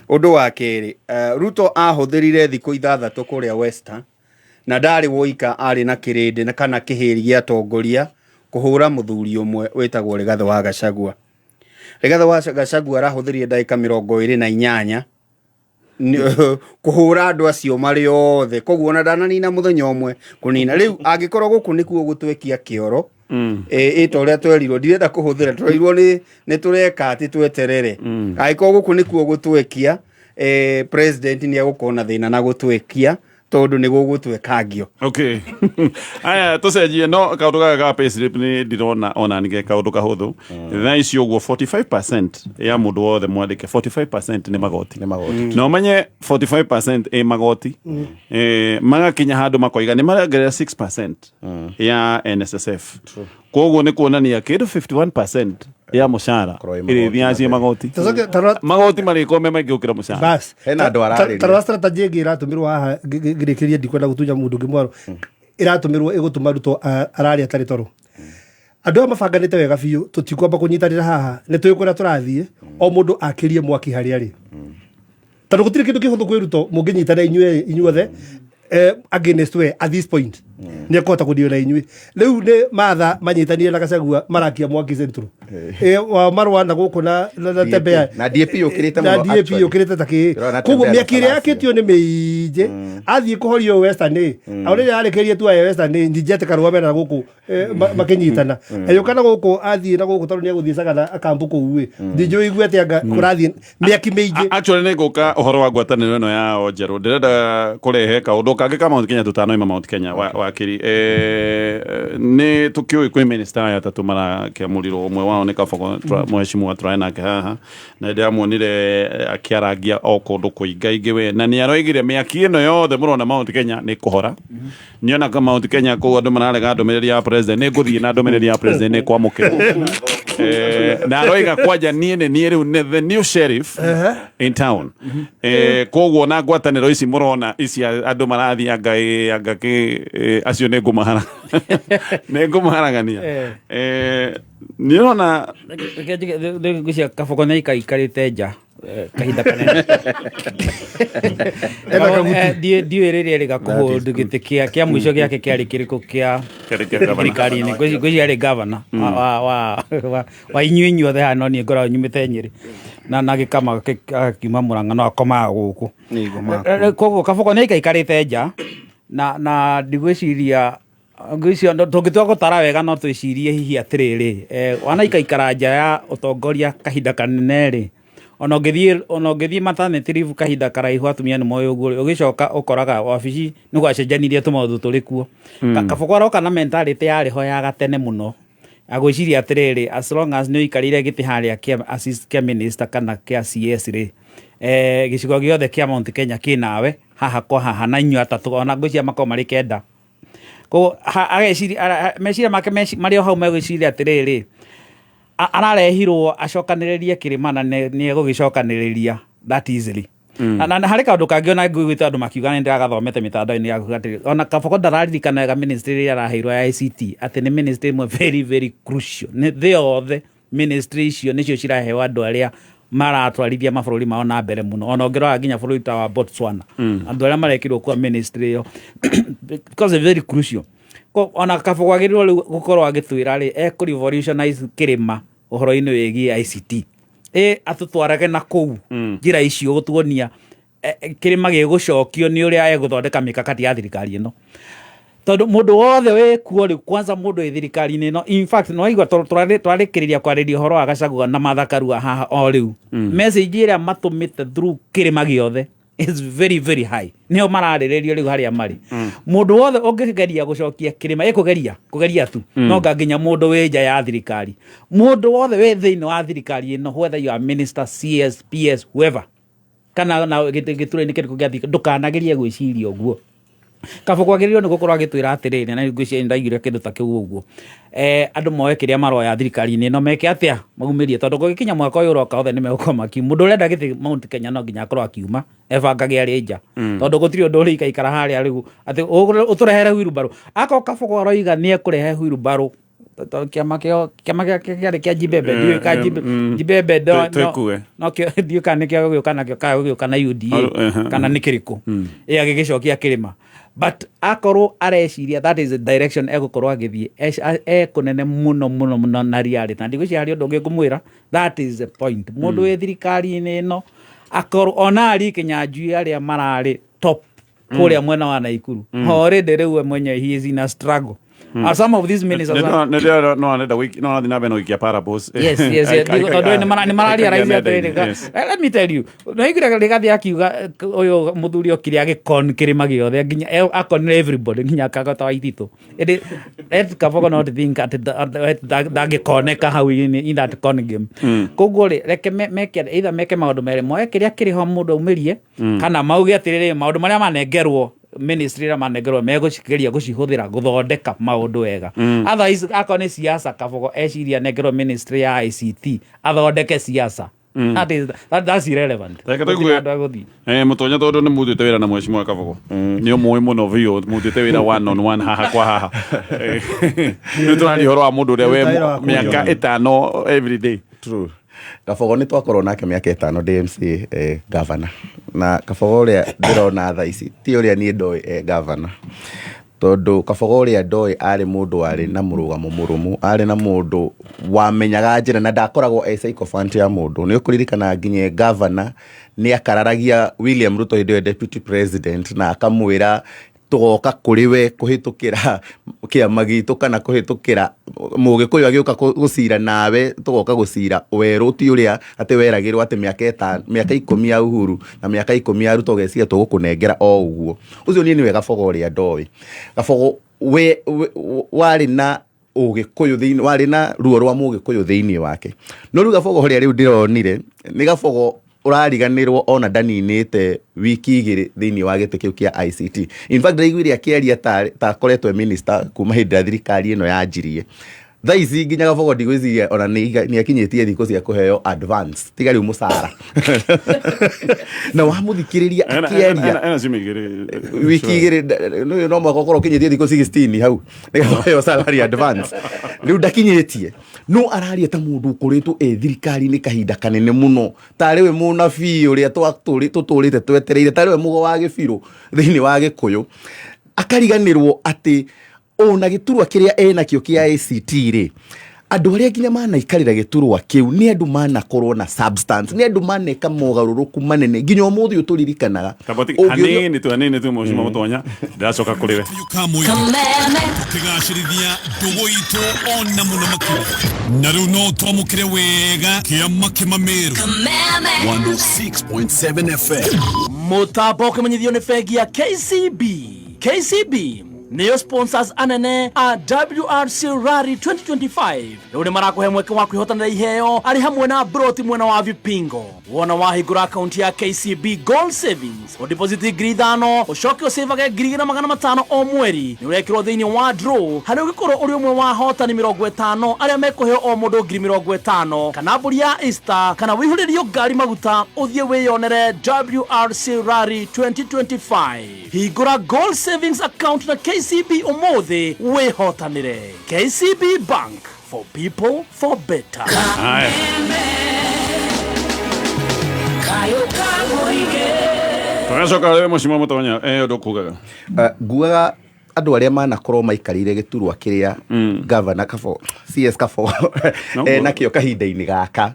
Ũndũ wa kerĩ, Ruto ahũthĩrire thikũ 6 kũrĩa Western, na ndarĩ woika, arĩ na kĩrĩndĩ na kana kĩhĩri gĩa atongoria kũhũra mũthuri ũmwe wĩtagwo Rigathĩ wa Gachagua. Rigathĩ wa Gachagua arahũthĩrire ndagĩka 28. Kũhũra andũ acio marĩ othe, koguo ona ndananina mũthenya ũmwe kũnina. Rĩu angĩkorwo gũkũ nĩkuo gũtwekia kĩoro, ĩ ta ũrĩa twerirwo, ndirenda kũhũthĩra, twerirwo nĩ tũreka atĩ tweterere. Angĩkorwo gũkũ nĩkuo gũtwekia, president nĩ egũkorwo na thĩna na gũtwekia, tondũ nĩ gũgũtwekangio.
Okay, aya, tũcenjie no kaũndũ gaka ga payslip nĩ ndirona ona nĩ kaũndũ kahũthũ. Thaa ici ũguo 45% ya mũndũ wothe mwandĩke, 45% nĩ magoti.
Nĩ magoti.
Na ũmenye 45% ĩ magoti. Magakinya handũ makoiga nĩ marongerera 6% ya NSSF, koguo nĩ kuonania kĩndũ 51% ya mũcara
Korwo ĩ
ĩrĩthiaga ciĩ magoti.
Tũcoke tarora.
Magoti marĩkorwo me maingĩ gũkĩra mũcara.
Bas.
Hena andũ ararĩria.
Tarora strategy ĩngĩ ĩratũmĩrwo haha, ngĩrĩkĩrĩria, ndikwenda gũtunya mũndũ ũngĩ mwaro, ĩratũmĩrwo ĩgũtũma Ruto ararĩa atarĩ toro. Andũ aya mabanganĩte wega biũ, tũtikwamba kũnyitanĩra haha, nĩ tũĩ kũrĩa tũrathiĩ, o mũndũ akĩrie mwaki harĩa arĩ, tondũ gũtirĩ kĩndũ kĩhũthũ kwĩ Ruto mũngĩnyitana inyuĩ inyuothe against we. At this point nĩ ekũhota kũdeal na inyuĩ. Rĩu nĩ Martha manyitanire na Gachagua, marakia mwaki Central, wa marũa na gũkũ na Tembea.
Na DAP yũkĩrĩte
na
mũno,
DAP
actually.
yũkĩrĩte ta kĩ.
Ndĩrona
Koguo
Tembea na
mĩaki ĩrĩa
Salasya.
yakĩtio nĩ mĩingĩ, athiĩ kũhorio Western ĩ, o rĩrĩa arĩkĩrie tu aya Western ĩ, ningĩ atĩ Karũa mena gũkũ makĩnyitana, agĩũka na gũkũ, athiĩ na gũkũ, tondũ nĩ egũthiĩ Sagana akambu kũu ĩ, ndinjũ igue atĩ anga kũrathiĩ mĩaki mĩingĩ.
Actually nĩ ngũka ũhoro wa ngwatanĩro ĩno yao njerũ, ndĩrenda kũrehe kaũndũ kangĩ ka Mount Kenya tũtanoima Mount Kenya wakiri. Nĩ tũkĩũĩ kwĩ minister aya atatũ marakĩamũrirwo, ũmwe wao nĩ Kabogo, mheshimiwa tũraĩ nake haha, na ndĩramuonire akĩarangia o kũndũ kũingaingĩ we, na nĩ aroigire mĩaki ĩno yothe mũrona Mount Kenya nĩ kũhora. Nĩona ka Mount Kenya kũu andũ mararega ndũmĩrĩri ya president, nĩ ngũthiĩ na ndũmĩrĩri ya president nĩ kwamũkĩrwo. Na aroiga kwanja niĩ nĩ niĩ rĩu nĩ the new sheriff in town. Koguo na ngwatanĩro ici mũrona ici andũ marathiĩ anga ĩ anga kĩ, acio nĩ ngũmaharagania. Nĩ ũrona.
Reke njuge, ngwĩciria Kabogo nĩ aikaikarĩte nja kahinda kanene.
Ena kagutu.
Ndiũĩ rĩrĩa erĩga kũhold gĩtĩ kĩa mũico gĩake kĩarĩ kĩrĩkũ kĩa
Kĩarĩ kĩa governor.
thirikari-inĩ. Ngwĩciria arĩ governor wa inyuĩ inyuothe haha, no niĩ ngoragwo nyumĩte Nyĩrĩ na gĩkama agakiuma Mũrang'a, no akomaga gũkũ. Koguo Kabogo nĩ aikaikarĩte nja na ndigwĩciria, ngwĩciria tũngĩtua gũtara wega no twĩcirie hihi atĩrĩrĩ, wanaikaikara nja ya ũtongoria kahinda kanene rĩ, ona ũngĩthiĩ maternity leave kahinda karaihu, atumia nĩ moĩ ũguo rĩ, ũgĩcoka ũkoraga wabici nĩ gwacenjanirie tũmaũndũ tũrĩ kuo. Kabogo aroka na mentality yarĩ ho ya gatene mũno, agwĩciria atĩrĩrĩ, as long as nĩ ũikarĩire gĩtĩ harĩa kĩa assist kĩa minister kana kĩa CS rĩ, gĩcigo gĩothe kĩa Mount Kenya kĩnawe haha kwa haha, na inyuĩ atatũ ona ngwĩciria makorwo marĩ 9. Koguo ageciria meciria make marĩ o hau, megwĩciria atĩrĩrĩ, ararehirwo acokanĩrĩrie kĩrĩma na nĩ egũgĩcokanĩrĩria that easily. Na harĩ kaũndũ kangĩ ona ngũiguĩte andũ makiuga, nĩ ndĩragathomete mĩtandao-inĩ ya kuga atĩrĩ, ona Kabogo ndararirikana wega ministry ĩrĩa araheirwo ya ICT, atĩ nĩ ministry ĩmwe very very crucial nĩ thĩ yothe. Ministry icio nĩcio ciraheo andũ arĩa maratwarithia mabũrũri mao na mbere mũno, ona ũngĩrora nginya bũrũri ta wa Botswana, andũ arĩa marekĩrwo kwa ministry ĩyo because it's very crucial. Ona Kabogo agĩrĩirwo rĩu gũkorwo agĩtwĩra rĩ ekũ revolutionize kĩrĩma ũhoro-inĩ wĩgiĩ ICT, ĩ atũtwarage na kũu njĩra icio gũtuonia kĩrĩma gĩgũcokio nĩ ũrĩa egũthondeka mĩkakati ya thirikari ĩno, tondũ mũndũ wothe wĩ kuo rĩu, kwanza mũndũ wĩ thirikari-inĩ ĩno, in fact no waigua twarĩkĩrĩria kwarĩria ũhoro wa Gachagua na Martha Karua haha o rĩu, message ĩrĩa matũmĩte through kĩrĩma gĩothe is very very high, nĩo mararĩrĩrio rĩu harĩa marĩ. Mũndũ wothe ũngĩgeria gũcokia kĩrĩma, ĩkũgeria kũgeria tu, no nga nginya mũndũ wĩ nja ya thirikari, mũndũ wothe wĩ thĩinĩ wa thirikari ĩno, whether you are minister, CS, PS, whoever, kana na gĩturwa-inĩ kĩrĩkũ gĩa thirikari, ndũkanagerie gwĩciria ũguo. Kabogo agĩrĩirwo nĩ gũkorwo agĩtwĩra atĩrĩrĩ, na ngwĩciria ndaiguire kĩndũ ta kĩu ũguo, andũ moe kĩrĩa maroya thirikari-inĩ ĩno, meke atĩa, maumĩrie, tondũ gũgĩkinya mwaka ũyũ ũroka othe nĩ megũkorwo makiuma. Mũndũ ũrenda gĩtĩ Mount Kenya no nginya akorwo akiuma ebangage arĩ nja, tondũ gũtirĩ ũndũ ũrĩikaikara harĩa rĩu atĩ ũtũrehere wheelbarrow. Akorwo Kabogo aroiga nĩ ekũrehe wheelbarrow, kĩama kĩo kĩama gĩake kĩarĩ kĩa Jibembe, ndiũĩ ka Jibembe
Twĩkue.
No kĩo ndiũĩ kana nĩkĩo gũgĩũka nakĩo, kana gũgĩũka na UDA kana nĩ kĩrĩkũ ĩ agĩgĩcokia kĩrĩma. But akorwo areciria that is the direction egũkorwo agĩthiĩ, ekũnene mũno mũno mũno na reality, na ndigwĩciria harĩ ũndũ ũngĩ ngũmwĩra. That is the point. Mũndũ wĩ thirikari-inĩ ĩno Akorwo ona ari Kinyanjui arĩa mararĩ top kũrĩa mwena wa Naikuru, already rĩu we mwenyewe he is in a struggle. Some of these ministers are,
No arenda no arathiĩ na mbere na gũikia parables.
Yes. Tondũ nĩ mararealize atĩrĩrĩ, let me tell you, naiguire Rigathi akiuga ũyũ mũthuri okire agĩkon kĩrĩma gĩothe nginya akonire everybody nginya akagota Waititũ. Ĩndĩ let Kabogo not think atĩ ndangĩkoneka hau in that con game. Koguo rĩ, reke meke either meke maũndũ merĩ, moe kĩrĩa kĩrĩ ho mũndũ aumĩrie, kana mauge atĩrĩrĩ, maũndũ marĩa manengerwo, ministry ĩrĩa manengerwo, megũcigeria gũcihũthĩra gũthondeka maũndũ wega. Otherwise akorwo nĩ siasa, Kabogo eciria nengerwo ministry ya ICT athondeke siasa, that's irrelevant.
Reke
Gũtirĩ
tũigue.
handũ agũthiĩ.
Mũtonya, tondũ nĩ mutĩte wĩra na mheshimiwa Kabogo, nĩ ũmũĩ mũno biũ, mutĩte wĩra one on one haha kwa haha. Nĩ tũraria ũhoro wa mũndũ ũrĩa we
Wĩra wa
mĩaka 5 every day.
True. Kabogo nĩ twakorwo nake mĩaka 5 DMC governor, na Kabogo ũrĩa ndĩrona thaa ici ti ũrĩa niĩ ndoĩ governor, tondũ Kabogo ũrĩa ndoĩ arĩ mũndũ warĩ na mũrũgamo mũrũmu, arĩ na mũndũ wamenyaga njĩra na ndakoragwo e sycophant ya mũndũ. Nĩ ũkũririkana nginya governor nĩ akararagia William Ruto hĩndĩ ĩyo deputy president, na akamwĩra tũgoka kũrĩ we kũhĩtũkĩra kĩama gitũ kana kũhĩtũkĩra mũgĩkũyũ agĩũka gũcira nawe, tũgoka gũcira werũ, ti ũrĩa atĩ weragĩrwo atĩ mĩaka 5, mĩaka 10 ya Uhuru na mĩaka 10 ya Ruto ũgeciria tũgũkũnengera o ũguo. Ũcio niĩ nĩwe Kabogo ũrĩa ndoĩ. Kabogo we warĩ na ũgĩkũyũ thĩinĩ, warĩ na ruo rwa mũgĩkũyũ thĩinĩ wake. No rĩu Kabogo ũrĩa rĩu ndĩronire nĩ Kabogo ũrariganĩrwo ona ndaninĩte wiki 2 thĩinĩ wa gĩtĩ kĩu kĩa ICT. In fact, ndaiguire akĩaria ta akoretwo e minister kuma hĩndĩ ĩrĩa thirikari ĩno yanjirie. Thaa ici nginya Kabogo ndigwĩciria ona nĩ akinyĩtie thikũ cia kũheo advance, tiga rĩu mũcara. Na wamũthikĩrĩria akĩaria
Ena ciumia 2.
Wiki 2, no mũhaka ũkorwo ũkinyĩtie thikũ 16 hau nĩgetha ũheo salary advance. Rĩu ndakinyĩtie, no araria ta mũndũ ũkoretwo e thirikari-inĩ kahinda kanene mũno, tarĩ we mũnabii ũrĩa tũtũrĩte twetereire, tarĩ we mũgo wa gĩbirũ thĩinĩ wa Gĩkũyũ. Akariganĩrwo atĩ ona gĩturwa kĩrĩa enakĩo kĩa ACT rĩ, andũ arĩa nginya manaikarĩra gĩturwa kĩu nĩ andũ manakorwo na substance, nĩ andũ maneka mogarũrũku manene nginya ũmũthĩ ũyũ tũririkanaga.
Hanini tu, hanini tu, mheshimiwa Mũtonya, ndĩracoka kũrĩ we.
Tukigacĩrithia ndũgũ itũ ona mũno makĩria, na rĩu no twamũkĩre wega kĩama kĩmamĩrũ 106.7 FM.
Mũtambo ũkĩmenyithio nĩ bengi ya KCB. KCB nĩyo sponsors anene a WRC Rally 2025. Rĩu nĩ marakũhe mweke wa kwĩhotanĩra iheo arĩ hamwe na broti mwena wa Vipingo. Wona wahingũra akaunti ya KCB Gold Savings, ũdeposit 5,000, ũcoke ũcĩvage 2,500 o mweri, nĩ ũrekĩrwo thĩinĩ wa draw harĩa ũngĩkorwo ũrĩ ũmwe wa ahotani 50 arĩa mekũheo o mũndũ 50,000, kana mbũri ya Easter, kana wĩihũrĩrio ngari maguta ũthiĩ wĩyonere WRC Rally 2025. Hingũra Gold Savings account na KCB ũmũthĩ wĩhotanĩre. KCB Bank, for people, for better.
Haya. Tũgacoka rĩu, mheshimiwa Mũtonya, ũndũ kugaga.
Ngugaga andũ arĩa manakorwo maikarĩire gĩturwa kĩrĩa governor Kabo, CS Kabo nakĩo kahinda-inĩ gaka,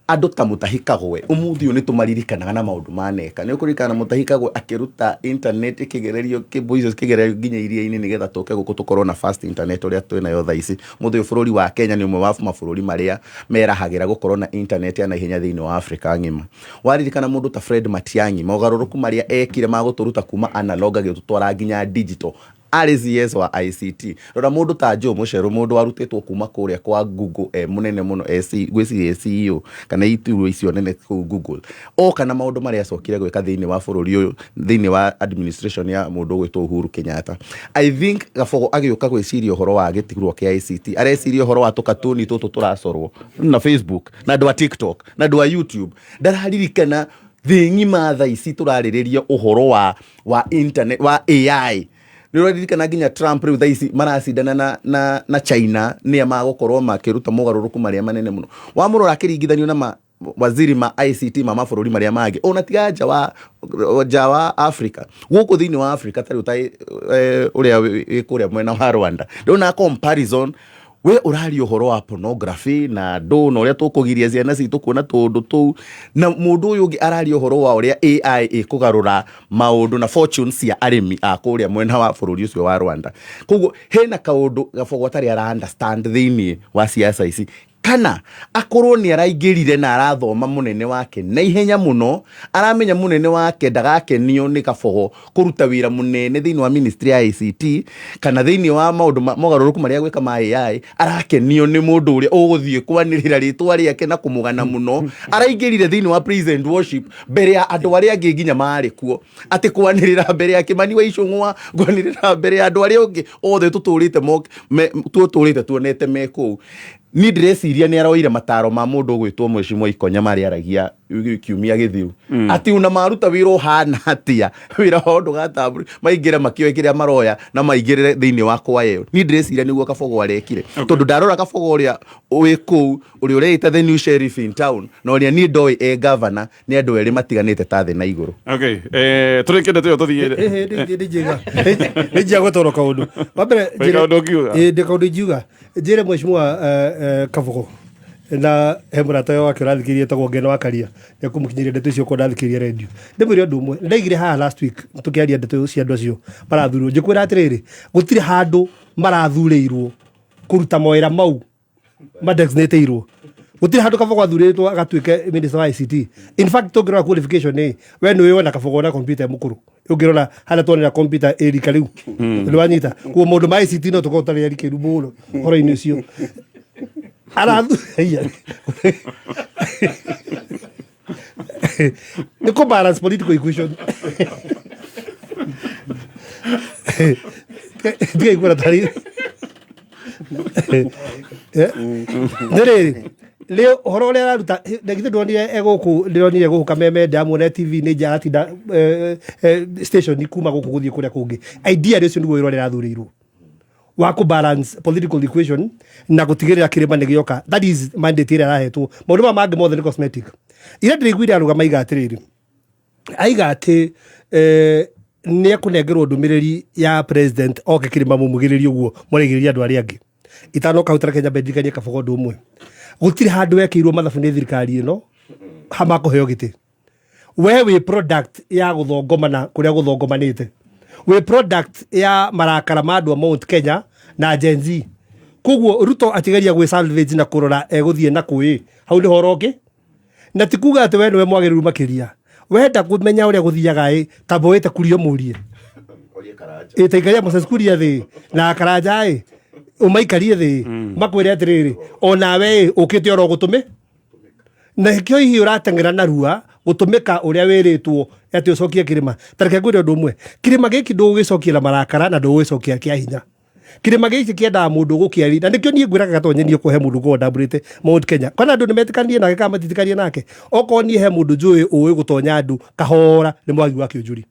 andũ ta Mutahi Kagwe, ũmũthĩ ũyũ nĩ tũmaririkanaga na maũndũ maneka. Nĩ ũkũririkana Mutahi Kagwe akĩruta internet ĩkĩgererio, cable icio cikĩgererio nginya iria-inĩ nĩgetha tũke gũkũ tũkorwo na fast internet ũrĩa twĩnayo thaa ici. Ũmũthĩ ũyũ bũrũri wa Kenya nĩ ũmwe wa mabũrũri marĩa merahagĩra gũkorwo na internet ya naihenya thĩinĩ wa Afrika ng'ima. Waririkana mũndũ ta Fred Matiang'i, mogarũrũku marĩa ekire ma gũtũruta kuma analog agĩtũtwara nginya digital, arĩ CS wa ICT. Rora mũndũ ta Joe Mucheru, mũndũ warutĩtwo kuma kũrĩa kwa Google e mũnene mũno, ngwĩciria e CEO kana iturwa icio nene kũu Google, oka na maũndũ marĩa acokire gwĩka thĩinĩ wa bũrũri ũyũ thĩinĩ wa administration ya mũndũ ũgwĩtwo Uhuru Kenyatta. I think Gabogo agĩũka gwĩciria ũhoro wa gĩturwa kĩa ICT, areciria ũhoro wa tũkatuni tũtũ tũracorwo na Facebook na andũ a TikTok na andũ a YouTube. Ndararirikana thĩ ng'ima thaa ici tũrarĩrĩria ũhoro wa internet, wa AI. Nĩ ũraririkana nginya Trump rĩu thaa ici maracindana na China nĩa magũkorwo makĩruta mogarũrũku marĩa manene mũno. Wamũrora akĩringithanio na waziri ma ICT ma mabũrũri marĩa mangĩ, ona tiga nja wa Africa, gũkũ thĩinĩ wa Africa, ta rĩu ta ũrĩa wĩ kũrĩa mwena wa Rwanda, ndĩrona comparison We ũraria ũhoro wa pornography na andũ na ũrĩa tũkũgiria ciana citũ kuona tũũndũ tũu, na mũndũ ũyũ ũngĩ araria ũhoro wa ũrĩa AI ĩkũgarũra maũndũ na fortunes cia arĩmi a kũrĩa mwena wa bũrũri ũcio wa Rwanda. Koguo hena kaũndũ Gabogo atarĩ ara understand thĩinĩ wa siasa ici, kana akorwo nĩ araingĩrire na arathoma mũnene wake na ihenya mũno, aramenya mũnene wake ndagakenio nĩ Kabogo kũruta wĩra mũnene thĩinĩ wa ministry ya ICT kana thĩinĩ wa maũndũ mogarũrũku marĩa gwĩka ma AI, arakenio nĩ mũndũ ũrĩa ũgũthiĩ kwanĩrĩra rĩtwa rĩake na kũmũgana mũno. Araingĩrire thĩinĩ wa praise and worship mbere ya andũ arĩa angĩ nginya marĩ kuo, atĩ kwanĩrĩra mbere ya Kĩmani wa Icũng'wa, kwanĩrĩra mbere ya andũ arĩa angĩ othe tũtũrĩte tuonete me kũu. Niĩ ndĩreciria nĩ aroire mataro ma mũndũ ũgwĩtwo Mheshimiwa Ikonya marĩa aragia kiumia gĩthiru, atĩ ona maruta wĩra ũhana atĩa, wĩra wao ndũgatambũre, maingĩre makĩoe kĩrĩa maroya na maingĩrĩre thĩinĩ wa kwaya ĩyo. Niĩ ndĩreciria nĩguo Kabogo arekire, tondũ ndarora Kabogo ũrĩa wĩ kũu, ũrĩa ũreĩta the new sheriff in town, na ũrĩa niĩ ndoĩ e governor, nĩ andũ erĩ matiganĩte ta thĩ na igũrũ.
Okay, tũrĩkie ndeto ĩyo tũthiĩ.
Nĩ njia gũtoro kaũndũ wa mbere.
Wĩ kaũndũ ũngiuga?
Ĩ, ndĩ kaũndũ ingiuga, njĩre Mheshimiwa Kabogo na he mũrata wake ũrathikĩrĩria etagwo Ngeno wa Karia, nĩ ekũmũkinyĩria ndeto icio okorwo ndathikĩrĩria redio. Ndĩmwĩre ũndũ ũmwe ndaigire haha last week tũkĩaria ndeto cia andũ acio marathurwo, njĩkwĩra atĩrĩrĩ, gũtirĩ handũ marathurĩirwo kũruta mawĩra mau madesignateirwo. Gũtirĩ handũ Kabogo athurĩtwo agatuĩke minister wa ICT. In fact, tũngĩrora qualification ĩ, we nĩ wona Kabogo na computer mũkũrũ, ũngĩrora harĩa tuonera computer ĩrika rĩu nĩ wanyita kuo maũndũ ma ICT, no tũkorwo tũtarĩ arikĩru mũno ũhoro-inĩ ũcio. Arathu nĩ kũ balance political equation, tigaikuona tarĩ nĩ rĩrĩ nĩ ũhoro ũrĩa araruta. Na githĩ ndonire egũkũ, ndĩronire gũkũ Kameme, ndamuona TV nĩ nja aratinda station kuma gũkũ gũthiĩ kũrĩa kũngĩ. Idea ũcio nĩguo wĩra ũrĩa arathurĩirwo wa kũ balance political equation na gũtigĩrĩra kĩrĩma nĩ gĩoka. That is mandate ĩrĩa arahetwo. Maũndũ maya mangĩ mothe nĩ cosmetic. Ira ndĩraiguire arũgama aiga atĩrĩrĩ, aiga atĩ nĩ ekũnengerwo ndũmĩrĩri ya president oke kĩrĩma mũmugĩrĩrie ũguo mũraigĩrĩria andũ arĩa angĩ. Itanoka hau, tareke nyambe ndirikanie Kabogo ũndũ ũmwe. Gũtirĩ handũ wekĩirwo mathabu nĩ thirikari ĩno hama kũheo gĩtĩ. We wĩ product ya gũthongomana kũrĩa gũthongomanĩte, wĩ product ya marakara ma andũ a Mount Kenya na Gen Z. Koguo Ruto akĩgeria gwĩ salvage na kũrora egũthiĩ na kũĩ hau nĩho ũroke, na ti kuga atĩ we nĩwe mwagĩrĩru makĩria. Wenda kũmenya ũrĩa gũthiaga ĩ, tamba wĩte Kuria mũrie ĩ, ta ikaria Moses Kuria thĩ na Karanja ĩ, ũmaikarie thĩ makwĩre atĩrĩrĩ, onawe ĩ ũkĩte oro gũtũmĩ na kĩo hihi ũrateng'era narua gũtũmĩka ũrĩa wĩrĩtwo atĩ ũcokie kĩrĩma. Ta reke ngwĩre ũndũ ũmwe, kĩrĩma gĩkĩ ndũgũgĩcokia na marakara na ndũgũgĩcokia kĩa hinya. Kĩrĩma gĩkĩ kĩendaga mũndũ ũgũkĩari, na nĩkĩo niĩ ngwĩraga Gatonye niĩ kũhe mũndũ ngorwo ndambũrĩte Mount Kenya, kana andũ nĩmetĩkanie nake kana matiĩtĩkanie nake. Okorwo niĩ he mũndũ njũĩ ũĩ gũtonya andũ kahora, nĩ Mwangi wa Kĩũnjũri.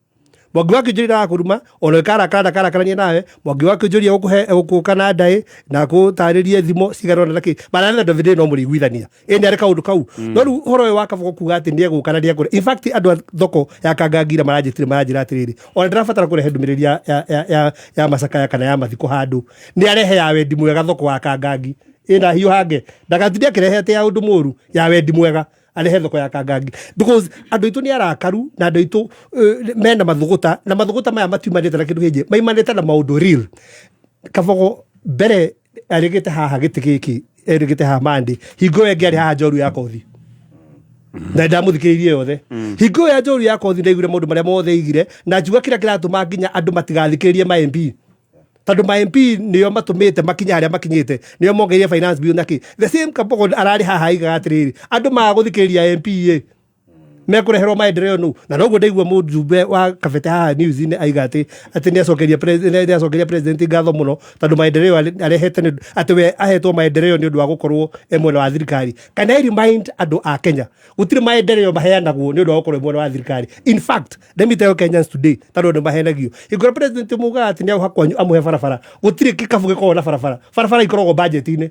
Mwangi wa Kĩũnjũri ndarakũruma ona ĩkarakara, ndakarakarania nawe. Mwangi wa Kĩũnjũri egũkũhe, egũkũka na ndaĩ na akũtarĩrie thimo cigana ũna na kĩ, but at the end of the day no mũrĩiguithania. Ĩ nĩ arĩ kaũndũ kau. No rĩu ũhoro ũyũ wa Kabogo kuga atĩ nĩ egũka na nĩ ekũre, in fact andũ a thoko ya Kangangira maranjĩtire, maranjĩra atĩrĩrĩ, ona ndĩrabatara kũrehe ndũmĩrĩri ya macakaya kana ya mathiko handũ, nĩ arehe ya wendi mwega thoko ya Kangangi ĩna hiũhange, ndagatinde akĩrehe atĩ ya ũndũ mũru, ya wendi mwega arehe thoko ya Kangangi, because andũ aitũ nĩ arakaru na andũ aitũ mena mathũgũta, na mathũgũta maya matiumanĩte na kĩndũ kĩngĩ, maimanĩte na maũndũ real. Kabogo mbere arĩgĩte haha gĩtĩ gĩkĩ, erĩgĩte haha mandi hingo ĩyo ĩngĩ arĩ haha njoru ya kothi, na ndamũthikĩrĩirie yothe hingo ĩyo ya njoru ya kothi, ndaiguire maũndũ marĩa mothe aigire na njuga kĩrĩa kĩratũma nginya andũ matigathikĩrĩrie ma MP, tondũ ma MP nĩo matũmĩte makinya harĩa makinyĩte, nĩo mongereire finance bill na kĩ. The same Kabogo ararĩ haha aigaga atĩrĩrĩ, andũ maga gũthikĩrĩria MP ĩ mekũreherwo maendeleo nũ, na noguo ndaigua mũjumbe wa Kabete haha news-inĩ aiga atĩ nĩ acokeria president ngatho mũno tondũ maendeleo arehete atĩ we ahetwo maendeleo nĩ ũndũ wa gũkorwo e mwena wa thirikari. Can I remind andũ a Kenya, gũtirĩ maendeleo maheanagwo nĩ ũndũ wa gũkorwo e mwena wa thirikari. In fact, let me tell Kenyans today, tondũ nĩ mahenagio hingũra president mugaga atĩ nĩ auha kwanyu amũhe barabara, gũtirĩ kĩkabu gĩkoragwo na barabara. Barabara ikoragwo budget-inĩ.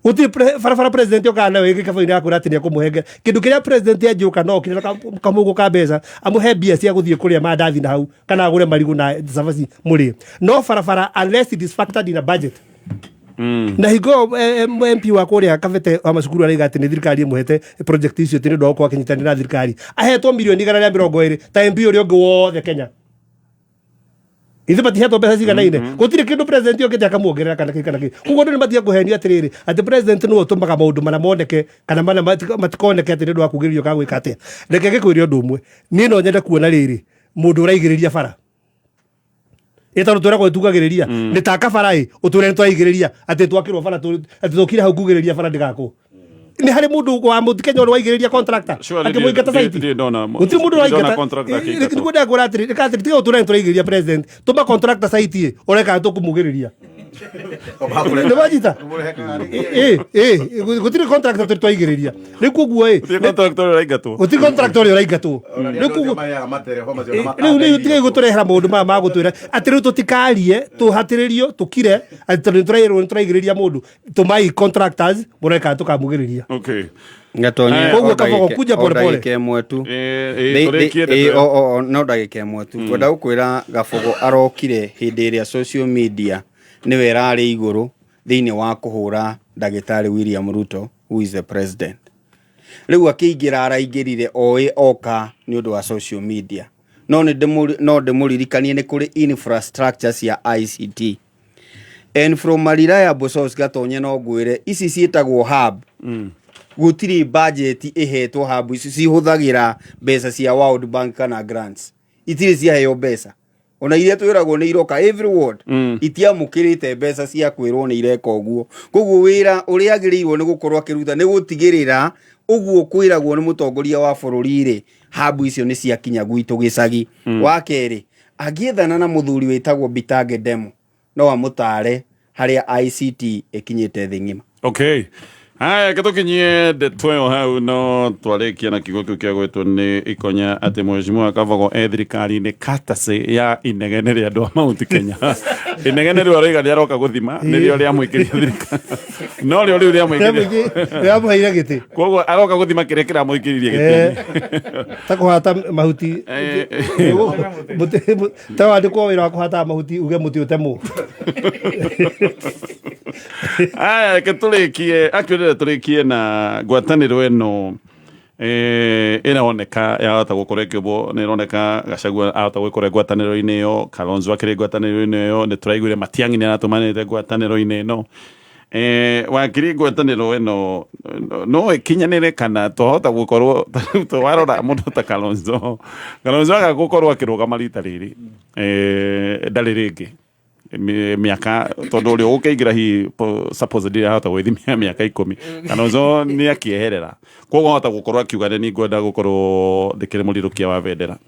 Gũtirĩ barabara president okaga nayo gĩkabu-inĩ akwĩra atĩ nĩ ekũmũhengera kĩndũ kĩrĩa. President angĩũka no okire na kamũhuko ka mbeca, amũhe mbia cia gũthiĩ kũrĩa mandathi na hau kana agũre marigũ na cabaci mũrĩe, no barabara, unless it is factored in a budget. Na hingo ĩyo, MP wa kũrĩa Kabete wa macukuru araiga atĩ nĩ thirikari ĩmũhete project icio ti nĩ ũndũ wa gũkorwo akĩnyitanĩra na thirikari, ahetwo mirioni 120 ta MP ũrĩa ũngĩ wothe Kenya. Ithe matihetwo mbeca ciganaine, gũtirĩ kĩndũ president okĩte akamuongerera kana kĩ kana kĩ. Koguo andũ nĩ matige kũhenio atĩrĩrĩ, atĩ president nĩwe ũtũmaga maũndũ mana moneke kana mana matikoneke atĩ nĩ ũndũ wa kugĩrĩrio kana gwĩka atĩa. Reke ngĩkwĩre ũndũ ũmwe, niĩ no nyende kuona rĩrĩ mũndũ ũraigĩrĩria bara ĩ tondũ twĩragwo ĩtugagĩrĩria nĩ ta kabara ĩ ũtwĩre nĩ twaigĩrĩria atĩ twakĩrwo bara atĩ tũkire hau kugĩrĩria bara ndĩgakwo. Nĩ harĩ mũndũ wa mũtikenya ũrĩa waigĩrĩria contractor
Surely
akĩmũingata site?
ndirĩ ndona
Gũtirĩ mũndũ
ndirĩ ndona
ũraingata.
contractor akĩingatwo.
Nĩguo ndakwĩra atĩrĩ, reka atĩrĩ, tiga gũtũra nĩtũraigĩrĩria president, tũma contractor site ĩ ũreka tũkũmugĩrĩria. Nĩ wanyita? Ĩ ĩ, gũtirĩ contractor tũrĩ twaigĩrĩria rĩu, koguo ĩ
Gũtirĩ contractor ũrĩa ũraingatwo.
Gũtirĩ contractor ũrĩa ũraingatwo rĩu, koguo rĩu tigai gũtũrehera maũndũ maya ma gũtwĩra atĩ rĩu tũtikarie, tũhatĩrĩrio tũkire atĩ tondũ nĩtũrairwo nĩtũraigĩrĩria mũndũ. Tũmai contractors mũreka tũkamugĩrĩria.
Okay.
Gatonye.
Koguo Kabogo, kuja pole pole.
Ndagĩka ĩmwe tu.
Tũrĩkie ndeto ĩyo.
No ndagĩka ĩmwe tu kwenda gũkwĩra, Gabogo arokire hĩndĩ ĩrĩa social media nĩwe ĩrarĩ igũrũ thĩinĩ wa kũhũra ndagĩtarĩ William Ruto, who is the president. Rĩu akĩingĩra, araingĩrire oĩ oka nĩ ũndũ wa social media, no nĩ no ndĩmũririkanie nĩ kũrĩ infrastructure cia ICT, and from a reliable source, Gatonye, no ngwĩre ici ciĩtagwo hub. Gũtirĩ budget ĩhetwo hub ici, cihũthagĩra mbeca cia World Bank kana grants, itirĩ ciaheo mbeca ona iria twĩragwo nĩ iroka every ward. Itiamũkĩrĩte mbeca cia kwĩrwo nĩ ireka ũguo. Koguo wĩra ũrĩa agĩrĩirwo nĩ gũkorwo akĩruta nĩ gũtigĩrĩra ũguo kwĩragwo nĩ mũtongoria wa bũrũri rĩ, hub icio nĩ ciakinya gwitũ gĩcagi. Wa kerĩ, angĩethana na mũthuri wĩtagwo Bitange Ndemo, no amũtare harĩa ICT ĩkinyĩte thĩ ng'ima.
Okay, haya, reke tũkinyie ndeto ĩyo hau. No twarĩkia na kiugo kĩu kĩa gwĩtwo nĩ Ikonya atĩ Mheshimiwa Kabogo e thirikari-inĩ courtesy ya inegene rĩa andũ a Mount Kenya. Inegene rĩu aroiga nĩ aroka gũthima nĩrĩo rĩamũikĩria thirikari, no rĩo rĩu rĩamũikĩria.
Rĩamũheire gĩtĩ.
Koguo aroka gũthima kĩrĩa kĩramũikĩririe gĩtĩ.
Ta kũhata mahuti. Ta wandĩkwo wĩra wa kũhataga mahuti, uge mũtĩ ũtemwo.
Aya, reke tũrĩkie akĩrĩre, tũrĩkie na ngwatanĩro ĩno ĩroneka yahota gũkorwo ĩkĩũmbwo. Nĩ ĩroneka Gachagua ahota gũkorwo ngwatanĩro-inĩ ĩyo, Kalonzo akĩrĩ ngwatanĩro-inĩ ĩyo, nĩ tũraiguire Matiang'i nĩ aratũmanĩte ngwatanĩro-inĩ ĩno. Wakiri, ngwatanĩro ĩno no ĩkinyanĩre kana twahota gũkorwo warora mũndũ ta Kalonzo, Kalonzo aga gũkorwo akĩrũgama rita rĩrĩ, ndarĩ rĩngĩ mĩaka tondũ ũrĩa ũgũkĩingĩra hihi supposedly ahota gwĩthimia mĩaka 10, Kalonzo nĩ akĩeherera. Koguo ahota gũkorwo akiuga nĩ ngwenda gũkorwo ndĩkĩrĩ mũrirũkia wa bendera.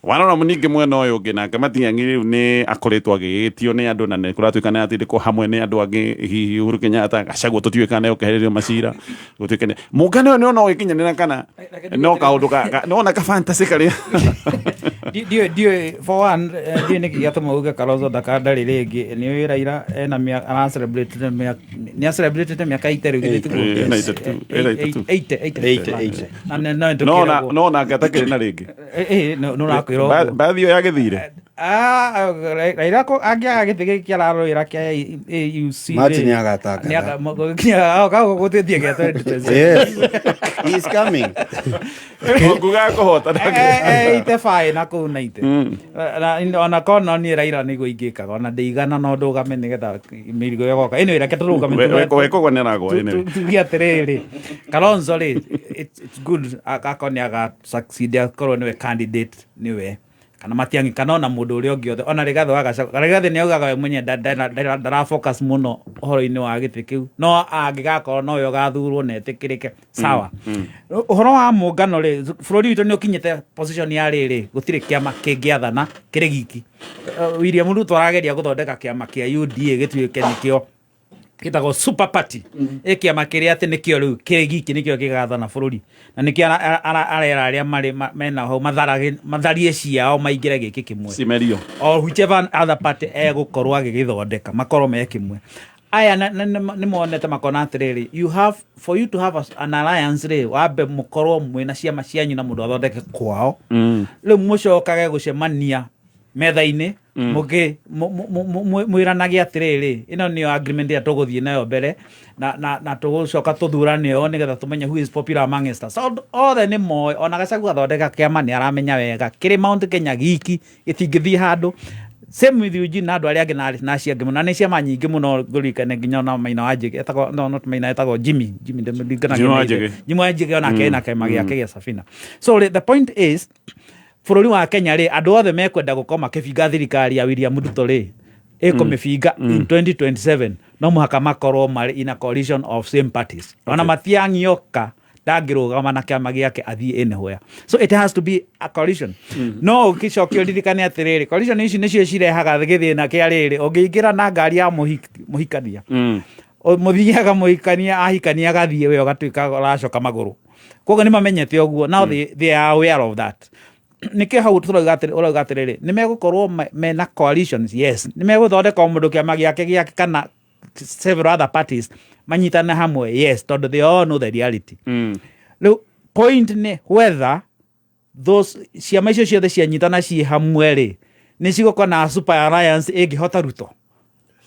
Warora ningĩ mwena ũyũ ũngĩ nake Matiang'i rĩu nĩ akoretwo agĩgĩtio nĩ andũ na nĩ kũratuĩka nĩ atindĩkwo hamwe nĩ andũ angĩ, hihi Uhuru Kenyatta. Gachagua tũtiũĩ kana nĩ ũkehererio macira gũtuĩke nĩ mũngano ũyũ no ũgĩkinyanĩra kana no kaũndũ nona ka fantasy karĩa.
Ndiũĩ, for one, ndiũĩ nĩkĩ gĩatũma uge Kalonzo ndarĩ rĩngĩ. Nĩ ũĩ Raila ena mĩaka ara celebrate mĩaka, nĩ a celebrate mĩaka 80 rĩu, githĩ tiguo?
Ena 82, ena 82.
80, 80.
80, 80.
Na no
no na
nĩtũkĩragwo.
No nake atakĩrĩ na rĩngĩ.
Nĩ ũrakwĩra ũguo.
Mbathi ĩyo yagĩthire.
Ah, Raila angĩaga gĩtĩ gĩkĩ ararũĩra kĩa AUC.
Martin agatangatha.
Gũtĩtie gĩa 2027.
Yes. He is coming.
Nguga kũhota.
Ite baĩ na kũu na ite ona korwo niĩ Raila nĩguo ingĩkaga ona ndĩigana no ndũgame nĩgetha mĩrigo ĩgoka. Anyway, reke tũrũgame.
Wekogwa nĩ aragwa anyway.
Tuge atĩrĩrĩ, Kalonzo rĩ, it's good akorwo nĩ aga succeed, akorwo nĩwe candidate, nĩwe kana Matiang'i kana ona mũndũ ũrĩa ũngĩ othe, ona Rigathĩ wa Gachagua. Rigathĩ nĩ augaga we mwenyewe ndara focus mũno ũhoro-inĩ wa gĩtĩ kĩu, no angĩgakorwo nowe ũgathurwo na etĩkĩrĩke, sawa. Ũhoro wa mũngano rĩ, bũrũri witũ nĩ ũkinyĩte position ya rĩrĩ, gũtirĩ kĩama kĩngĩathana kĩrĩ giki. William Ruto arageria gũthondeka kĩama kĩa UDA gĩtuĩke nĩkĩo gĩtagwo super party, ĩ kĩama kĩrĩa atĩ nĩkĩo rĩu kĩ giki, nĩkĩo gĩgathana bũrũri, na nĩkĩo arera arĩa marĩ mena hau matharie ciao maingĩre gĩkĩ kĩmwe.
Cimerio.
Or whichever other party egũkorwo agĩgĩthondeka, makorwo me kĩmwe. Aya nĩ monete makona atĩrĩrĩ, you have for you to have an alliance rĩ, wambe mũkorwo mwĩna ciama cianyu na mũndũ athondeke kwao, rĩu mũcokage gũcemania metha-inĩ. Mũngĩ mwĩranage atĩrĩrĩ, ĩno nĩyo agreement ĩrĩa tũgũthiĩ nayo mbere na tũgũcoka tũthurane o nĩgetha tũmenye who is popular amongst us. Tondũ othe nĩ moĩ, ona Gachagua athondeka kĩama nĩ aramenya wega kĩrĩ Mount Kenya giki gĩtingĩthiĩ handũ. Same with Eugene na andũ arĩa angĩ na acio angĩ mũno, na nĩ ciama nyingĩ mũno ngũririkane nginya ona Maina wa Njĩgĩ etagwo, no not Maina, etagwo Jimmy, Jimmy ndĩmũririkanaga
Jimmy wa
na ithe.
Njĩgĩ.
Jimmy wa Njĩgĩ onake ena kĩama gĩake gĩa Safina. So the point is, bũrũri wa Kenya rĩ, andũ othe mekwenda gũkorwo makĩbinga thirikari ya William Ruto rĩ, ĩkũmĩbinga in 2027, no mũhaka makorwo marĩ in a coalition of same parties. Ona Matiang'i oka ndangĩrũgama na kĩama gĩake athiĩ anywhere, so it has to be a coalition. No ũgĩcokia ũririkane atĩrĩrĩ, coalition ici nĩcio cirehaga gĩthĩna kĩa rĩrĩ, ũngĩingĩra na ngari ya mũhikania, mũthiaga mũhikania ahikania agathiĩ, we ũgatuĩka ũracoka magũrũ. Koguo nĩ mamenyete ũguo. Now they are aware of that. Nĩkĩo hau tũrauga atĩrĩ, ũrauga atĩrĩrĩ, nĩ megũkorwo mena coalitions. Yes, nĩ megũthondeka o mũndũ kĩama gĩake gĩake kana several other parties manyitane hamwe. Yes, tondũ they all know the reality. Rĩu point nĩ whether those ciama icio ciothe cianyitana ciĩ hamwe rĩ, nĩ cigũkorwo na super alliance ĩngĩhota Ruto.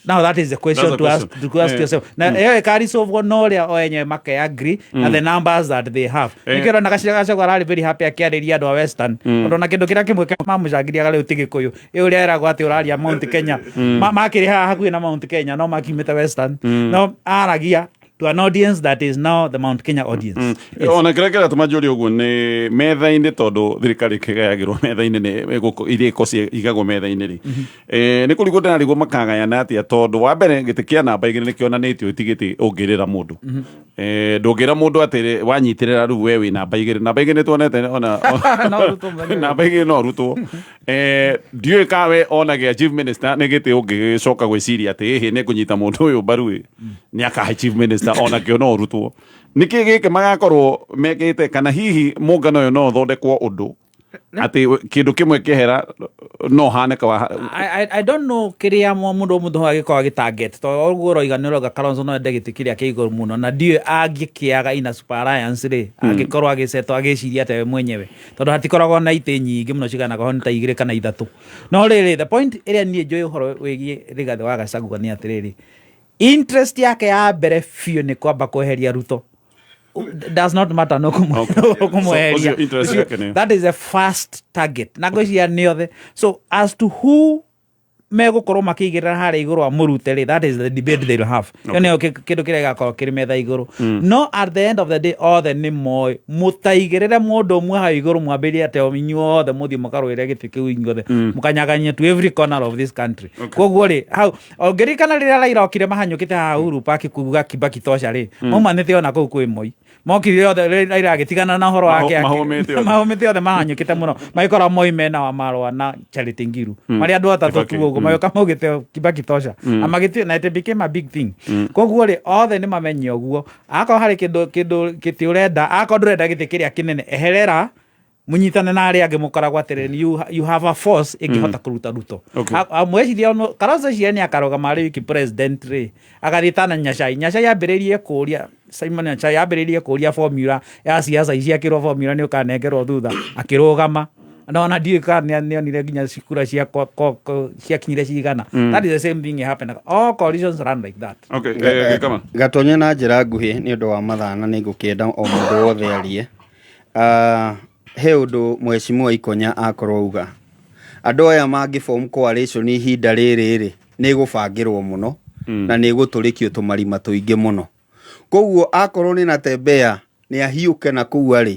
Now that is the question.
That's a
To ask,
question.
to ask yourself. Na ĩyo ĩkarisolvwo no ũrĩa o enyewe make agree na the numbers that they have. Nĩkĩo ũrona Gachagua ararĩ very happy akĩarĩria andũ a Western, tondũ ona kĩndũ kĩrĩa kĩmwe mamũcangiriaga rĩu ti Gĩkũyũ, ĩ ũrĩa eragwo atĩ ũraria Mount Kenya. Makĩrĩ haha hakuhĩ na Mount Kenya, no makiumĩte Western, no aragia to an audience that is now the Mount Kenya audience. Yes.
Ona kĩrĩa kĩratũma njũrie ũguo nĩ metha-inĩ, tondũ thirikari ĩkĩgayagĩrwo metha-inĩ nĩ irĩko igagwo metha-inĩ rĩ, nĩ kũrigwo ndĩrarigwo makagayana atĩa, tondũ wa mbere gĩtĩ kĩa namba 2 nĩ kĩonanĩtio ti gĩtĩ ũngĩrĩra mũndũ. Ndũngĩra mũndũ atĩ wanyitĩrĩra rĩu we wĩ namba 2, namba 2 nĩ tuonete ona
No ũrutwo mũthenya ũyũ.
Namba 2 no ũrutwo. Ndiũĩ kawe ona gĩa chief minister nĩ gĩtĩ ũngĩgĩcoka gwĩciria atĩ ĩhĩ nĩ ngũnyita mũndũ ũyũ mbaru ĩ nĩ akahe chief minister, ona kĩo no ũrutwo. Nĩkĩ gĩkĩ magakorwo mekĩte, kana hihi mũngano ũyũ no ũthondekwo ũndũ atĩ kĩndũ kĩmwe kĩehera no hanĩka wa
I don't know kĩrĩa mũndũ mũndũ agĩkorwo agĩtarget, tondũ ũguo ũroiga nĩ ũroiga Kalonzo no ende gĩtĩ kĩrĩa kĩa igũrũ mũno, na ndiũĩ angĩkĩaga ina super alliance rĩ, angĩkorwo agĩcetwo agĩciria atĩa we mwenyewe, tondũ hatikoragwo na itĩ nyingĩ mũno ciganagwo ho, nĩ ta igĩrĩ kana ithatũ. No rĩrĩ, the point ĩrĩa niĩ njũĩ ũhoro wĩgiĩ Rigathĩ wa Gachagua nĩ atĩrĩrĩ, interest yake ya mbere biũ nĩ kwamba kweheria Ruto. Does not matter no kũmweheria.
So, ũcio interest yake nĩ-
That is the first target, na ngwĩciria nĩ othe. So as to who megũkorwo makĩigĩrĩra harĩa igũrũ amũrute rĩ, that is the debate they'll have. Ĩyo nĩyo kĩndũ kĩrĩa gĩgakorwo kĩrĩ metha igũrũ. No at the end of the day, othe nĩ moĩ mũtaigĩrĩre mũndũ ũmwe hau igũrũ, mwambĩrĩrie atĩ o inyuothe mũthiĩ mũkarũĩre gĩtĩ kĩu inyuothe, mũkanyaganyie to every corner of this country. Koguo rĩ, hau ũngĩririkana rĩrĩa Raila okire mahanyũkĩte haha Uhuru Park kuga "Kibaki tosha" rĩ, maumanĩte ona kũu kwĩ Moi, mokire othe, Raila agĩtigana na ũhoro wake.
Mahũmĩte othe.
Mahũmĩte othe, mahanyũkĩte mũno, magĩkora Moi mena wa marũa na Charity Ngiru, marĩ andũ atatũ tu
Kibaki,
ũguo, magĩũka maugĩte "Kibaki tosha", na magĩtua na it became a big thing. Koguo rĩ, othe nĩ mamenye ũguo, akorwo harĩ kĩndũ gĩtĩ ũrenda, akorwo ndũrenda gĩtĩ kĩrĩa kĩnene, eherera, mũnyitane na arĩa angĩ, mũkoragwo atĩrĩrĩ, you have a force ĩngĩhota kũruta Ruto. Mweciria Kalonzo eciria nĩ akarũgama arĩ wiki president rĩ, agathiĩ tana Nyachai. Nyachai ambĩrĩirie kũria, Simon Nyachai ambĩrĩirie kũria formula ya siasa iciakĩrwo formula nĩ ũkanengerwo thutha akĩrũgama, na ona ndiũĩ kana nĩ onire nginya kura cia ciakinyire cigana. That is the same thing happened. All coalitions run like that.
Okay, Gĩkama.
Gatonya, na njĩra nguhĩ nĩ ũndũ wa mathaa na nĩ ngũkĩenda o mũndũ wothe arie. He ũndũ mheshimiwa Ikonya akorwo auga, andũ aya mangĩ form coalition ihinda rĩrĩ rĩ, nĩ ĩgũbangĩrwo mũno na nĩ ĩgũtũrĩkio tũmarima tũingĩ mũno. Koguo akorwo nĩ Natembea nĩ ahiũke na kũu arĩ,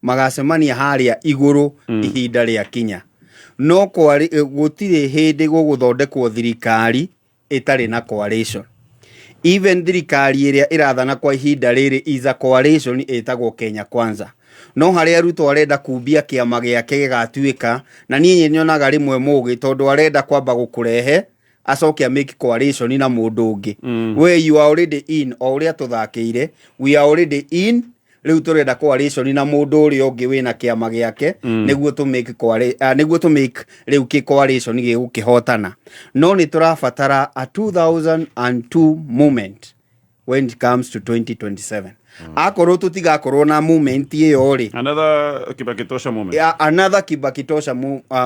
magacemania harĩa igũrũ ihinda rĩa kinya. No gũtirĩ hĩndĩ gũgũthondekwo thirikari ĩtarĩ na coalition. Even thirikari ĩrĩa ĩrathana kwa ihinda rĩrĩ is a coalition ĩtagwo Kenya Kwanza. No harĩa Ruto arenda kumbia kĩama gĩake gĩgatuĩka, na niĩ nyonaga rĩmwe mũgĩ, tondũ arenda kwamba gũkũrehe acoke a make coalition na mũndũ ũngĩ. We you are already in, o ũrĩa tũthakĩire, we are already in. Rĩu tũrenda coalition na mũndũ ũrĩa ũngĩ wĩna kĩama gĩake, nĩguo tũ make nĩguo tũ make rĩu kĩ coalition gĩgũkĩhotana. No nĩ tũrabatara a 2002 moment when it comes to 2027. Akorwo tũtigakorwo na movement ĩyo rĩ,
Another Kibaki Tosha moment.
Ya, another Kibaki Tosha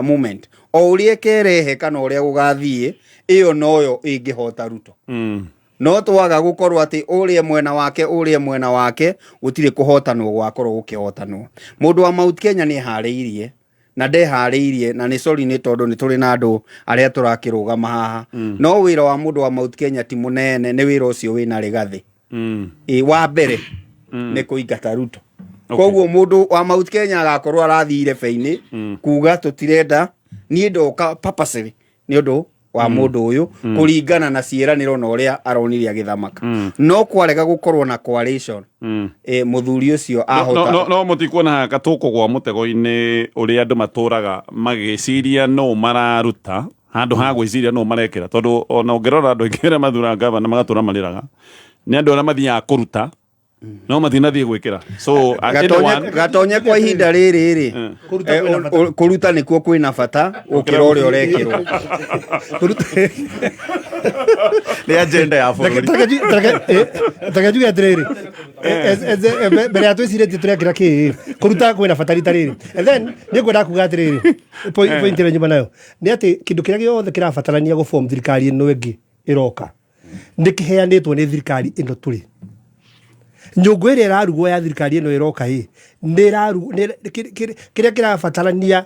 moment, o ũrĩa ĩkerehe kana ũrĩa gũgathiĩ, ĩyo noyo ĩngĩhota Ruto. No twaga gũkorwo atĩ ũrĩa mwena wake, ũrĩa mwena wake, gũtirĩ kũhotanwo gwakorwo gũkĩhotanwo. Mũndũ wa Mount Kenya nĩ eharĩirie na ndeharĩirie, na nĩ sorry, nĩ tondũ nĩ tũrĩ na andũ arĩa tũrakĩrũgama haha. No wĩra wa mũndũ wa Mount Kenya ti mũnene, nĩ wĩra ũcio wĩna Rigathĩ. Ĩ wa mbere nĩ kũingata Ruto. Koguo mũndũ wa Mount Kenya agakorwo arathiĩ irebe-inĩ kuga tũtirenda, niĩ ndoka purposely nĩ ũndũ wa mũndũ ũyũ, kũringana na ciĩranĩro na ũrĩa aronire agĩthamaka. No kwarega gũkorwo na coalition, mũthuri ũcio ahota.
No mũtikuona gatũkũgwa mũtego-inĩ ũrĩa andũ matũraga magĩciria no mararuta handũ ha gwĩciria no marekĩra, tondũ ona ũngĩrora andũ aingĩ arĩa mathuraga gavana magatũra marĩraga nĩ andũ arĩa mathiaga kũruta no matinathiĩ gwĩkĩra, so
Gatonye, Gatonye, kwa ihinda rĩrĩ rĩ,
Kũruta kwĩna bata.
Kũruta nĩkuo kwĩna bata gũkĩra ũrĩa ũrekĩrwo.
Nĩ agenda ya bũrũri.
Reke njuge atĩrĩrĩ, mbere ya twĩcirĩtie tũrekĩra kĩ, kũruta kwĩna bata rita rĩrĩ. And then nĩ ngwenda kuga atĩrĩrĩ, point ĩrĩa nyuma nayo nĩ atĩ kĩndũ kĩrĩa gĩothe kĩrabatarania gũform thirikari ĩno ĩngĩ ĩroka nĩ kĩheanĩtwo nĩ thirikari ĩno tũrĩ. Nyũngũ ĩrĩa ĩrarugwo ya thirikari ĩno ĩroka ĩ nĩ ĩraru kĩrĩa kĩrabatarania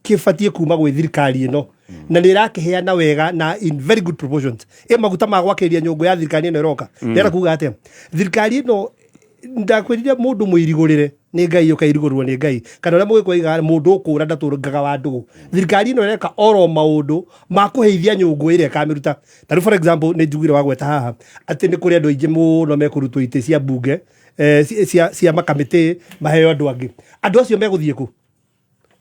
kĩbatiĩ kuma gwĩ thirikari ĩno, na nĩ ĩrakĩheana wega na in very good proportions. Ĩ maguta ma gwakĩrĩria nyũngũ ya thirikari ĩno ĩroka. Ndĩrenda kuga atĩa? Thirikari ĩno, ndakwĩrire, mũndũ mũirigũrĩre nĩ Ngai, ũkairigũrwo nĩ Ngai, kana ũrĩa mũgĩkũyũ oigaga, mũndũ ũkũra ndatũngaga wa ndũgũ. Thirikari ĩno ĩreka oro maũndũ ma kũheithia nyũngũ ĩrĩa ĩkamĩruta. Ta rĩu, for example, nĩ njugire wagweta haha atĩ nĩ kũrĩ andũ aingĩ mũno mekũrutwo itĩ cia mbunge, cia makamĩtĩ, maheo andũ angĩ. Andũ acio megũthiĩ kũ?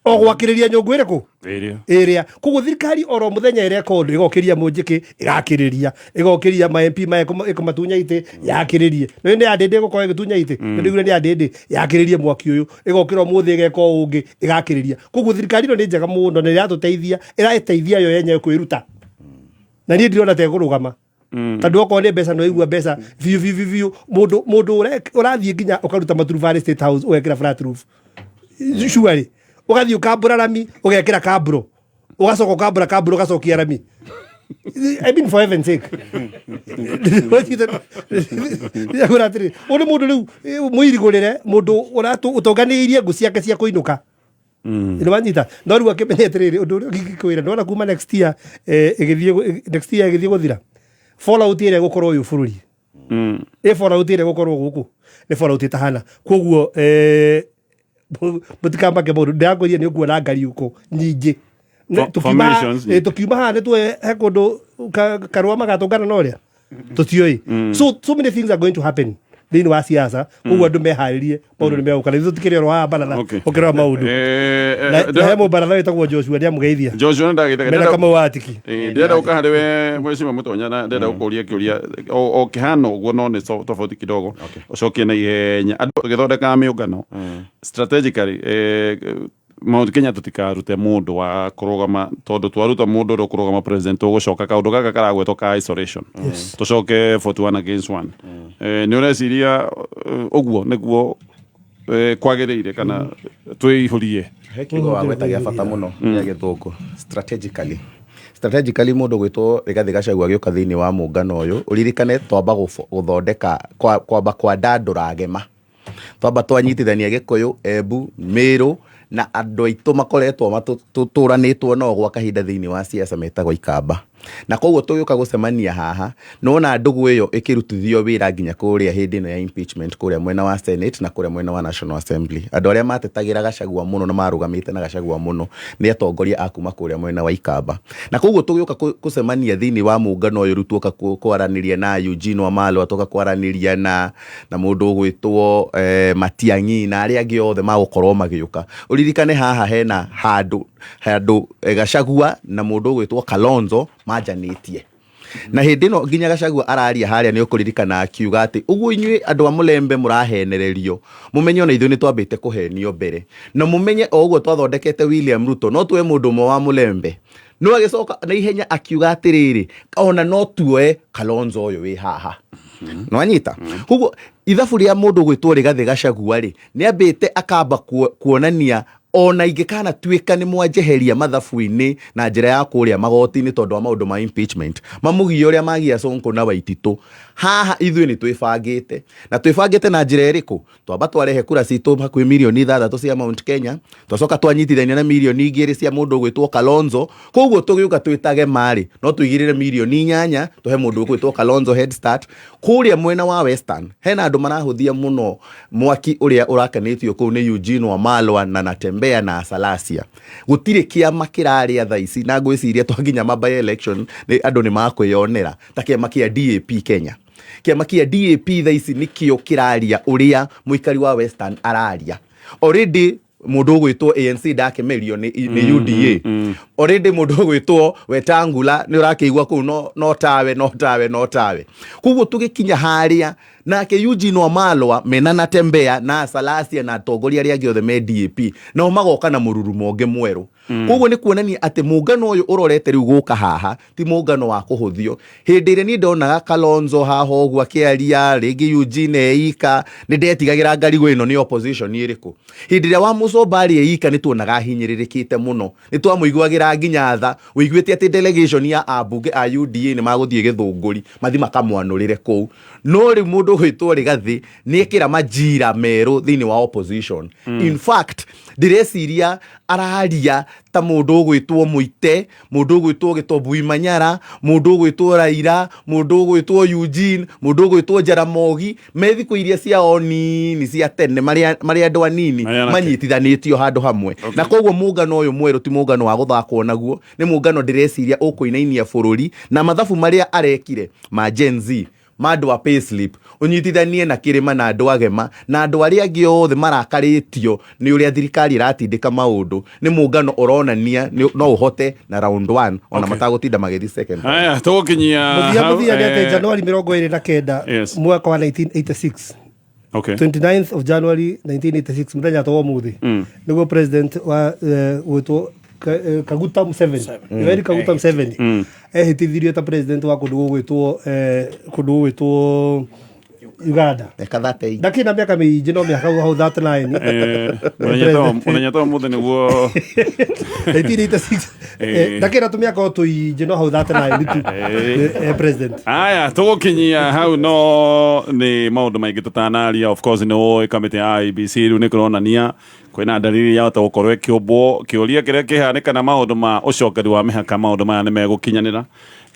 O gwakĩrĩria nyũngũ ĩrĩkũ?
Ĩrĩa.
Ĩrĩa. Koguo thirikari oro mũthenya ĩreka ũndũ, ĩgokĩria mũnjĩkĩ, ĩgakĩrĩria, ĩgokĩria ma MP maya, ĩkũmatunya itĩ, yakĩrĩrie. No nĩ yandĩndĩ ĩgũkorwo ĩgĩtunya itĩ, nĩ ndĩiguire nĩ yandĩndĩ yakĩrĩrie mwaki ũyũ, ĩgokĩra ũmũthĩ ĩgeka ũũ ũngĩ, ĩgakĩrĩria. Koguo thirikari ĩno nĩ njega mũno na ĩratũteithia, ĩrateithia yo yenyewe kwĩruta, na niĩ ndirona ta ĩkũrũgama, tondũ okorwo nĩ mbeca, no igua mbeca biũ biũ biũ biũ. Mũndũ ũrathiĩ nginya ũkaruta maturubarĩ State House, ũgekĩra flat roof, surely ũgathiĩ ũkambũra rami, ũgekĩra kamburo, ũgacoka ũkambũra kamburo, ũgacokia rami. I mean, for heaven's sake. Ndĩrakwĩra atĩrĩ, ũyũ nĩ mũndũ rĩu mũirigũrĩre, mũndũ ũtonganĩirie ngũ ciake cia kũinũka, nĩ wanyita? No rĩu akĩmenya atĩrĩrĩ, ũndũ ũrĩa ũngĩkwĩra, ndona kuma next year, next year ĩgĩthiĩ gũthira, fallout ĩrĩa ĩgũkorwo ũyũ bũrũri, ĩ fallout ĩrĩa ĩgũkorwo gũkũ nĩ fallout ĩtahana. Koguo mũtikamake mũndũ, ndĩrakwĩria nĩ ũkuona ngariũko nyingĩ.
Formations.
Tũkiuma haha nĩ tuoe he kũndũ karũa magatũngana na ũrĩa tũtiũĩ. So many things are going to happen thĩinĩ wa siasa, koguo andũ meharĩrie, maũndũ nĩ megũka na ithuĩ tũtikĩrĩ oro haha baratha ũkĩrora maũndũ. Na he mũbaratha wĩtagwo Joshua, nĩ amũgeithia.
Joshua, nĩ ndagĩte.
Mena Kamau wa Atiki.
Ndĩrenda gũka harĩ we, Mheshimiwa Mũtonya, na ndĩrenda gũkũria kĩũria o kĩhana ũguo, no nĩ tofauti kidogo, ũcokie na ihenya. Andũ tũgĩthondekaga mĩũngano strategically, Mount Kenya tũtikarute mũndũ wa kũrũgama, tondũ twaruta mũndũ ũrĩa ũkũrũgama president, tũgũcoka kaũndũ gaka karagwetwo ka isolation. Tũcoke 41 against 1. Nĩ ũreciria ũguo nĩguo kwagĩrĩire, kana twĩihũrie?
He kiugo wagweta gĩa bata mũno gĩa gĩthũngũ, strategically. Strategically, mũndũ gwĩtwo Rigathĩ Gachagua agĩũka thĩinĩ wa mũngano ũyũ, ũririkane twamba gũthondeka kwamba kwandandũra agema, twamba twanyitithania Gĩkũyũ, Embu, Mĩrũ na andũ aitũ makoretwo tũranĩtwo nao gwa kahinda thĩinĩ wa siasa metagwo Ikamba. Na koguo tũgĩũka gũcemania haha, nĩwona ndũgũ ĩyo ĩkĩrutithio wĩra nginya kũrĩa hĩndĩ ĩno ya impeachment, kũrĩa mwena wa Senate na kũrĩa mwena wa National Assembly. Andũ arĩa matetagĩra Gachagua mũno na marũgamĩte na Gachagua mũno nĩ atongoria a kuma kũrĩa mwena wa Ikamba. Na koguo tũgĩũka kũcemania thĩinĩ wa mũngano ũyũ rĩu, tuoka kwaranĩria na Eugene Wamalwa, tuoka kwaranĩria na mũndũ ũgwĩtwo Matiang'i na arĩa angĩ othe magũkorwo magĩũka. Ũririkane haha hena handũ Gachagua na mũndũ ũgwĩtwo Kalonzo manjanĩtie, na hĩndĩ ĩno nginya Gachagua araria harĩa, nĩ ũkũririkana akiuga atĩ ũguo inyuĩ andũ a Mũlembe mũrahenererio, mũmenye ona ithuĩ nĩ twambĩte kũhenio mbere, na mũmenye o ũguo twathondekete William Ruto no tuoe mũndũ ũmwe wa Mũlembe. No agĩcoka na ihenya akiuga atĩrĩrĩ, ona no tuoe Kalonzo ũyũ wĩ haha. Nĩwanyita? Koguo ithabu rĩa mũndũ gwĩtwo Rigathĩ Gachagua rĩ, nĩ ambĩte akamba kuonania ona ingĩkanatuĩka nĩ mwanjeheria mathabu-inĩ na njĩra ya kũrĩa magoti-inĩ tondũ wa maũndũ ma impeachment, mamũgie ũrĩa magia Sonko na Waititũ, haha ithuĩ nĩ twĩbangĩte. Na twĩbangĩte na njĩra ĩrĩkũ? Twamba twarehe kura citũ hakuhĩ mirioni 6 cia Mount Kenya, twacoka twanyitithania na mirioni 2 cia mũndũ ũgwĩtwo Kalonzo. Koguo tũgĩũka twĩtage marĩ no tũigĩrĩre mirioni 8 tũhe mũndũ ũgwĩtwo Kalonzo head start. Kũrĩa mwena wa Western hena andũ marahũthia mũno mwaki ũrĩa ũrakanĩtio kũu nĩ Eugene Wamalwa na Natembeya na Salasia. Gũtirĩ kĩama kĩrarĩa thaa ici, na ngwĩciria twakinya ma by election nĩ andũ nĩ makwĩyonera ta kĩama kĩa DAP Kenya. Kĩama kĩa DAP thaa ici nĩkĩo kĩraria ũrĩa mũikari wa Western araria. Already mũndũ ũgwĩtwo ANC ndakemerio nĩ UDA. Already mũndũ ũgwĩtwo Wetangula nĩ ũrakĩigua kũu no, no tawe no tawe no tawe. Koguo tũgĩkinya harĩa nake Eugene Wamalwa mena Natembeya na Salasia na atongoria arĩa angĩ othe me DAP nao magoka na mũrurumo ũngĩ mwerũ. Koguo nĩ kuonania atĩ mũngano ũyũ ũrorete rĩu gũka haha ti mũngano wa kũhũthio. Hĩndĩ ĩrĩa niĩ ndonaga Kalonzo haha ũguo akĩaria, rĩngĩ Eugene eika, nĩ ndetigagĩra ngarigũ ĩno nĩ opposition ĩrĩkũ. Hĩndĩ ĩrĩa Wamũcomba arĩ eika nĩ tuonaga ahinyĩrĩrĩkĩte mũno, nĩ twamũiguagĩra nginya tha, ũiguĩte atĩ delegation ya ambunge a UDA nĩ magũthiĩ Gĩthũngũri mathiĩ makamwanũrĩre kũu. No rĩu mũndũ ũgwĩtwo Rigathĩ nĩ ekĩra majira merũ thĩinĩ wa opposition. In fact, ndĩreciria araria ta mũndũ ũgwĩtwo Mũite, mũndũ ũgwĩtwo Gĩtombui Manyara, mũndũ ũgwĩtwo Raila, mũndũ ũgwĩtwo Eugene, mũndũ ũgwĩtwo Jaramogi, me thikũ iria ciao nini cia tene marĩ andũ anini
Marĩ anake.
manyitithanĩtio handũ hamwe. Na koguo mũngano ũyũ mwerũ ti mũngano wa gũthakwo naguo, nĩ mũngano ndĩreciria ũkũinainia bũrũri na mathabu marĩa arekire ma Gen Z, ma andũ a payslip, ũnyitithanie na kĩrĩma na andũ agema na andũ arĩa angĩ othe marakarĩtio nĩ ũrĩa thirikari ĩratindĩka maũndũ, nĩ mũngano ũronania no ũhote na round 1 ona matagũtinda magĩthiĩ second round.
Haya, tũgũkinyia
Mũthia
hau,
mũthia nĩ atĩ Januari 29 mwaka wa 1986, 29th of January 1986, mũthenya ta wa ũmũthĩ, nĩguo president wa gwĩtwo Kaguta Museveni, Yoweri Kaguta Museveni, ehĩtithirio ta president wa kũndũ gũgwĩtwo kũndũ gũgwĩtwo Uganda.
Mĩaka 38.
Ndakĩrĩ na mĩaka mĩingĩ, no mĩaka hau 39.
Mũthenya ta ũmũthĩ nĩguo
1986. Ndakĩrĩ na tũmĩaka o tũingĩ, no hau 39 tu president.
Aya, tũgũkinyia hau, no nĩ maũndũ maingĩ tũtanaria. Of course nĩ ũĩ kamĩtĩ ya IEBC rĩu nĩ kũronania kwĩna dalili ya gũkorwo ĩkĩũmbwo. Kĩũria kĩrĩa kĩhanĩka na maũndũ ma ũcokeri wa mĩhaka, maũndũ maya nĩ megũkinyanĩra,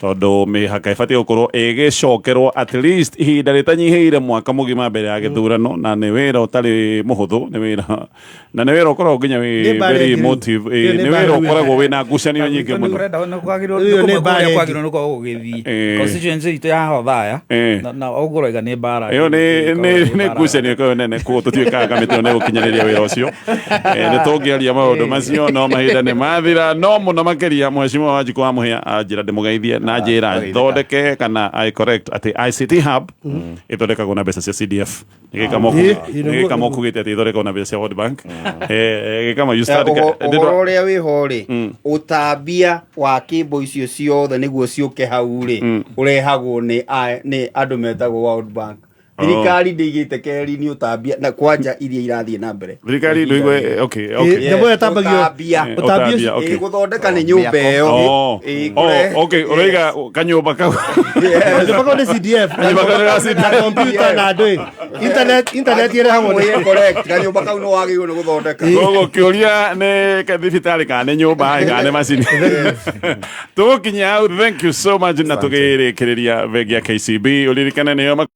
tondũ mĩhaka ĩbatiĩ gũkorwo ĩgĩcokerwo at least ihinda rĩtanyihĩire mwaka mũgima mbere ya gĩthurano, na nĩ wĩra ũtarĩ mũhũthũ, nĩ wĩra na nĩ wĩra ũkoragwo nginya wĩ
Nĩ mbara
very
ĩngĩ rĩu.
emotive.
Ĩyo nĩ
Nĩ
mbara
wĩra
rĩu.
ũkoragwo wĩna ngucanio nyingĩ mũno.
Ĩyo nĩ mbara ĩngĩ.
Kwagĩrĩirwo nĩ gũkorwo gũgĩthiĩ constituency itũ ya Othaya, na ũguo ũroiga nĩ mbara.
Ĩyo nĩ ngucanio ĩkoragwo nene, koguo tũtiũĩ kamĩtĩ ĩyo nĩ gũkinyanĩria wĩra ũcio. Nĩ tũngĩaria maũndũ macio, no mahinda nĩ mathira. No mũno makĩria mheshimiwa Wanjikũ wa Mũhĩa anjĩra ndĩmũgeithie na njĩra thondeke kana I correct atĩ ICT hub ĩthondekagwo na mbeca cia CDF. Nĩ gĩkamo kugĩte atĩ ĩthondekagwo na mbeca cia World Bank. Gĩkamo you start
Ũhoro ũrĩa wĩho rĩ, ũtambia wa kĩmbo icio ciothe nĩguo ciũke hau rĩ, ũrehagwo nĩ andũ metagwo World Bank. Thirikari ndĩigĩte keri nĩ ũtambia na kwanja iria irathiĩ na mbere.
Thirikari ndũigue, okay.
Nyamũ ĩyo ĩtambagio-
Ũtambia.
Ũtambia
Ũtambia, okay.
Gũthondeka nĩ nyũmba ĩyo.
Oh, okay, ũroiga kanyũmba kau.
Kanyũmba kau nĩ CDF.
Kanyũmba kau nĩ ga CDF.
Na computer na andũ ĩ. Internet ĩrehagwo nĩ
Mwĩye correct, kanyũmba kau nĩ wagĩrĩirwo nĩ gũthondeka.
Koguo kĩũria nĩ thibitarĩ kana nĩ nyũmba ĩ, kana nĩ macini. Tũgũkinyia hau, thank you so much, na tũgĩrĩkĩrĩria bengi ya KCB ũririkane nĩyo.